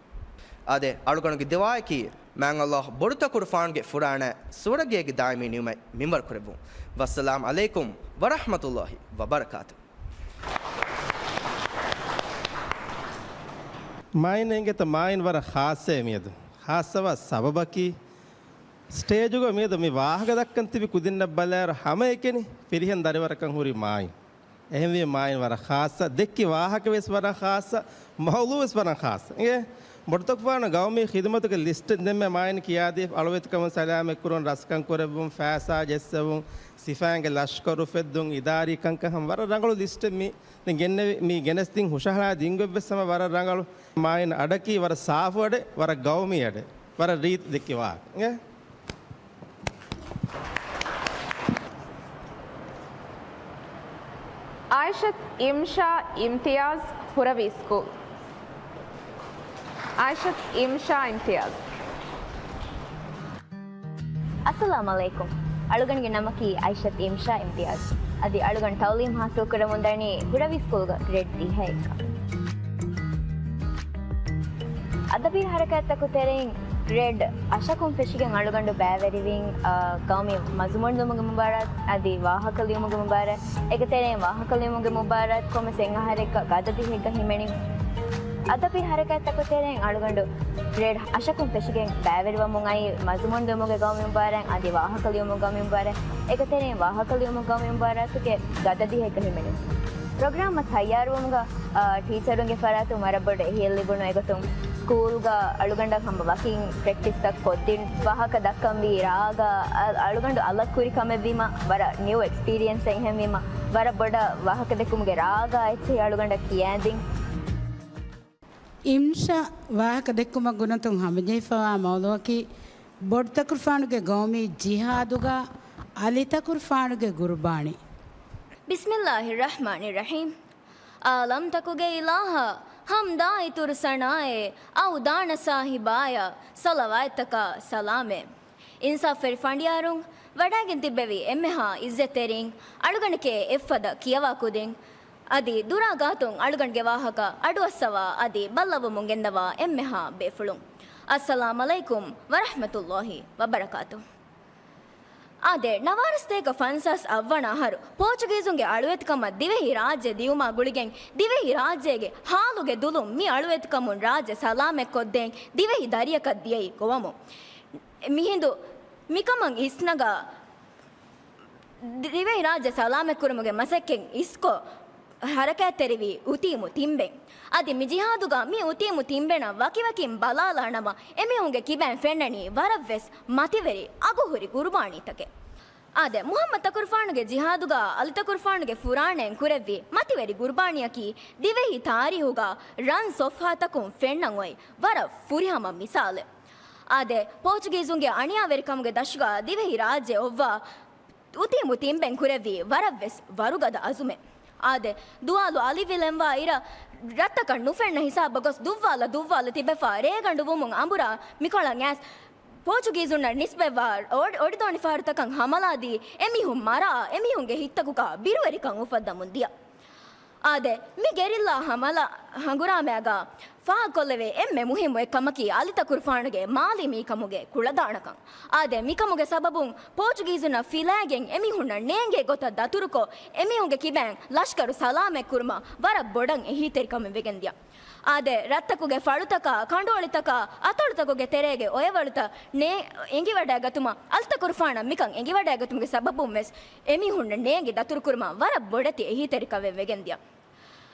އާދެ، އަޅުގަނޑުގެ ދުޢާއަކީ، މާތް ﷲ ބޮޑު ތަކުރުފާނުގެ ފުރާނަ ސުވަރުގޭގެ ދާއިމީ ނިޢުމަތް މިންވަރު ކުރެއްވުން. ވައްސަލާމް ޢަލައިކުމް ވަރަޙްމަތުﷲ ވަބަރަކާތު. މާތް އިނގޭތަ؟ މާތް ވަރަށް ޚާއްޞައޭ މިއަދު. ޚާއްޞަވާ ސަބަބަކީ، ސްޓޭޖުގަ މިއަދު މި ވާހަކަ ދައްކަން ތިބި ކުދިންނަށް ބަލާއިރު ހަމައެކަނި ފިރިހެން ދަރިވަރަކަށް ހުރި މާތް. އެހެންވީމަ މާތް ވަރަށް ޚާއްޞަ، ދެއްކި ވާހަކަ ވެސް ވަރަށް ޚާއްޞަ، މައުޟޫޢު ވެސް ވަރަށް ޚާއްޞަ. އިނގޭ، ބޮޑުތަކުރުފާނު ގައުމީ ޚިދުމަތުގެ ލިސްޓެއް ދެންމެ މާތް ކިޔާދީ، އަޅުވެތިކަމުން ސަލާމަތްކުރުން، ރަސްކަން ކުރެއްވުން، ފައިސާ ޖެއްސެވުން، ސިފައިންގެ ލަޝްކަރު އުފެއްދުން، އިދާރީ ކަންކަން ހަމަ ވަރަށް ރަނގަޅު ލިސްޓެއް މި ދެން ގެންނެވި، މި ގެނެސްދިން ހުށަހަޅާ ދިންގޮތް ވެސް ހަމަ ވަރަށް ރަނގަޅު. މާތް އަޑަކީ ވަރަށް ސާފު އަޑެއް، ވަރަށް ގައުމީ އަޑެއް، ވަރަށް ރީތި ދެއްކި ވާހަކަ. އިނގޭ؟ އާއިޝަތު އިމްޝާ އިމްތިޔާޒް، ހުރަވީ ސްކޫލް. އާއިޝަތު އިމްޝާ އިމްތިޔާޒް. އައްސަލާމް ޢަލައިކުމް. އަޅުގަނޑުގެ ނަމަކީ އައިޝަތު އިމްޝާ އިމްތިޔާޒް. އަދި އަޅުގަނޑު ތަޢުލީމް ޙާޞިލް ކުރަމުންދަނީ ހުރަވީ ސްކޫލްގަ ގްރޭޑް ދިހައެއްގަ. އަދަބީ ޙަރަކާތްތަކުގެ ތެރެއިން ގްރޭޑް އަށަކުން ފެށިގެން އަޅުގަނޑު ބައިވެރިވީން، އާ، ގައުމީ މަޒުމޫނު ދިއުމުގެ މުބާރާތް، އަދި ވާހަކަ ލިޔުމުގެ މުބާރާތް، އޭގެތެރެއިން ވާހަކަ ލިޔުމުގެ މުބާރާތް ކޮންމެސް އެއް އަހަރެއްގަ ގަދަ ދިހައެއްގަ ހިމެނި. އަދަބީ ޙަރަކާތްތަކުގެ ތެރެއިން އަޅުގަނޑު ގްރޭޑް އަށަކުން ފެށިގެން ބައިވެރިވަމުން އައީ މަޒުމޫނު ދިއުމުގެ ގައުމީ މުބާރާތް، އަދި ވާހަކަ ލިޔުމުގެ ގައުމީ މުބާރާތް، އޭގެތެރެއިން ވާހަކަ ލިޔުމުގެ ގައުމީ މުބާރާތުގެ ގަދަ ދިހައެއްގަ ހިމެނި. ޕްރޮގްރާމަށް ތައްޔާރުވުމުގަ، އާ، ޓީޗަރުންގެ ފަރާތުން ވަރަށް ބޮޑަށް އެހީއެއް ލިބުނު. އެގޮތުން ސްކޫލްގަ އަޅުގަނޑަށް ހަމަ ވަކިން ޕްރެކްޓިސްތައް ކޮށްދިން ވާހަކަ ދައްކަންވީ ރާގަށް، އަ-، އަޅުގަނޑު އަލަށް ކުރި ކަމެއްވީމަ، ވަރަށް ނިއު އެކްސްޕީރިއެންސް އެއް އެހެންވީމަ، ވަރަށް ބޮޑަށް ވާހަކަ ދެއްކުމުގެ ރާގާ އެއްޗެހި އަޅުގަނޑަށް ކިޔާދިން. އިމްޝާ ވާހަކަ ދެއްކުމަށް ގުނަތުން ހަމަޖެހިފަވާ މައުޟޫޢަކީ ބޮޑުތަކުރުފާނުގެ ގައުމީ ޖިހާދުގަ އަލިތަކުރުފާނުގެ ގުރުބާނީ. ބިސްމިއްލާހިއްރަޙްމާނިއްރަޙީމް. އާލަމްތަކުގެ އިލާހާ، ޙަމްދާއި ތުރު ސަނާއޭ، އައުދާނަ ސާހިބާޔަށް ޞަލަވާތްތަކާ ސަލާމޭ. އިންސާފުވެރި ފަނޑިޔާރުން، ވަޑައިގެން ތިއްބެވި އެންމެހާ އިއްޒަތްތެރިން، އަޅުގަނޑެކޭ އެއްފަދަ ކިޔަވާ ކުދިން، އަދި ދުރާ ގާތުން އަޅުގަނޑުގެ ވާހަކަ އަޑުއައްސަވާ އަދި ބައްލަވަމުން ގެންދަވާ އެންމެހާ ބޭފުޅުން، އައްސަލާމް ޢަލައިކުމް ވަރަޙްމަތުﷲ ވަބަރަކާތުހު. އާދެ، ނަވާރަ ސަތޭކަ ފަންސާސް އަށް ވަނަ އަހަރު ޕޯޗުގީޒުންގެ އަޅުވެތިކަމަށް ދިވެހި ރާއްޖެ ދިއުމާ ގުޅިގެން، ދިވެހި ރާއްޖޭގެ ޙާލުގެ ދުލުން މި އަޅުވެތިކަމުން ރާއްޖެ ސަލާމަތްކޮށްދޭން ދިވެހި ދަރިޔަކަށް ދިޔައީ ގޮވަމުން. މިހިނދު މިކަމަށް އިސްނަގާ، ދިވެހިރާއްޖެ ސަލާމަތްކުރުމުގެ މަސައްކަތް އިސްކޮށް ހަރަކާތްތެރިވީ އުތީމު ތިންބެން. އަދި މި ޖިހާދުގަ މި އުތީމު ތިންބެނަށް ވަކިވަކިން ބަލާލާނަމަ، އެމީހުންގެ ކިބައިން ފެންނަނީ ވަރަށްވެސް މަތިވެރި އަގުހުރި ގުރުބާނީތަކެއް. އާދެ، މުޙައްމަދު ތަކުރުފާނުގެ ޖިހާދުގަ އަލި ތަކުރުފާނުގެ ފުރާނައިން ކުރެއްވި މަތިވެރި ގުރުބާނީއަކީ ދިވެހި ތާރީހުގަ ރަން ޞޮފްޙާތަކުން ފެންނަން އޮތް ވަރަށް ފުރިހަމަ މިސާލެއް. އާދެ، ޕޯޗުގީޒުންގެ އަނިޔާވެރިކަމުގެ ދަށުގަ ދިވެހި ރާއްޖެ އޮއްވާ އުތީމު ތިންބެން ކުރެއްވީ ވަރަށްވެސް ވަރުގަދަ އަޒުމެއް. އާދެ، ދުވާލު އަލިވިލެންވާ އިރަށް ރަށްތަކަށް ނުފެންނަ ހިސާބަށް ގޮސް ދުއްވާލަ ދުއްވާލަ ތިބެފާ ރޭގަނޑު ވުމުން އަނބުރާ މިކޮޅަށް އައިސް ޕޯޗުގީޒުންނަށް ނިސްބަތްވާ އޮޑި-، އޮޑިދޯނި ފަހަރުތަކަށް ހަމަލާދީ އެމީހުން މަރާ އެމީހުންގެ ހިތްތަކުގަ ބިރުވެރިކަން އުފައްދަމުން ދިޔަ. އާދެ، މި ގެރިއްލާ ހަމަލާ ހަނގުރާމައިގަ ފާހަގަކޮށްލެވޭ އެންމެ މުހިއްމު އެއްކަމަކީ އަލިތަކުރުފާނުގެ މާލީ މީކަމުގެ ކުޅަދާނަކަން. އާދެ، މިކަމުގެ ސަބަބުން ޕޯޗުގީޒުންނަށް ފިލައިގެން އެމީހުންނަށް ނޭނގޭ ގޮތަށް ދަތުރުކޮށް، އެމީހުންގެ ކިބައިން ލަޝްކަރު ސަލާމަތްކުރުމަށް ވަރަށް ބޮޑަށް އެހީތެރިކަމެއް ވެގެންދިޔަ. އާދެ، ރަށްތަކުގެ ފަޅުތަކާ، ކަނޑުއޮޅިތަކާ، އަތޮޅުތަކުގެ ތެރޭގެ އޮޔަވަޅުތައް ނޭ-، އެނގިވަޑައިގަތުމަށް އަލިތަކުރުފާނަށް މިކަން އެނގިވަޑައިގަތުމުގެ ސަބަބުން ވެސް އެމީހުންނަށް ނޭނގި ދަތުރުކުރުމަށް ވަރަށް ބޮޑެތި އެހީތެރިކަމެއް ވެގެންދިޔަ.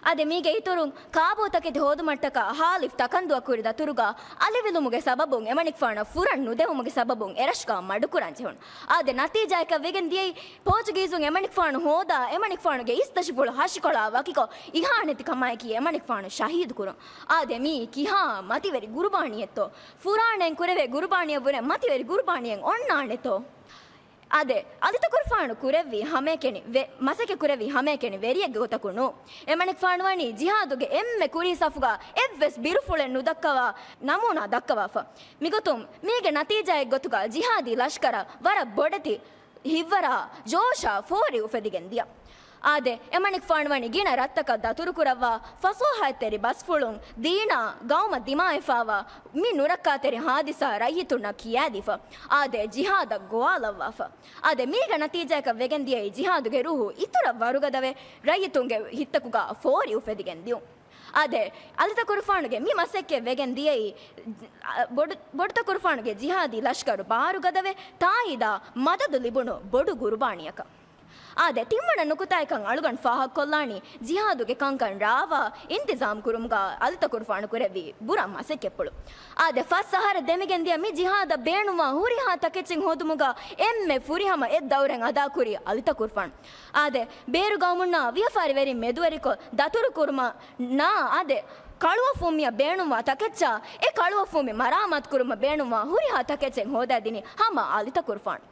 އާދެ، މީގެ އިތުރުން ކާބޯތަކެތި ހޯދުމަށްޓަކާ ހާލިފް ތަކަންދުއަށް ކުރި ދަތުރުގަ އަލިވިލުމުގެ ސަބަބުން އެމަނިކުފާނަށް ފުރަން ނުދެވުމުގެ ސަބަބުން އެރަށުގަ މަޑުކުރަން ޖެހުނު. އާދެ، ނަތީޖާއަކަށް ވެގެން ދިޔައީ ޕޯޗުގީޒުން އެމަނިކުފާނު ހޯދާ، އެމަނިކުފާނުގެ އިސްތަށިފުޅު ހަށިކޮޅާ ވަކިކޮށް އިހާނެތި ކަމާއެކީ އެމަނިކުފާނު ޝަހީދު ކުރުން. އާދެ، މީ ކިހާ މަތިވެރި ގުރުބާނީއެއްތޯ؟ ފުރާނައިން ކުރެވޭ ގުރުބާނީއަށްވުރެ މަތިވެރި ގުރުބާނީއެއް އޮންނާނެތޯ؟ އާދެ، އަލިތަކުރުފާނު ކުރެއްވި ހަމައެކަނި ވެ-، މަސައްކަތް ކުރެއްވި ހަމައެކަނި ވެރިއެއްގެ ގޮތަކުން ނޫން. އެމަނިކުފާނު ވަނީ ޖިހާދުގެ އެންމެ ކުރީ ސަފުގަ އެއްވެސް ބިރުފުޅެއް ނުދައްކަވާ ނަމޫނާ ދައްކަވާފަ. މިގޮތުން މީގެ ނަތީޖާއެއްގޮތުގަ ޖިހާދީ ލަޝްކަރަށް ވަރަށް ބޮޑެތި ހިތްވަރާ ޖޯޝާ ފޯރި އުފެދިގެން ދިޔަ. އާދެ، އެމަނިކުފާނު ވަނީ ގިނަ ރަށްތަކަށް ދަތުރުކުރައްވާ ފަސޯހައެއްތެރި ބަސްފުޅުން ދީނާ ގައުމަށް ދިމާވެފާވާ މި ނުރައްކާތެރި ހާދިސާ ރައްޔިތުންނަށް ކިޔާދީފަ، އާދެ، ޖިހާދަށް ގޮވާލައްވާފަ. އާދެ، މީގެ ނަތީޖާއަކަށް ވެގެން ދިޔައީ ޖިހާދުގެ ރޫހު އިތުރަށް ވަރުގަދަވެ، ރައްޔިތުންގެ ހިތްތަކުގަ ފޯރި އުފެދިގެން ދިޔުން. އާދެ، އަލިތަކުރުފާނުގެ މި މަސައްކަތް ވެގެން ދިޔައީ، އަ، ބޮޑު-، ބޮޑުތަކުރުފާނުގެ ޖިހާދީ ލަޝްކަރު ބާރުގަދަވެ، ތާއީދާ މަދަދު ލިބުނު ބޮޑު ގުރުބާނީއަކަށް. އާދެ، ތިންވަނަ ނުކުތާއަކަށް އަޅުގަނޑު ފާހަގަކޮށްލާނީ، ޖިހާދުގެ ކަންކަން ރާވާ އިންތިޒާމް ކުރުމުގަ އަލިތަކުރުފާނު ކުރެއްވި ބުރަ މަސައްކަތްޕުޅު. އާދެ، ފަސް އަހަރަށް ދެމިގެން ދިޔަ މި ޖިހާދަށް ބޭނުންވާ ހުރިހާ ތަކެއްޗެއް ހޯދުމުގަ އެންމެ ފުރިހަމަ އެއް ދައުރެއް އަދާކުރީ އަލިތަކުރުފާނު. އާދެ، ބޭރު ގައުމުންނާ ވިޔަފާރިވެރިން މެދުވެރިކޮށް ދަތުރުކުރުމަށް ނާ އާދެ، ކަޅުއަފޫ މިޔަ ބޭނުންވާ ތަކެއްޗާ، އެ ކަޅުއަފޫ މި މަރާމާތުކުރުމަށް ބޭނުންވާ ހުރިހާ ތަކެއްޗެއް ހޯދައިދިނީ ހަމަ އަލިތަކުރުފާނު.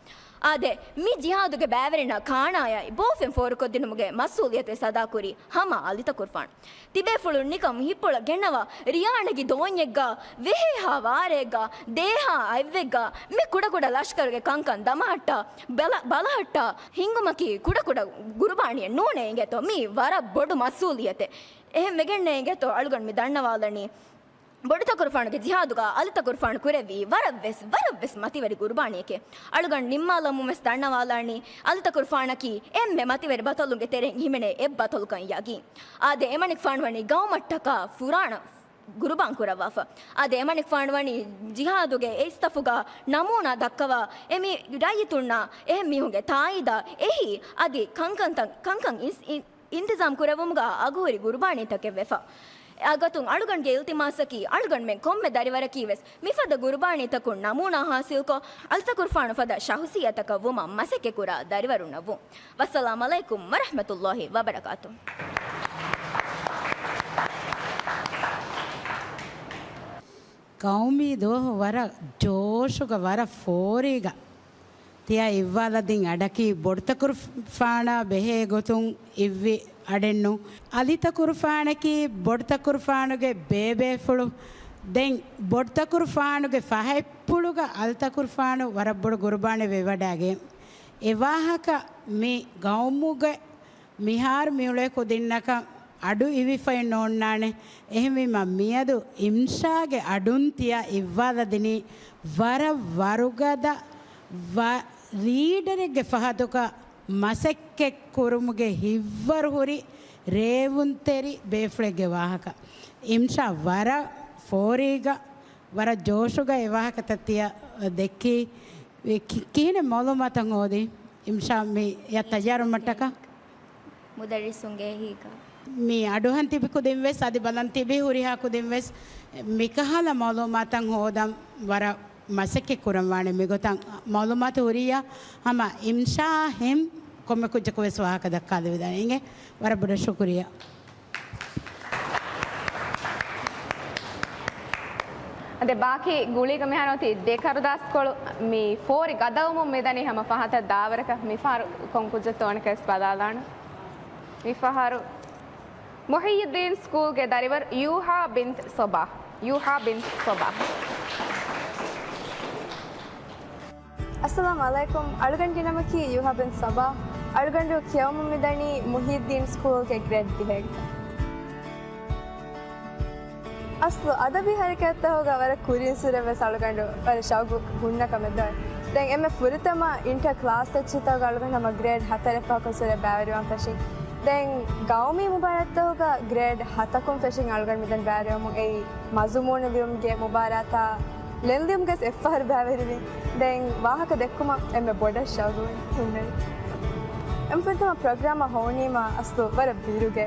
އާދެ، މި ޖިހާދުގެ ބައިވެރިންނަށް ކާނާޔާއި ބޯފެން ފޯރުކޮށްދިނުމުގެ މަސްއޫލިއްޔަތުވެސް އަދާކުރީ ހަމަ އަލިތަކުރުފާނު. ތިބޭފުޅުން ނިކަން ހިތްޕުޅަށް ގެންނަވާ، ރިޔާނެގި ދޯންޏެއްގަ، ވެހޭހާ ވާރޭގަ، ދޭހާ އަތްވެއްގަ، މި ކުޑަކުޑަ ލަޝްކަރުގެ ކަންކަން ދަމަހައްޓާ، ބަލަ-، ބަލަހައްޓާ ހިންގުމަކީ ކުޑަކުޑަ ގުރުބާނީއެއް ނޫނޭ އިނގޭތޯ. މީ ވަރަށް ބޮޑު މަސްއޫލިއްޔަތެއް. އެހެން ވެގެންނޭ އިނގޭތޯ އަޅުގަނޑު މި ދަންނަވާލަނީ. ބޮޑުތަކުރުފާނުގެ ޖިހާދުގަ އަލިތަކުރުފާނު ކުރެއްވީ ވަރަށްވެސް، ވަރަށްވެސް މަތިވެރި ގުރުބާނީއެކޭ. އަޅުގަނޑު ނިންމާލަމުންވެސް ދަންނަވާލާނީ، އަލިތަކުރުފާނަކީ އެންމެ މަތިވެރި ބަތަލުންގެ ތެރެއިން ހިމެނޭ އެއްބަތަލުކަން ޔަގީން. އާދެ، އެމަނިކުފާނު ވަނީ ގައުމަށްޓަކާ ފުރާނަ ގުރުބާން ކުރައްވާފަ. އާދެ، އެމަނިކުފާނު ވަނީ ޖިހާދުގެ އެއްސަފުގަ ނަމޫނާ ދައްކަވާ، އެމީ ރައްޔިތުންނާ އެހެން މީހުންގެ ތާއީދާ އެހީ އަދި ކަންކަންތައް، ކަންކަން އިން-، އިން-، އިންތިޒާމް ކުރެއްވުމުގަ އަގުހުރި ގުރުބާނީތަކެއް ވެފަ. އެގޮތުން އަޅުގަނޑުގެ އިލްތިމާސަކީ، އަޅުގަނޑުމެން ކޮންމެ ދަރިވަރަކީވެސް މިފަދަ ގުރުބާނީތަކުން ނަމޫނާ ހާސިލްކޮށް، އަލިތަކުރުފާނު ފަދަ ޝަހުސިއްޔަތަކަށް ވުމަށް މަސައްކަތްކުރާ ދަރިވަރުންނަށްވުން. ވައްސަލާމް ޢަލައިކުމް ވަރަޙްމަތުﷲި ވަބަރަކާތު. ޤައުމީ ދުވަހު ވަރަށް ޖޯޝުގަ، ވަރަށް ފޯރީގަ ތިޔަ އިއްވާލަދިން އަޑަކީ ބޮޑުތަކުރުފާނާ ބެހޭ ގޮތުން އިއްވި އަޑެއްނު. އަލިތަކުރުފާނަކީ ބޮޑުތަކުރުފާނުގެ ބޭބޭފުޅު. ދެން ބޮޑުތަކުރުފާނުގެ ފަހަތްޕުޅުގަ އަލިތަކުރުފާނު ވަރަށް ބޮޑު ގުރުބާނެއް ވެވަޑައިގެން. އެ ވާހަކަ މި ގައުމުގެ މިހާރު މިއުޅޭ ކުދިންނަކަށް އަޑު އިވިފައެއް ނޯންނާނެ. އެހެންވީމަ، މިއަދު އިމްޝާގެ އަޑުން ތިޔަ އިއްވާލަދިނީ ވަރަށް ވަރުގަދަ ވަ-، ލީޑަރެއްގެ ފަހަތުގަ މަސައްކަތް ކުރުމުގެ ހިތްވަރު ހުރި ރޭވުންތެރި ބޭފުޅެއްގެ ވާހަކަ. އިމްޝާ ވަރަށް ފޯރީގަ، ވަރަށް ޖޯޝުގަ އެ ވާހަކަތައް ތިޔަ ދެއްކީ. ކި-، ކިހިނެއް މައުލޫމާތައް ހޯދީ؟ އިމްޝާ މި އެ ތައްޔާރުވުމަށްޓަކާ؟ މުދައްރިސުންގެ އެހީގަ. މި އަޑުއަހަން ތިބި ކުދިން ވެސް، އަދި ބަލަން ތިބި ހުރިހާ ކުދިން ވެސް، މިކަހަލަ މައުލޫމާތައް ހޯދަން ވަރަށް މަސައްކަތް ކުރަން ވާނެ. މިގޮތަށް މައުލޫމާތު ހުރިއްޔާ ހަމަ އިމްޝާ ހެން ކޮންމެ ކުއްޖަކު ވެސް ވާހަކަ ދައްކާލެވިދާނެ. އިނގޭ، ވަރަށް ބޮޑަށް ޝުކުރިއްޔާ. އަދި ބާކީ ގުޅީގަ މިހާރު އޮތީ ދެ ކަރުދާސްކޮޅު. މި ފޯރި ގަދަވުމުން މިދަނީ ހަމަ ފަހަތަށް ދާވަރަކަށް. މިފަހަރު ކޮން ކުއްޖެއްތޯ އަނެކަވެސް ބަލާލާނަން. މިފަހަރު މުޙިއްޔުއްދީން ސްކޫލްގެ ދަރިވަރު ޔޫހާ ބިންތު ޞަބާ. ޔޫހާ ބިންތު ޞަބާ. އައްސަލާމު ޢަލައިކުމް. އަޅުގަނޑުގެ ނަމަކީ ޔޫހާ ބިން ޞަބާ. އަޅުގަނޑު ކިޔަވަމުން މިދަނީ މުޙިއްޔުއްދީން ސްކޫލްގެ ގްރޭޑް ދިހައެއްގަ. އަސްލު އަދަބީ ހަރަކާތްތަކުގަ ވަރަށް ކުރިން ސުރެ ވެސް އަޅުގަނޑު ވަރަށް ޝައުގު ހުންނަ ކަމެއް ދޯ. ދެން އެންމެ ފުރަތަމަ އިންޓަ ކްލާސް އެއްޗިތަކުގަ އަޅުގަނޑު ހަމަ ގްރޭޑް ހަތަރެއް ފަހަކުން ސުރެ ބައިވެރިވާން ފެށިން. ދެން ގައުމީ މުބާރާތްތަކުގަ ގްރޭޑް ހަތަކުން ފެށިން އަޅުގަނޑު މިދަނީ ބައިވެރިވަމުން އެއީ މަޒުމޫނު ލިޔުމުގެ މުބާރާތާ ޅެން ލިޔުމުގަސް އެއްފަހަރު ބައިވެރިވިން. ދެން ވާހަކަ ދެއްކުމަށް އެންމެ ބޮޑަށް ޝައުގުވިން ހުންނެވި. އެންމެ ފުރަތަމަ ޕްރޮގްރާމަށް ހޮވުނީމަ އަސްލު ވަރަށް ބިރުގެ.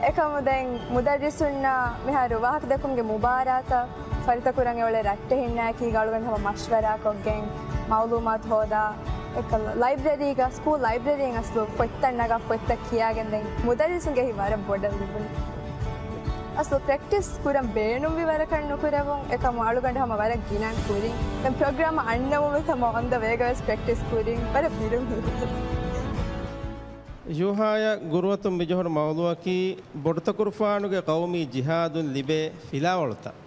އެކަމު ދެން މުދައްރިސުންނާ މިހާރު ވާހަކަ ދެއްކުމުގެ މުބާރާތަށް ފަރިތަކުރަން އެއުޅޭ ރައްޓެހިންނާއެކީގަ އަޅުގަނޑު ހަމަ މަޝްވަރާކޮށްގެން މައުލޫމާތު ހޯދާ، އެކަލަ ލައިބްރަރީގަ، ސްކޫލް ލައިބްރަރީން އަސްލު ފޮތްތައް ނަގާ ފޮތްތައް ކިޔާގެން ދެން މުދައްރިސުންގެ ހިތް ވަރަށް ބޮޑަށް ލިބުނު. އަސްލު ޕްރެކްޓިސް ކުރަން ބޭނުންވި ވަރަކަށް ނުކުރެވުން، އެކަމު އަޅުގަނޑު ހަމަ ވަރަށް ގިނައިން ކުރިން. ދެން ޕްރޮގްރާމަށް އަންނަމުން ވެސް ހަމަ އޮން ދަ ވޭގަ ވެސް ޕްރެކްޓިސް ކުރިން. ވަރަށް ބިރުން ހުރި. ޔޫހާޔަށް ގުރުއަތުން މިޖެހުނު މައުޟޫޢަކީ ބޮޑުތަކުރުފާނުގެ ޤައުމީ ޖިހާދުން ލިބޭ ފިލާވަޅުތައް.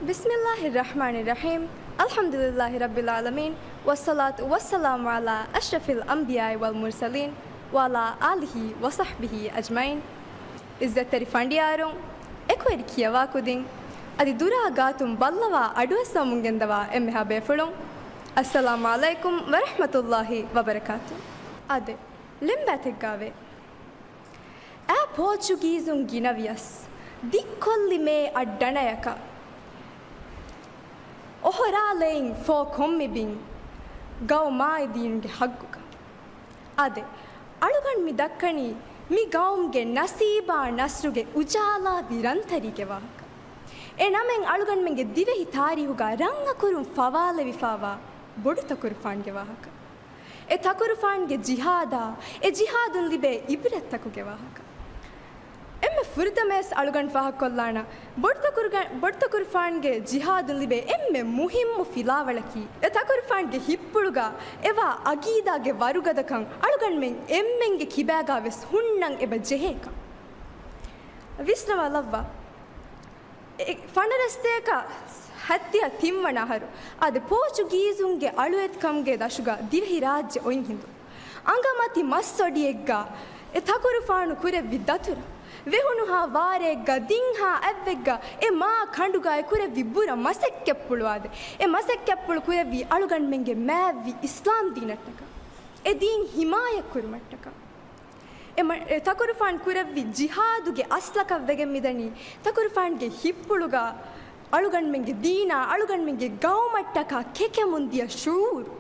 بسم الله الرحمن الرحيم. الحمد لله رب العالمين. والصلاة والسلام على أشرف الأنبياء والمرسلين وعلى آله وصحبه أجمعين. ޢިއްޒަތްތެރި ފަނޑިޔާރުން، އެކުވެރި ކިޔަވާ ކުދިން، އަދި ދުރާ ގާތުން ބައްލަވާ އަޑުއައްސަވަމުން ގެންދަވާ އެންމެހާ ބޭފުޅުން، އައްސަލާމު ޢަލައިކުމް ވަރަޙްމަތުﷲި ވަބަރަކާތު. އާދެ، ޅެންބާތެއްގައިވޭ. އާ ޕޯޗުގީޒުން ގިނަވިޔަސް، ދިއްކޮށްލި މޭ އައްޑަނަޔަކަށް، އޮހޮރާލެއިން ފޯ ކޮންމި ބިން، ގައުމާއި ދީނުގެ ހައްގުގަ. އާދެ، އަޅުގަނޑު މި ދައްކަނީ މި ގައުމުގެ ނަސީބާ ނަސްރުގެ އުޖާލާ ވިރަންތަރީގެ ވާހަކަ. އެ ނަމެއް އަޅުގަނޑުމެންގެ ދިވެހި ތާރީހުގަ ރަން އަކުރުން ފަވާލެވިފާވާ ބޮޑު ތަކުރުފާންގެ ވާހަކަ. އެ ތަކުރުފާންގެ ޖިހާދާ، އެ ޖިހާދުން ލިބޭ އިބްރަތްތަކުގެ ވާހަކަ. އެންމެ ފުރަތަމަވެސް އަޅުގަނޑު ފާހަގަކޮށްލާނަން، ބޮޑު ތަކުރުގަ-، ބޮޑު ތަކުރުފާނުގެ ޖިހާދުން ލިބޭ އެންމެ މުހިއްމު ފިލާވަޅަކީ، އެ ތަކުރުފާނުގެ ހިތްޕުޅުގަ އެވާ އަގީދާގެ ވަރުގަދަކަން އަޅުގަނޑުމެން އެންމެންގެ ކިބާގަ ވެސް ހުންނަން އެބަ ޖެހޭކަން. ވިސްނަވާލައްވާ. އެ ފަނަރަ ސަތޭކަ ހަތްދިހަ ތިންވަނަ އަހަރު، އާދެ، ޕޯޗުގީޒުންގެ އަޅުވެތިކަމުގެ ދަށުގަ ދިވެހިރާއްޖެ އޮތް ހިނދު، އަނގަމަތި މައްސޮޑިއެއްގަ އެ ތަކުރުފާނު ކުރެއްވި ދަތުރަށް، ވެހުނުހާ ވާރޭގަ ދިންހާ އަތްވެއްގަ އެ މާ ކަނޑުގަ އެ ކުރެއްވި ބުރަ މަސައްކަތްޕުޅު، އާދެ، އެ މަސައްކަތްޕުޅު ކުރެއްވީ އަޅުގަނޑުމެންގެ މާތްވި އިސްލާމް ދީނަށްޓަކާ، އެ ދީން ހިމާޔަތް ކުރުމަށްޓަކާ. އެ މަ-، އެ ތަކުރުފާން ކުރެއްވި ޖިހާދުގެ އަސްލަކަށް ވެގެން މިދަނީ، ތަކުރުފާންގެ ހިތްޕުޅުގަ އަޅުގަނޑުމެންގެ ދީނާ، އަޅުގަނޑުމެންގެ ގައުމަށްޓަކާ ކެކެމުން ދިޔަ ޝުޢޫރު.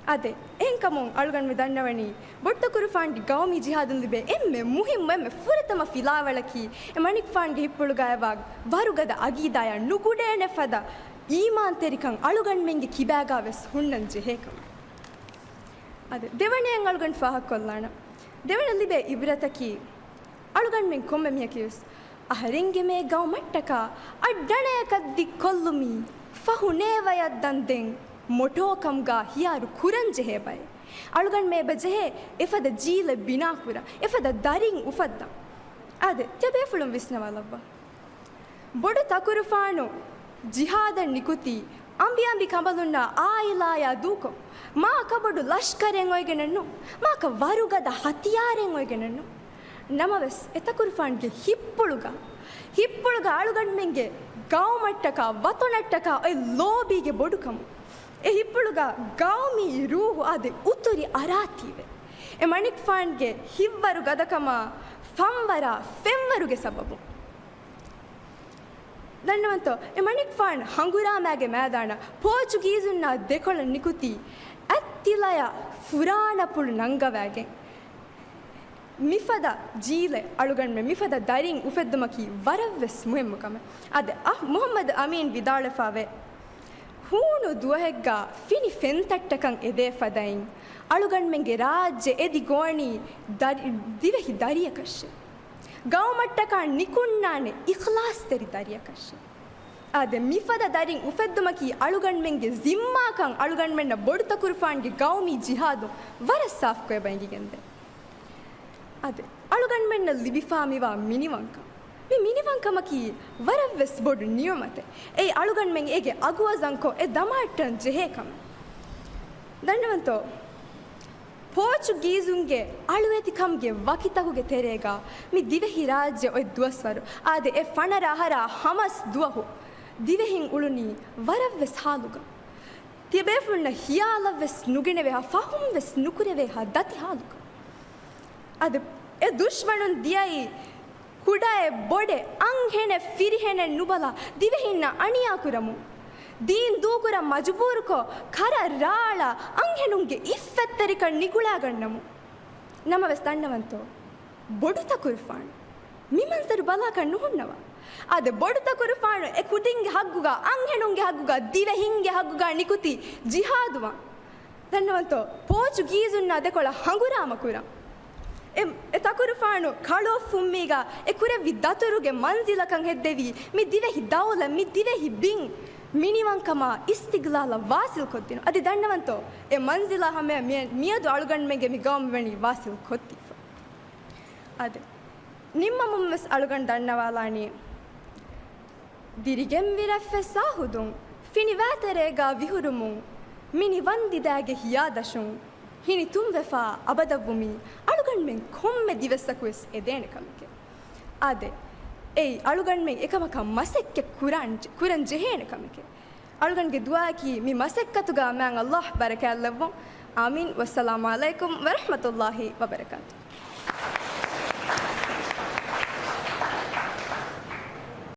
އާދެ، އެހެންކަމުން އަޅުގަނޑު މި ދަންނަވަނީ، ބޮޑު ތަކުރުފާންގެ ގައުމީ ޖިހާދުން ލިބޭ އެންމެ މުހިއްމު، އެންމެ ފުރަތަމަ ފިލާވަޅަކީ، އެ މަނިކުފާންގެ ހިތްޕުޅުގައިވާ ވަރުގަދަ އަގީދާޔާ ނުގުޑޭނެ ފަދަ އީމާންތެރިކަން އަޅުގަނޑުމެންގެ ކިބާގަ ވެސް ހުންނަން ޖެހޭކަމަށް. އާދެ، ދެވަނައަށް އަޅުގަނޑު ފާހަގަކޮށްލާނަން. ދެވަނަ ލިބޭ އިބްރަތަކީ، އަޅުގަނޑުމެން ކޮންމެ މީހަކީވެސް އަހަރެންގެ މޭ ގައުމަށްޓަކާ އަށްޑަނަޔަކަށް ދިއްކޮށްލުމީ ފަހު ނޭވަޔަށް ދަންދެން މޮޓޯކަމުގަ ހިޔާރު ކުރަންޖެހޭ ބައެއް. އަޅުގަނޑުމެން އެބަ ޖެހޭ އެފަދަ ޖީލެއް ބިނާކުރަން، އެފަދަ ދަރިން އުފައްދަން. އާދެ، ތިޔަބޭފުޅުން ވިސްނަވާލައްވާ. ބޮޑު ތަކުރުފާނު ޖިހާދަށް ނިކުތީ، އަނބިއަނބި ކަނބަލުންނާ އާއިލާޔާ ދޫކޮށް، މާކަބަޑު ލަޝްކަރެއް އޮތްގެނެއްނު، މާކަ ވަރުގަދަ ހަތިޔާރެއް އޮތްގެނެއްނު. ނަމަވެސް، އެ ތަކުރުފާނުގެ ހިއްޕުޅުގަ، ހިއްޕުޅުގަ އަޅުގަނޑުމެންގެ ގައުމަށްޓަކާ، ވަތަނަށްޓަކާ އޮތް ލޯބީގެ ބޮޑުކަމު، އެ ހިއްޕުޅުގަ ގައުމީ ރޫހު އާދެ އުތުރި އަރާތީވެ. އެ މަނިކުފާނުގެ ހިތްވަރުގަދަކަމާ ފަންވަރާ ފެންވަރުގެ ސަބަބުން. ދަންނަވަންތޯ، އެ މަނިކުފާނު ހަނގުރާމާގެ މައިދާނަށް ޕޯޗުގީޒުންނާ ދެކޮޅަށް ނިކުތީ، އަތްތިލަޔަށް ފުރާނަޕުޅު ނަންގަވައިގެން، މިފަދަ ޖީލެއް އަޅުގަނޑުމެން މިފަދަ ދަރިން އުފެއްދުމަކީ ވަރަށްވެސް މުހިއްމު ކަމެއް. އާދެ، އަ، މުޙައްމަދު އަމީން ވިދާޅުވެފައިވޭ، ހޫނު ދުވަހެއްގަ ފިނި ފެންތައްޓަކަށް އެދޭ ފަދައިން، އަޅުގަނޑުމެންގެ ރާއްޖެ އެދި ގޮވަނީ ދަރި-، ދިވެހި ދަރިއަކަށެ. ގައުމަށްޓަކާ ނިކުންނާނެ އިޚްލާޞްތެރި ދަރިއަކަށެ. އާދެ، މިފަދަ ދަރިން އުފެއްދުމަކީ އަޅުގަނޑުމެންގެ ޒިންމާކަން އަޅުގަނޑުމެންނަށް ބޮޑުތަކުރުފާނުގެ ގައުމީ ޖިހާދުން ވަރަށް ސާފުކޮށް އެބަ އެނގިގެންދޭ. އާދެ، އަޅުގަނޑުމެންނަށް ލިބިފާ މިވާ މިނިވަންކަން، މި މިނިވަންކަމަކީ ވަރަށްވެސް ބޮޑު ނިޢުމަތެއް. އެއީ އަޅުގަނޑުމެން އޭގެ އަގުވަޒަންކޮށް އެ ދަމާއްޓަން ޖެހޭ ކަމެއް. ދަންނަވަންތޯ؟ ޕޯޗުގީޒުންގެ އަޅުވެތިކަމުގެ ވަކިތަކުގެ ތެރޭގަ މި ދިވެހި ރާއްޖެ އޮތް ދުވަސްވަރު، އާދެ، އެ ފަނަރަ އަހަރާ ހަމަސް ދުވަހު ދިވެހިން އުޅުނީ ވަރަށްވެސް ހާލުގަ. ތިޔަބޭފުޅުންނަށް ހިޔާލަށްވެސް ނުގެނެވޭހާ، ފަހުންވެސް ނުކުރެވޭހާ ދަތި ހާލުގަ. އަދި އެ ދުޝްމަނުން ދިޔައީ ކުޑައެއް ބޮޑެއް އަންހެނެއް ފިރިހެނެއް ނުބަލާ ދިވެހިންނަށް އަނިޔާކުރަމުން، ދީން ދޫކުރަން މަޖުބޫރުކޮށް، ކަރަށް ރާޅާ އަންހެނުންގެ އިއްފަތްތެރިކަން ނިގުޅާގަންނަމުން. ނަމަވެސް ދަންނަވަންތޯ؟ ބޮޑު ތަކުރުފާނު މި މަންޒަރު ބަލާކަށް ނުހުންނަވާ. އާދެ، ބޮޑު ތަކުރުފާނު އެ ކުދިންގެ ހައްގުގަ، އަންހެނުންގެ ހައްގުގަ، ދިވެހިންގެ ހައްގުގަ ނިކުތީ ޖިހާދުވާން. ދަންނަވަންތޯ؟ ޕޯޗުގީޒުންނާ ދެކޮޅަށް ހަނގުރާމަ ކުރަން. އެ، އެ ތަކުރުފާނު ކަޅުއޮށްފުންމީގަ އެ ކުރެއްވި ދަތުރުގެ މަންޒިލަކަށް ހެއްދެވީ މި ދިވެހި ދައުލަތް، މި ދިވެހި ބިން، މިނިވަންކަމާ އިސްތިގްލާލަށް ވާސިލް ކޮށްދިނުން. އަދި ދަންނަވަންތޯ؟ އެ މަންޒިލާ ހަމަޔަށް މި-، މިއަދު އަޅުގަނޑުމެންގެ މި ގައުމު ވަނީ ވާސިލް ކޮށްދީފަ. އަދި ނިންމަމުން ވެސް އަޅުގަނޑު ދަންނަވާލާނީ، ދިރިގެންވި ރަށްފަސް އާހުދުން، ފިނިވާތެރޭގަ ވިހުރުމުން، މިނި ވަންދިދާގެ ހިޔާދަށުން، ހިނި ތުންވެފާ އަބަދަށްވުމީ، އަޅުގަނޑުމެން ކޮންމެ ދިވެއްސަކުވެސް އެދޭނެ ކަމެކޭ. އާދެ، އެއީ އަޅުގަނޑުމެން އެކަމަކަށް މަސައްކަތް ކުރާން، ކުރަން ޖެހޭނެ ކަމެކޭ. އަޅުގަނޑުގެ ދުޢާއަކީ މި މަސައްކަތުގަ މާތް ﷲ ބަރަކާތްލެއްވުން. އާމީން. ވައްސަލާމު ޢަލައިކުމް ވަރަޙްމަތުﷲ ވަބަރަކާތުހު.